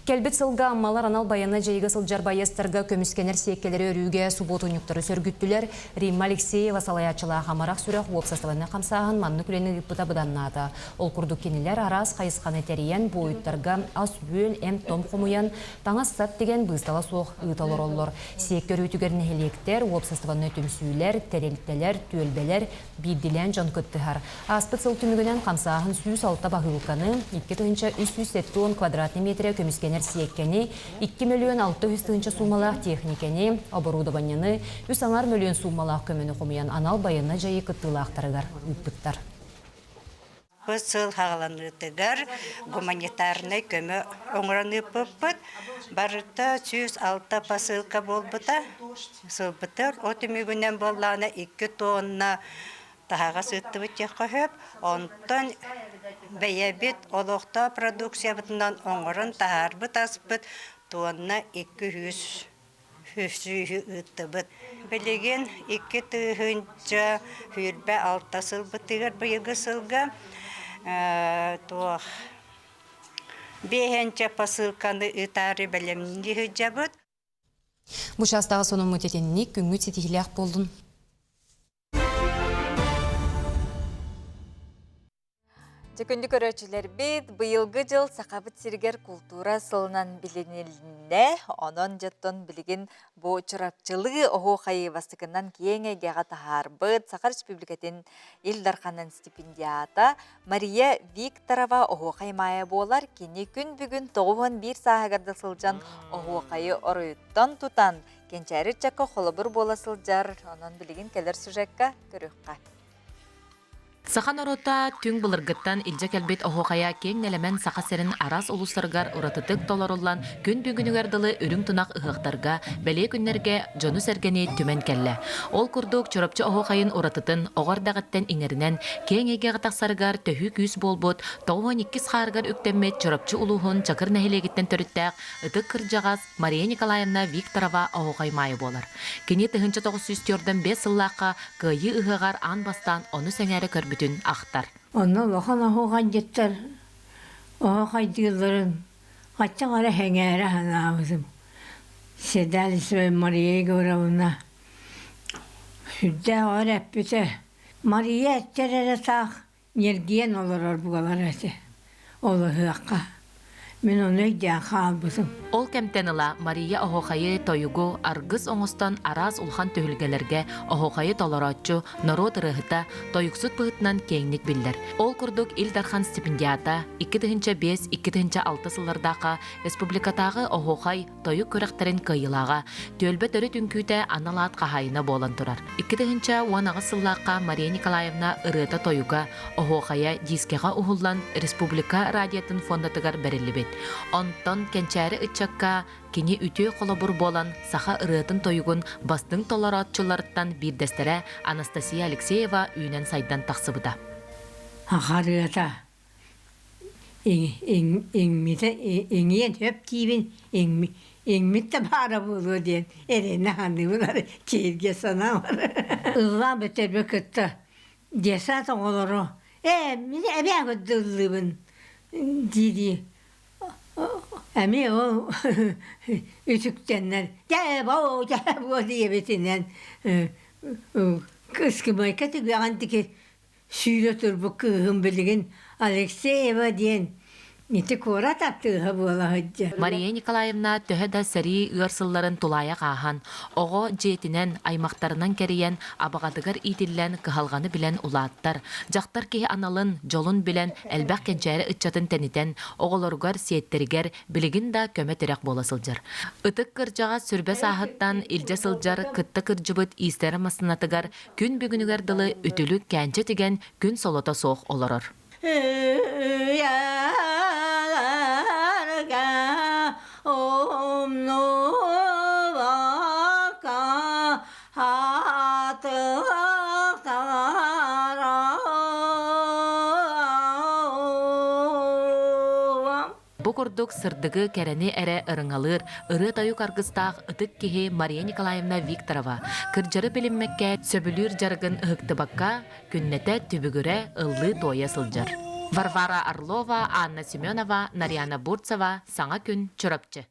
Кэлбит сылга Аммалар анал байыаннай дьайыыга сылдьар байыастарга көмүскэнэр сиэккэлэри өрүүгэ субуотунньуктары сөргүттүлэр. Римма Алексеева салайааччылаах Амарах сүрэх уопсастыбаннай хамсааһын маннык үлэни ыыппыта быданнаата. Ол курдук кинилэр араас хайысханы тэрийэн, буойуттарга ас-үөл, эмп-том хомуйан, таҥас-сап тигэн быыстала суох ыыта олороллор. Сиэккэ өрүүтүгэр нэһилиэктэр, уопсастыбаннай түмсүүлэр, тэрилтэлэр, түөлбэлэр, биирдилээн дьон кыттыһар. Ааспыт сыл түмүгүнэн хамсааһын 106 баһыылканы, 2370 квадратный миэтэрэ көмүскэнэр сиэккэни, 2 мөлүйүөн 600 тыһыынча суумалаах техникэни, оборудованиены, үс аҥаар мөлүйүөн суумалаах көмөнү хомуйан анал байыаннай дьайыы кыттыылаахтарыгар ыыппыттар. Бу сыл хаҕаланыытыгар гуманитарнай көмө оҥорон ыыппыппыт. Барыта 106 посылка буолбута. Сылбытыр от түмүгүнэн буоллаҕына 2 тонна таһаҕас ыыттыбыт диэххэ сөп. Онтон бэйэбит олохтоох продукциябытынан оҥорон таһаарбыт аспыт тонна 200 сүүһү ыыттыбыт. Билигин 2026 сылбытыгар быйылгы сылга туох биэһэнчэ посылканы ыытаары бэлэмнии сылдьабыт. Бу чаастааҕы сонуммут итинник күҥҥүт ситиһиилээх буоллун. Дьэ күндү көрөөччүлэрбит, быйылгы дьыл Сахабыт сиригэр култуура сылынан билинилиннэ. Онон дьоттон билигин бу Чурапчылыы оһуохайы бастакынан киэҥ эйгэҕэ таһаарбыт Саха Республикатын Ил Дарханын стипендиата Мария Викторова оһуохай маайа буолар. Кини күн бүгүн 91 сааһыгар да сылдьан оһуохайы оройуттан тутан кэнчээри ыччакка холобур буола сылдьар. Онон билигин кэлэр сюжекка көрүөххэ. Саха норуота түҥ былыргыттан илдьэ кэлбит оһуохайа киэҥ нэлэмэн Саха сирин араас улуустарыгар уратытык толоруллан, күн бүгүнүгэр дылы үрүҥ тунах ыһыахтарга, бэлиэ күннэргэ дьону-сэргэни түмэн кэллэ. Ол курдук, Чурапчы оһуохайын уратытын оҕо эрдэҕиттэн иҥэринэн, киэҥ эйгэҕэ тахсарыгар төһүү күүс буолбут 92 хаарыгар үктэммит Чурапчы улууһун Чакыр нэһилиэгиттэн төрүттээх ытык кырдьаҕас Мария Николаевна Викторова оһуохай маайа буолар. Кини 1945 сыллаахха Кыайыы ыһыаҕар аан бастаан ону сэҥээрэ көрбүтүн ахтар. Онно улахан оһуохайдьыттар оһуохайдыылларын хаччах эрэ сэҥээрэ санаабытым. Седалищева Мария Егоровна сүрдээх өр эппитэ. Мария эттэр эрэ таах ньиргийэн олорор буолар этэ. Ол ыһыахха. Мин ону өйдөөн хаалбытым. Ол кэмтэн ыла Мария оһуохайы, тойугу аргыс оҥостон араас улахан түһүлгэлэргэ оһуохайы толорооччу, норуот ырыаһыта, тойуксут быһыытынан киэҥник биллэр. Ол курдук Ил Дархан стипендиата 2005-2006 сыллардаахха республикатааҕы оһуохай, тойук күрэхтэрин кыайыылааҕа, түөлбэ төрүт үҥкүүтэ анал аат хаһаайына буолан турар. 2018 сыллаахха Мария Николаевна ырыата-тойуга, оһуохайа диискэҕэ уһуллан республика радиотын фондатыгар бэриллибит. Онтон кэнчээри ыччакка кини үтүө холобур буолан саха ырыатын-тойугун бастыҥ толорооччуларыттан биирдэстэрэ Анастасия Алексеева үүнэн-сайдан тахсыбыта. Саха ырыата иҥмитэ иҥиэн сөп диибин иҥмит да баара буолуо диэн эрэнэ саныыбын ары киһиргэ санаабар ыллаан бүтэрбэ кытта десант оҕолоро ээ мин эбээ көрдө ыллыыбын дии-дии эмиэ ол үтүктэннэр дьэ боо дьэ буо диэбитинэн ыскымайка түгэҕин диэки Сүүрэ турбут кыыһым билигин Алексеева диэн ити куорат артыыһа буола сылдьар. Мария Николаевна төһө да сэрии ыар сылларын тулаайах ааһан, оҕо дьиэтинэн, аймахтарынан кэрийэн, абаҕатыгар иитиллэн, кыһалҕаны билэн улааттар, дьахтар киһи аналын, дьолун билэн, элбэх кэнчээри ыччатын тэнитэн, оҕолоругар, сиэттэригэр билигин да көмө-тирэх буола сылдьар. Ытык кырдьаҕас сүрбэ сааһыттан илдьэ сылдьар кытта кырдьыбыт иистэрэ массыынатыгар Күн бүгүнүгэр дылы үтүлүк кээнчэ тигэн күн солото суох олорор. Бу курдук сырдыгы, кэрэни эрэ ырыҥалыыр ырыа-тойук аргыстаах ытык киһи Мария Николаевна Викторова кырдьары билиммэккэ сөбүлүүр дьарыгын ыһыктыбакка күннэтэ түбүгүрэ ыллыы-туойа сылдьар. Варвара Орлова, Анна Семенова, Нарьяна Бурцева, Саҥа күн, Чурапчы.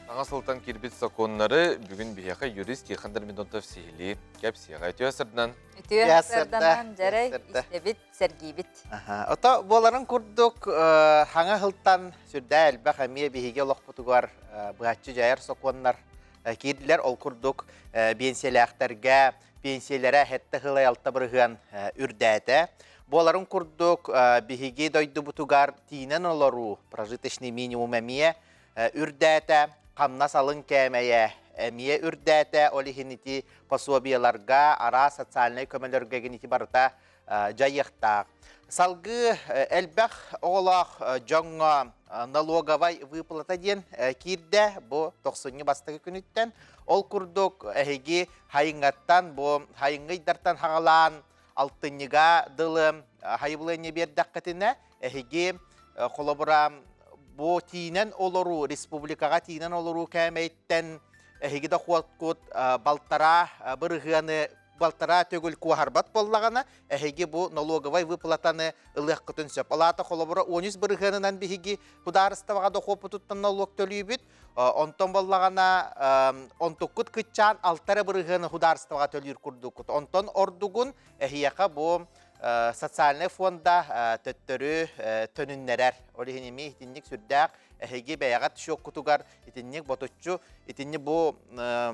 Саҥа сылтан киирбит сокуоннары бүгүн биһиэхэ юрист Тихон Дормидонтов сиһилии кэпсиэҕэ. Үтүө сырдынан. Үтүө сырданан, дьэрэй, истэбит, сэргиибит. Ото буоларын курдук хаҥа сылтан сүрдээх элбэх эмиэ биһиги олохпутугар быһаччы дьайар сокуоннар киирдилэр. Ол курдук биэнсийэлээхтэргэ пенсиялэрэ сэттэ сылай алта бырыһыан үрдээтэ. Буоларын курдук биһиги дойдубутугар тиинэн олоруу прожиточный минимум эмиэ үрдээтэ, хамнас алын кээмэйэ эмиэ үрдээтэ, ол иһин ити пособиеларга, араас социальнай көмөлөргө гин ити барыта дьайыахтаах. Салгыы элбэх оҕолоох дьоҥҥо налоговай выплата диэн киирдэ бу тохсунньу бастакы күнүттэн. Ол курдук эһиги хайыҥҥаттан бу хайыҥҥы ыйдартан хаҕалаан алтынньыга дылы хайыбылыанньа биэрдэххитинэ эһиги холобура бу тиинэн олоруу республикаҕа тиинэн олоруу кээмэйиттэн эһиги дохуоткут балтараа бырыһыаны балтараа төгүл куоһарбат буоллаҕына эһиги бу налоговай выплатаны ылыаххытын сөп. Ол аата холобура 13 бырыһыанынан биһиги судаарыстыбаҕа дохуоппутуттан налог төлүүбүт. Онтон буоллаҕына онтуккут кыччаан алта эрэ бырыһыаны судаарыстыбаҕа төлүүр курдуккут. Онтон ордугун эһиэхэ бу социальнай фонда төттөрү төнүннэрэр. Ол иһин эмиэ итинник сүрдээх эһиги бэйэҕит счеккутугар итинник ботуччу итинник бу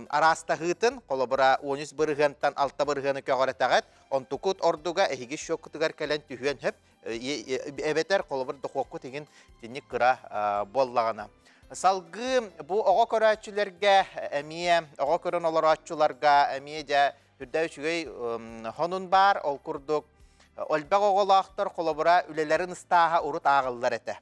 араастаһыытын холобура 13 бырыһыантан 6 бырыһыаны көҕүрэтэҕит онтукут ордуга эһиги счеккутугар кэлэн түһүөн сөп эбэтэр холобур дохуоккут игин итинник кыра буоллаҕына. Салгыы бу оҕо көрөөччүлэргэ эмиэ, оҕо көрөн олорооччуларга эмиэ дьэ үрдэ үчүгэй хонун баар. Ол курдук элбэх оҕолоохтор холобура үлэлэрин ыстааһа урут ааҕыллар этэ.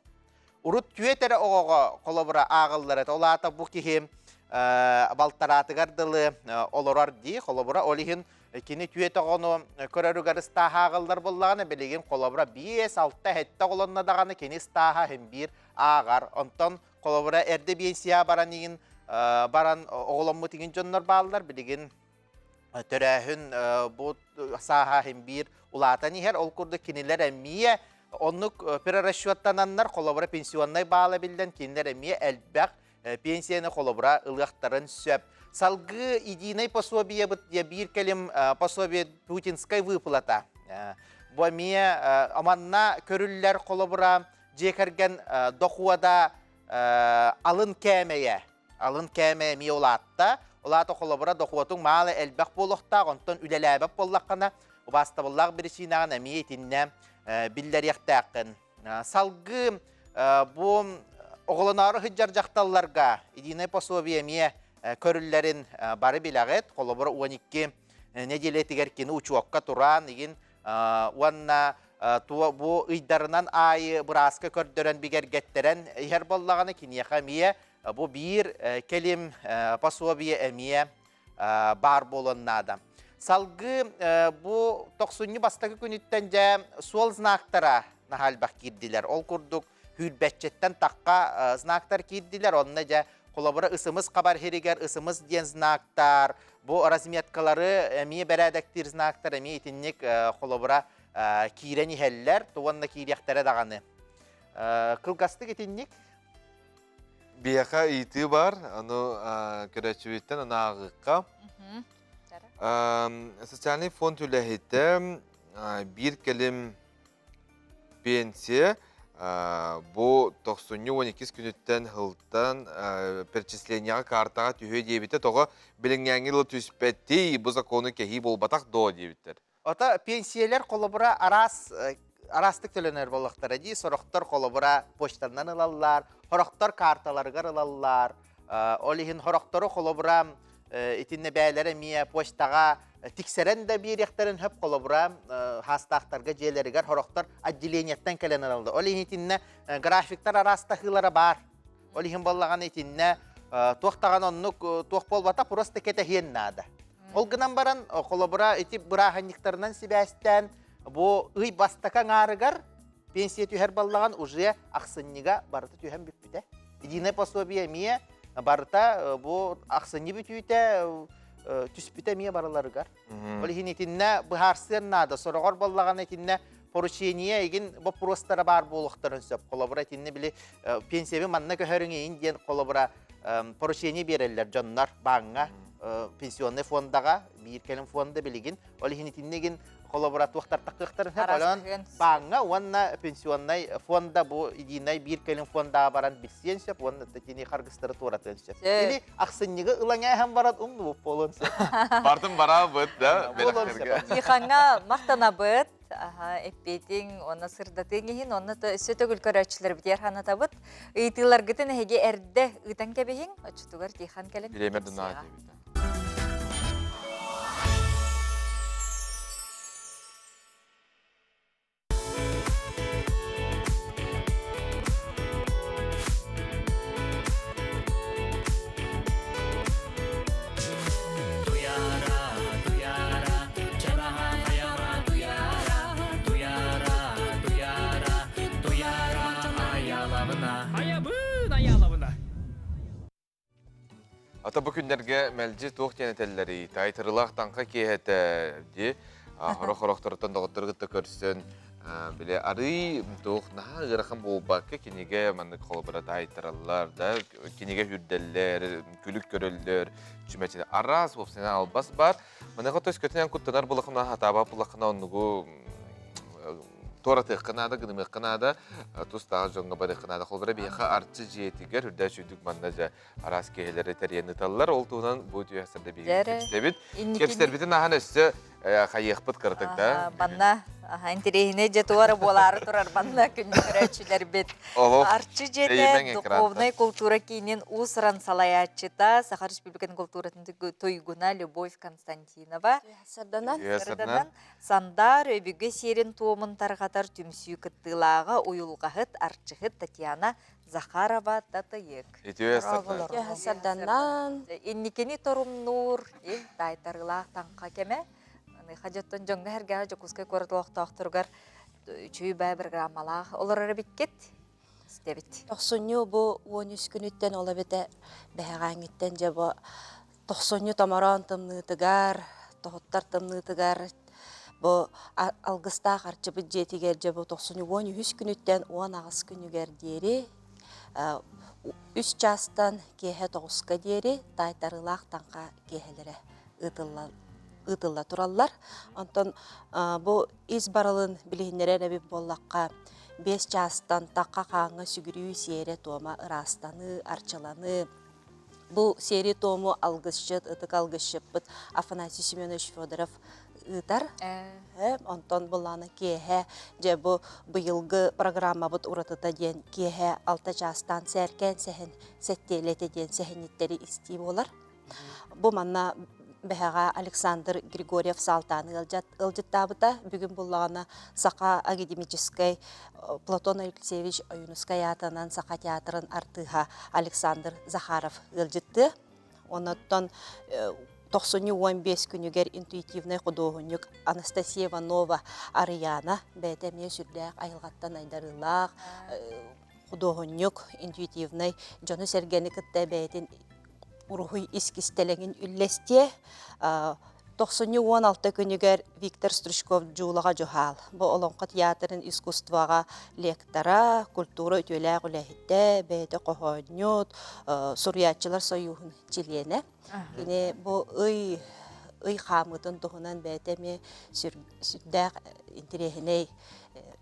Урут түөт эрэ оҕоҕо холобура ааҕыллар этэ. Ол аата бу киһи балтараатыгар дылы олорор дии. Холобура ол иһин кини түөт оҕону көрөрүгэр ыстааһа ааҕыллар буоллаҕына, билигин холобура 5-6 сэттэ оҕолонно даҕаны кини ыстааһа иһин биир ааҕар. Онтон холобура эрдэ биэнсийэ баран иҥин баран оҕоломмут иҥин дьоннор бааллар. Билигин төрөөһүн бу сааһа иһин биир улаатан иһэр. Ол курдук кинилэр эмиэ оннук перерасчеттананнар холобура пенсионнай баала биллэн кинилэр эмиэ элбэх пенсияны холобура ылыахтарын сөп. Салгыы единый пособиебыт биир кэлим пособие путинскай выплата. Бу эмиэ аманна көрүллэр холобура дьиэ кэргэн дохуода алын кээмэйэ алын кээмэйэ эмиэ улаатта. Улаата холобура дохуотуҥ маала элбэх буолуохтаах, онтон үлэлээбэт буоллаххына, убаастабыллаах биричиинэҕин эмиэ итиннэ биллэриэхтээххин. Салгыы бу оҕолоноору сылдьар дьахталларга единое пособие эмиэ көрүллэрин бары билэҕит. Холобура 12 нэдиэлэтигэр кини учуокка туран, игин уонна бу ыйдарынан аайы бырааска көрдөрөн бигэргэттэрэн иһэр буоллаҕына киниэхэ эмиэ бу биир кэлим пособие эмиэ баар буолуон наада. Салгыы бу тохсунньу бастакы күнүттэн дьэ суол знактара наһаа элбэх киирдилэр. Ол курдук сүүрбэччэттэн тахха знактар киирдилэр. Онно дьэ холобура ысымыс хабар иһиригэр ысымыс диэн знактар, бу разметкалары эмиэ бэрээдэктиир знактар эмиэ итинник холобура киирэн иһэллэр, уонна киириэхтэрэ даҕаны. Кылгастык итинник. Биһиэхэ ыйытыы бар, ону көрөөччүбүттэн аны ааҕыахха. Социальный фонд үлэһитэ биир кэлим пенсия бу тохсунньу 12 күнүттэн сылтан перечислениеҕа картаҕа түһүө диэбитэ тоҕо билиҥҥээҥҥи дылы түспэтий бу закону кэһии буолбатах дуо диэбиттэр. Ото пенсиялар холобура араас араастык төлөнөр буоллахтара дии. Сорохтор холобура почтанан ылаллар, сорохтор карталарыгар ылаллар. Ол иһин сорохтору холобура итиннэ бээлэрэ эмиэ почтаҕа тиксэрэн да биэриэхтэрин сөп холобура хаастаахтарга дьиэлэригэр сорохтор отделениеттан кэлэн ылаллар. Ол иһин итиннэ графиктар араастаһыылара баар. Ол иһин буоллаҕына итиннэ туох даҕаны оннук туох буолбата просто кэтэһиэн наада. Ол гынан баран, холобура, ити бырааһынньыктарынан сибээстээн, бу ый бастакы аҥаарыгар пенсия түһэр баллаҕан уже ахсынньыга барыта түһэн бүппүтэ. Единое пособие эмиэ барыта бу ахсынньы бүтүүтэ түспүтэ эмиэ барыларыгар. Ол иһин итиннэ быһаарсыан наада. Сороҕор боллаҕана итиннэ поручение игин боппуруостара баар буолуохтарын сөп. Холобура итиннэ били пенсияби манна көһөрүҥ иин диэн холобура поручение биэрэллэр дьоннор бааҥҥа пенсионный фондаҕа биир кэлим фонда билигин ол иһин итиннигин холобура туохтар такыахтарын сөп олон бааҥҥа уонна пенсионный фонда бу единый биир кэлим фондаҕа баран билсиэн сөп уонна тини харгыстары туоратыан сөп или ахсынньыгы ылаҥээһэн баран умнубут буолуон сөп бартын бараабыт да буолуон сөп Тихаҥҥа махтанабыт эппиэтиҥ уонна сырдатыҥ иһин уонна өссө төгүл көрөөччүлэрбитигэр санатабыт ыйытыыларгытын эһиги эрдэ ыытан кэбиһиҥ оччотугар Тихон кэлэн Бириэмэ дунаа диэбитэ. Ата бу күннэргэ мэлдьи туох диэн этэллэрий? Таайтарыылаах таҥха киэһэтэ дии. Хорох-хорохторуттан доҕоттору кытта көрсөн, били арыый туох наһаа ыарахан буолбакка кинигэ маннык холобура таайтараллар да, кинигэ үрдэллэр, күлүк көрөллөр, чүмэчи араас уопсайынан албас баар. Маныаха төскөтүнэн куттанар булахына, хатаабат булахына оннугу туоратыахха наада, гынымыахха наада, тустаах дьоҥҥо барыахха наада. Холобура, биһиэхэ Арчы дьиэтигэр үрдээ сүүрдүк манна дьэ араас киэһэлэри тэрийэн ыыталлар. Ол туһунан бу түһэсэрдэ биһиги кэпсэбит. Кэпсэрбитин аһан өссө хайыахпыт кыратык да. Манна Интэриэһинэй дьэ туора буолаары турар манна күндү көрөөччүлэрбит. Арчы дьиэтэ духовнай култуура киинин уус-уран салайааччыта, Саха Республикатын култууратын туйгуна Любовь Константинова. Сарданан. Сарданан. Сандаар өбүгэ сиэрин туомун тарҕатар түмсүү кыттыылааҕа уйулҕаһыт, арчыһыт Татьяна Захарова Татыйык. Үтүө сарданан. Сарданан. Инникини торумнуур, таайтарыылаах таҥха кэмэ. Маныаха дьоттон дьоҥҥо-сэргэҕэ Дьокуускай куорат олохтоохторугар үчүгэй баай программалаах олорор эбиккит. Истэбит. Тохсунньу бу 13 күнүттэн ол эбэтэ бэһэҕээҥҥиттэн дьэ бу тохсунньу томороон тымныытыгар, тоһуттар тымныытыгар бу алгыстаах арчыбыт дьиэтигэр дьэ бу тохсунньу 13 күнүттэн 18 күнүгэр диэри үс чаастан киэһэ тоҕуска диэри таайтарыылаах таҥха киэһэлэрэ ыытылла ыытылла тураллар. Онтон бу ис барылын билиһиннэрэр эбит буоллахха, биэс чаастан тахха хааҥҥа сүгүрүү сиэрэ-туома ыраастаныы, арчыланыы. Бу сиэри-туому алгысчыт, ытык алгысчыппыт Афанасий Семенович Федоров ыытар. Онтон былаана киэһэ, дьэ бу быйылгы программабыт уратыта диэн киэһэ алта чаастаан сээркээн сэһэн сэттиэлэтэ диэн сэһэнньиттэри истии буолар. Бу манна бэһэҕэ Александр Григорьев Саалтааны ыалдьыттаабыта. Бүгүн буллаҕына Саха академическай Платон Алексеевич Ойуунускай аатынан Саха театрын артыыһа Александр Захаров ыалдьыттыа. Онуттан тохсунньу 15 күнүгэр интуитивнай худуоһунньук Анастасия Иванова Арыйаана бэйэтэ эмиэ сүрдээх айылҕаттан айдарыылаах худуоһунньук, интуитивнай дьону-сэргэни кытта бэйэтин уруһуй ис кистэлэҥин үллэстиэ. Тохсунньу 16 күнүгэр Виктор Стручков Дьуулаҕа дьуһаал. Бу Олоҥхо театрын искусствоҕа лектора, культура үтүөлээх үлэһитэ, бэйэтэ хоһоонньут, суруйааччылар сойууһун чилиэнэ. Кини бу ый ый хаамыытын туһунан бэйэтэ эмиэ сүрдээх интэриэһинэй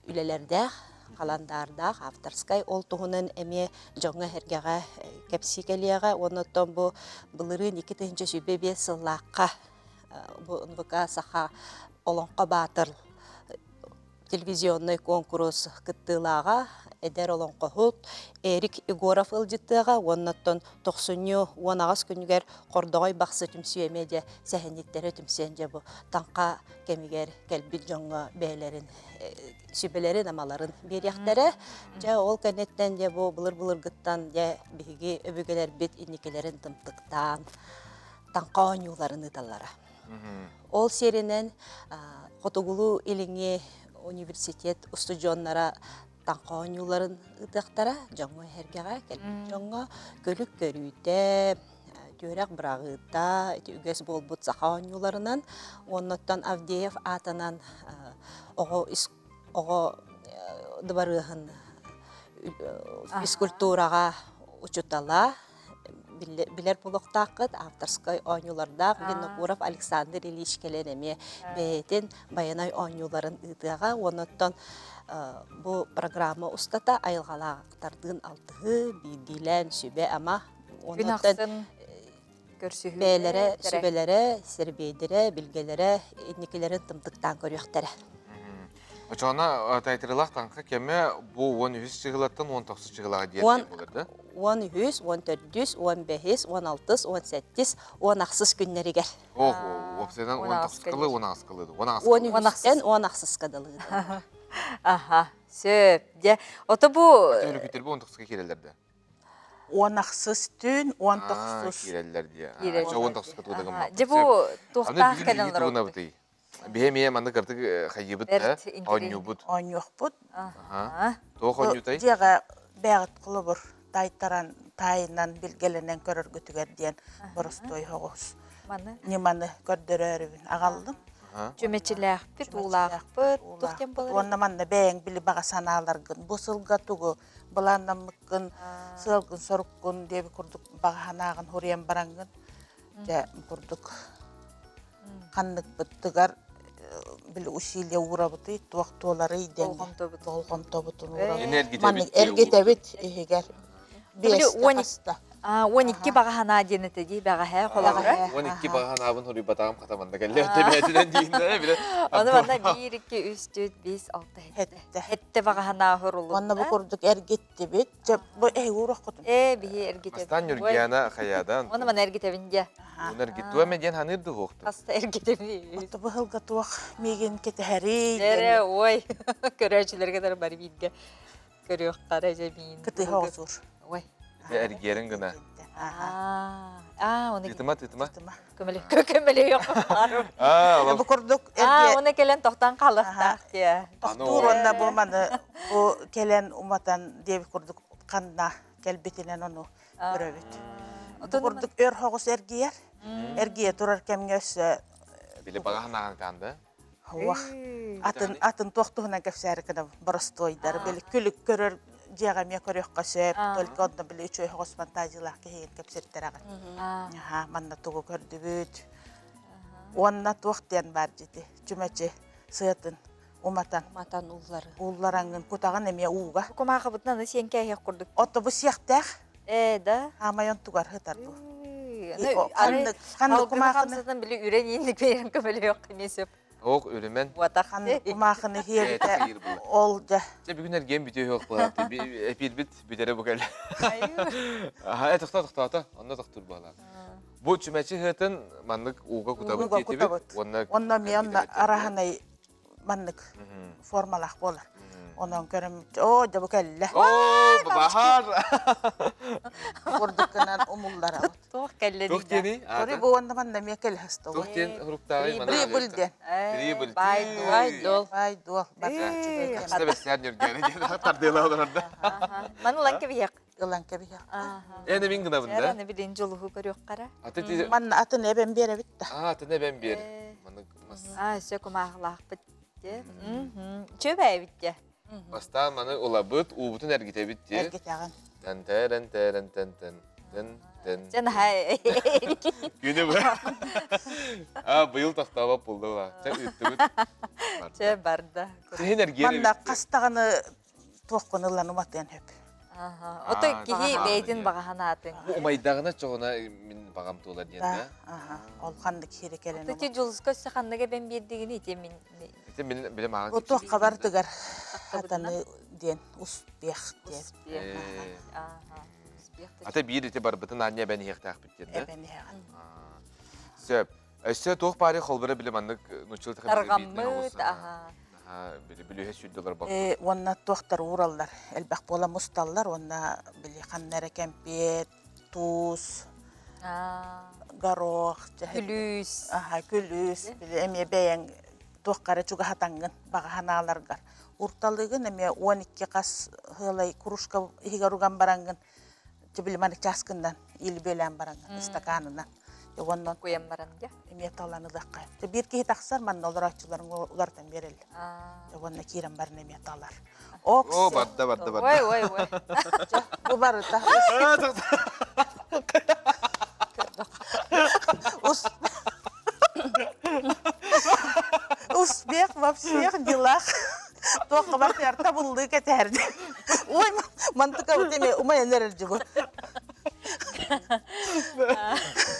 үлэлэрдээх, халандаардаах, авторскай. Ол туһунан эмиэ дьоҥҥо-сэргэҕэ кэпсии кэлиэҕэ. Уонна оттон бу былырыын 2025 сыллаахха бу НВК Саха Олоҥхо Баатыр телевизионнай куонкурус кыттыылааҕа, эдэр олоҥхоһут Эрик Егоров ыалдьыттыаҕа уонна оттон тохсунньу 18 күнүгэр Хордоҕой Бахсы түмсүү эмиэ дьэ сэһэнньиттэрэ түмсэн дьэ бу таҥха кэмигэр кэлбит дьоҥҥо бэйэлэрин сүбэлэрин-амаларын биэриэхтэрэ. Дьэ ол кэнниттэн дьэ бу былыр-былыргыттан дьэ биһиги өбүгэлэрбит инникилэрин тымтыктаан таҥха оонньууларын ыыталлара. Ол сиэринэн Хотугулуу-Илиҥҥи университет устудьуоннара таҥха оонньууларын ыытыахтара дьоҥҥо-сэргэҕэ, кэлбит дьоҥҥо көлүк көрүүтэ, түөрэх быраҕыыта, ити үгэс буолбут саха оонньууларынан уоннаттан Авдеев аатынан оҕо оҕо дыбарыаһын физкультураҕа учуутала билэр буолуохтааххыт авторскай оонньуулардаах Винокуров Александр Ильич кэлэн эмиэ бэйэтин байанай оонньууларын ыытыаҕа уонна бу программа устата айылҕалаахтардыын алтыһыы биирдиилээн сүбэ-ама Күн ахсын көрсүһүүлэрэ, бэйэлэрэ сүбэлэрэ, сэрбиэйдэрэ, билгэлэрэ инникилэрин тымтыктаан көрүөхтэрэ. Очоҕуна тайтырылаах таҥха кэмэ бу 13 чыгылаттан 19 чыгылаҕа диэн буолар да? 13, 14, 15, 16, 17, 18 күннэригэр. Ох, уопсайынан 19 кылы, 18 кылы, 18 13-тэн 18 дылы. Аха, сөп. Дьэ, ото бу Өрүкүтэр бу 19-ка киирэллэр да? 18 түүн, 19. Киирэллэр дии. Киирэллэр. 19-ка тугу да гыммаппыт. Дьэ бу туохтаах кэлэн олоробут? Биһи эмиэ маннык ыртык хайыыбыт да, оонньуубут. Оонньуохпут. Туох оонньуутай? Дьиэҕэ бэйэҕит холобур таайтаран, таайынан, билгэлэнэн көрөргүтүгэр диэн боростуой соҕус ньыманы көрдөрөөрүбүн аҕаллым. Чүмэчилээхпит, уулаахпыт, туох диэн буолар? Уонна манна бэйэҥ били баҕа санааларгын бу сылга тугу былааннаммыккын, сыалгын-соруккун диэби курдук баҕа санааҕын суруйан бараҥҥын дьэ курдук ханныкпыттыгар били усилие уурабытый туох туоларый диэн болҕомтобутун уурабыт. Маннык эргитэбит иһигэр биэстэ хаста. 12 баҕа санаа диэн этэ дии бэҕэһээ холобура. 12 баҕа санаабын хоруйбатаҕым хата манна кэллэ тэбээтинэн диин биле. Ону манна 1 2 3 4 5 6 7 7 баҕа санаа хурулунна. Онно бу курдук эргиттибит. Дьэ бу эһиги уураххытын. Ээ биһи эргитэбит. Бастаан Ньургияна хайадан. Ону манна эргитэбин дьэ. Уну эргиттуа ме диэн ханыыр дуһуохтун. Хаста эргитэбин. Отто бу сылга туох миигин кэтэһэрий. Эрэ ой көрөөчүлэргэ да бары бииргэ көрүөххэ дьэ миин. Кытыһа оҕусур. Ой. Эргиэрин гына. Аа, оны Тытыма, тытыма. Көмөлө көмөлө Аа, Бу курдук Аа, оны кэлэн тохтон қалықтақ те. Тохтуур онна бу маны бу кэлэн уматан диэбит курдук ханна кэлбитинэн ону көрөбүт. Бу курдук өр хоҕус эргийэр. Эргийэ турар кэмҥэ өссө Били баҕа санааҕын таанда. Уох. Атын атын туох туһунан кэпсээри гына боростуойдар. Били күлүк көрөр дьиэҕэ эмиэ көрүөххэ сөп. Только онно били үчүгэй хоҕус фантазиялаах киһигин кэпсэттэрэҕин. Аха, манна тугу көрдүбүт. Уонна туох диэн баар дьити. Чүмэчи сыатын уматан. Уматан ууллары. Ууллараңҥын кутаҕын эмиэ ууга. Кумаахыбытынан аны сиэн кээһиэх курдук. Отто бу сиэхтээх. Ээ, да. Аамайон тугар сытар бу. Ханнык ханнык кумаахыны били үрэн иинник бэйэн көмөлөөх эмиэ сөп. Ох, үрүмэн. Ханнык кумаахыны хиэбитэ ол дьэ. Дьэ бүгүн эргиэн бүтүө суох буолаат. Эпиирбит бүтэрэ бу кэлэ. Аха, э тохтоо тохтоото. Онно тохтуур буолаат. Бу чүмэчи ыһыатын маннык ууга кутабыт диэтибит. Уонна Онно эмиэ онно араһынай маннык формалаах буолар. Онон көрөм, оо, дьэ бу кэллэ. Оо, баһаар! Курдук гынан умулларабыт. Туох кэллэ Туох диэний? Тори бу уонна манна эмиэ кэлэ сыста. Туох диэн хуруктааҕый манна? Прибыль диэн. Прибыль. Бай-дуол. Бай-дуол. Хasta бэссээр нүргэни диэн тардыылаа олорорда. Маны ылан кэбиһиэх. Ылан кэбиһиэх. Эне мин гынабын да? Аны билин дьулуһу көрүөххара. Аты Манна атын эбэн биэрэбит да. Аа, атын эбэн биэр. Маны Аа, өссө кумааҕылаахпыт дии. Чөбээбит дии. Бастаан маны ылабыт, уубутун эргитэбит дии. Эргитэҕин. Тэн тэн тэн тэн тэн тэн тэн. Дьэ наһаа Күнү бу. Аа, быйыл тохтообот булду Чэ ыыттыбыт. Чэ барда. Сиһин эргиэр Манна хастаҕаны туоххун ылан уматыан сөп. Ото киһи бэйэтин баҕаһанаатын. Бу умайдаҕына чоҕуна мин баҕам туолар диэн да. Ол ханнык киһи кэлэн. Ото Дьулуска өссө ханнык эбэн биэрдигини ити мин Ити мин билим ааҕан Бу туохха бардыгар хатаны диэн успех диэн. Ата биир ити барбытын аанньа эбэн иһиэхтээхпит диэн да. Эбэн иһэҕин. Сөп. Өссө туох баары холбура били маннык нуччал Тарҕаммыт, аха. Били бүлүүһэ сүүрдэлэр бак. Уонна туохтар уураллар, элбэх буола мусталлар уонна били ханна эрэ кэмпиэт, туус, горох, күлүүс. Аха, күлүүс, били эмиэ бэйэҥ туохха эрэ чугаһатаҥҥын баҕа санааларгар. Урталыгын эмиэ 12 хас сыалай кружка иһигэр уган бараҥҥын били маны чааскыннан илбиэлээн бараҥҥын ыстакаанынан Онон куйан баран дьэ. Эмиэ талан ылыахха. Биир киһи тахсар, манна олорооччуларын уларытан биэрэллэр. Уонна киирэн баран эмиэ талар. О, барда, барда, барда. Ой, ой, ой. Бу барыта. Успех во всех делах. Туохха барытыгар табыллыы кэтэһэр. Ой, мантыка теме умайан эрэр дьыбы.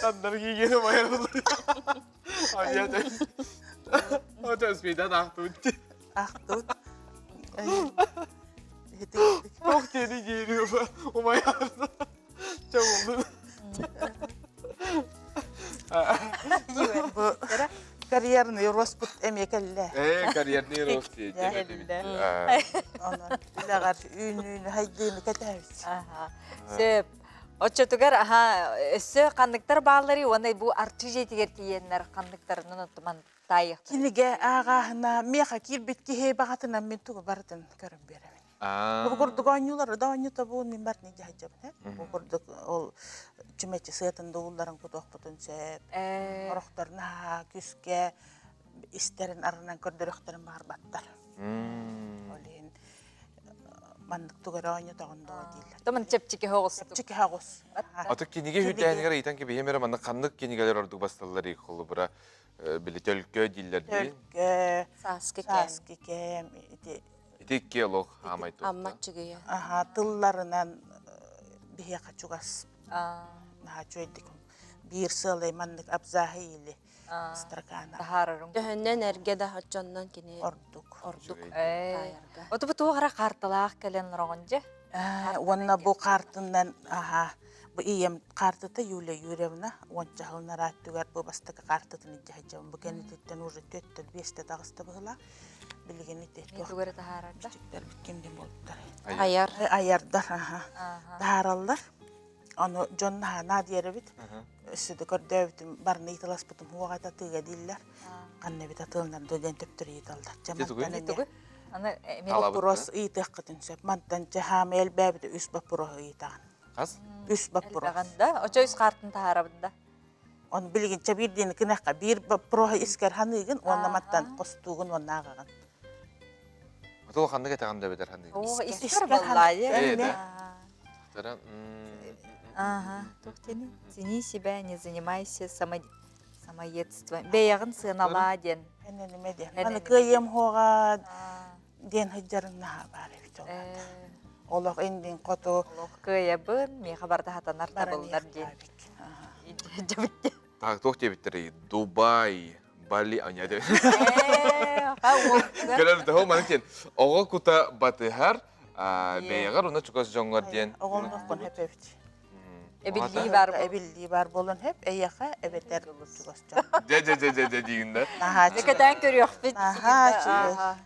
Тандар киигene умайар булар. Ата успейдан ахтыбыт. Ахтыбыт. Ох тени диэри умайар. Чабылды. Бу карьерный роспут эмиэ кэллэ. Ээ, карьерный рост Онон үлэҕэр үүнүүнү хайдыыны кэтэһэбит. Сөп. Оччотугар аха өссө ханныктар баалларый уонна бу арчы дьиэтигэр тиийэннэр ханныктарынан оттуман таайыахтар. Кинигэ ааҕааһына миэхэ киирбит киһи баҕатынан мин тугу барытын көрөн биэрэбин. Бу курдук оонньуулары да оонньута бу мин барытын дьаһайдьабын. Бу курдук ол чүмэчи сыатын да уулларын кутуохпутун сөп. Орохторун аһаа күскэ истэрин арынан көрдөрөхтөрүн баҕарбаттар. Ол иһин маннык тугу эрэ оонньотоҕун дуо дииллэр. Томун чэпчэки оҕус. Чэпчэки оҕус. Аты кинигэ үрдээнигэр ыйтан кэбиһиэм эрэ маннык ханнык кинигэлэр ордук басталлар холобура били төлкө дииллэр дии. Төлкө, Сааскы кэм. Сааскы кэм ити Ити икки олох хаамай Амма чыгыйа. Аха, тылларынан биһиэхэ чугас. Наһаа үчүгэйдик биир сыалай маннык абзаһы или строкана. Таһаарарым. Төһөннөн эргэ да оччоннон кини ордук. Ордук таайарга. Оту бу туох эрэ карталаах кэлэн олороҕун дьэ. Уонна бу картынан аха бу ийэм картата Юлия Юрьевна уонча сылын түгэр бу бастакы картатын илдьэ сылдьабын. Бу кэннититтэн уже түөттэн биэстэ таҕыста быһыылаах. Билигин ити туох эрэ таһаарарда. Бичиктэрбит ким дим буолбуттар. Айар. Айардар, аха. Таһаараллар. Ону дьон наһаа диэрэбит. Өссө да көрдөөбүтүм, барыны ыйыталаспытым уоҕа атыыга дииллэр. Ханна эбит атыыланар дуо диэн төптөрү ыйыталлар. Дьэ мантан эмиэ Аны вопрос ыйытыаххытын сөп. Мантан дьэ хаамай элбээбитэ үс боппуруоһу ыйытаҕын. Хас? Үс боппуруос. да? Очо үс хаартын таһаарабын да? Он билигин чэ биир диэни кынахха биир боппуруоһу искэр ханыыгын уонна мантан хостуугун уонна ааҕаҕын. Отол ханнык этэҕин да бэтэр ханыыгын. Оо, искэр баллаайы. Ага, туох диэний? Цени себя, не занимайся само... самоедством. Бэйэҕин сыаналаа диэн. Энэниме диэн. Аны кыайыам хуоҕа диэн сылдьарын наһаа баар эбит ол. Олох индин хоту. Олох кыайабын, миэхэ барда хатанар табыллар диэн. Дьабыт Так, туох диэбиттэрий? Дубай, Бали, аня деп. Көрөр да маннык диэн. Оҕо кута батыһар, бэйэҕэр уна чугас дьоҥҥор диэн. Оҕолонуохпун хөп эбит. Эбиллии бар Эбиллии бар буолан хөп, эйиэхэ эбэтэр чугас дьон. Дьэ дьэ дьэ дьэ дьэ диигин да. Кэтээн көрүөхпүт. Аха,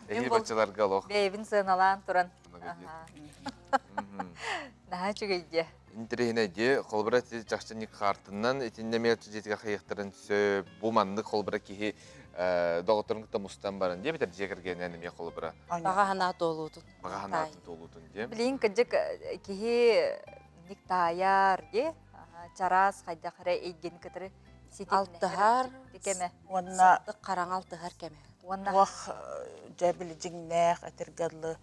Эһиги баччаларга олох. Бэйэбин сыаналаан туран. Наһаа үчүгэй дьэ. Интэриэһинэй дии. Холобура чахчы хаартынан итиннэ эмиэ дьиэтигэр хайыахтарын сөп. Бу маннык холобура киһи доҕотторун кытта мустан баран дии эбэтэр дьиэ кэргэнинэн эмиэ холобура. Баҕа санаа туолуутун. Баҕа санаатын туолуутун дии. Билигин кырдьык киһи ник таайар дии. Чараас хайдах эрэ эйгин кытары Алтыһар кэмэ. Уонна хараҥа алтыһар кэмэ. Уонна Туох дьэ били дьиҥнээх этэргэ дылы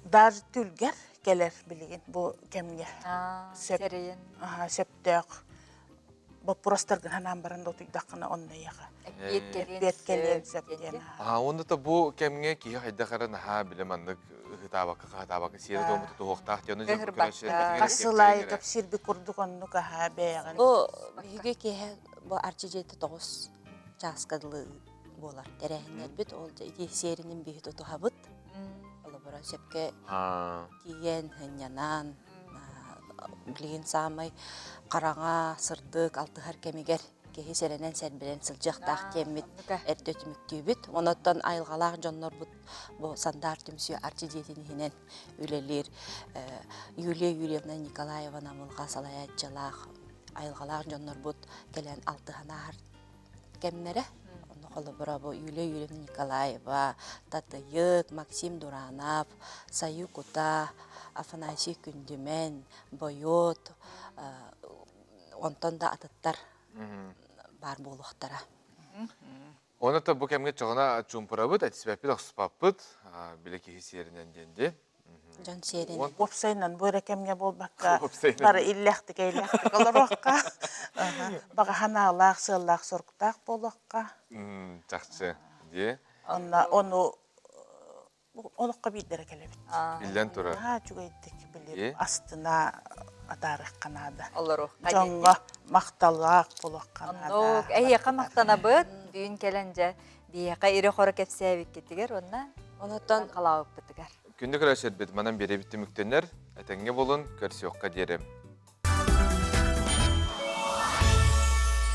даже түлгэр кэлэр билигин бу кэмҥэ сөп сөптөөх боппуруостаргын санаан баран да утуйдаххына онно эйиэхэ эппиэт кэлиэн сөп диэн Аа уонна да бу кэмҥэ киһи хайдах эрэ наһаа билэ маннык ыһытаабакка хаһытаабакка сиэрэ туомута туһуохтаах диэн Хас сыл аайы кэпсиирби курдук оннук аһаа бэйэҕин Бу биһиги киэһэ бу Арчы дьиэтэ тоҕус чааска дылы буолар тэрээһиннэрбит ол ити сиэринин биһи тутуһабыт Олобура сөпкө тиийэн, сынньанан, билигин саамай хараҥа, сырдык, алтыһар кэмигэр киһи сэрэнэн-сэрбэнэн сылдьыахтаах диэммит эрдэ түмүктүүбүт. Онон айылҕалаах дьоннорбут бу Сандаар түмсүү Арчы дьиэтин иһинэн үлэлиир Юлия Юрьевна Николаева Намылҕа салайааччылаах айылҕалаах дьоннорбут кэлэн алтыһан ааһар кэмнэрэ. Онно холобура бу Юлия Юрьевна Николаева, Татыйык, Максим Дуранов, Саю Кута, Афанасий Күндүмэн, Бойуот, онтон да атыттар баар буолуохтара. Оны та бу кэмҥэ чоҕуна чуумпурабыт, этиспэппит, охсуспаппыт, билэ киһи сиэринэн диэн дии. Дьон сиэринэн. Уопсайынан бу эрэ кэмҥэ буолбакка, бары иллэхтик-эйлэхтик олоруохха, баҕа санаалаах, сыаллаах, соруктаах буолуохха. Чахчы, дии. Онно ону олоххо биирдэрэ кэлэбит. Биллэн турар. Наһаа үчүгэйдик били астына атаарыахха наада. Олоруохха Дьоҥҥо махталлаах буолуохха наада. Оннук, эһиэхэ махтанабыт. Түүн кэлэн дьэ биһиэхэ ирэ-хоро кэпсээбиккитигэр уонна Онуттан халаабыппытыгар. Күндү көрөөччүлэрбит манан биэрэбит түмүктэнэр. Этэҥҥэ буолун, көрсүөххэ диэри.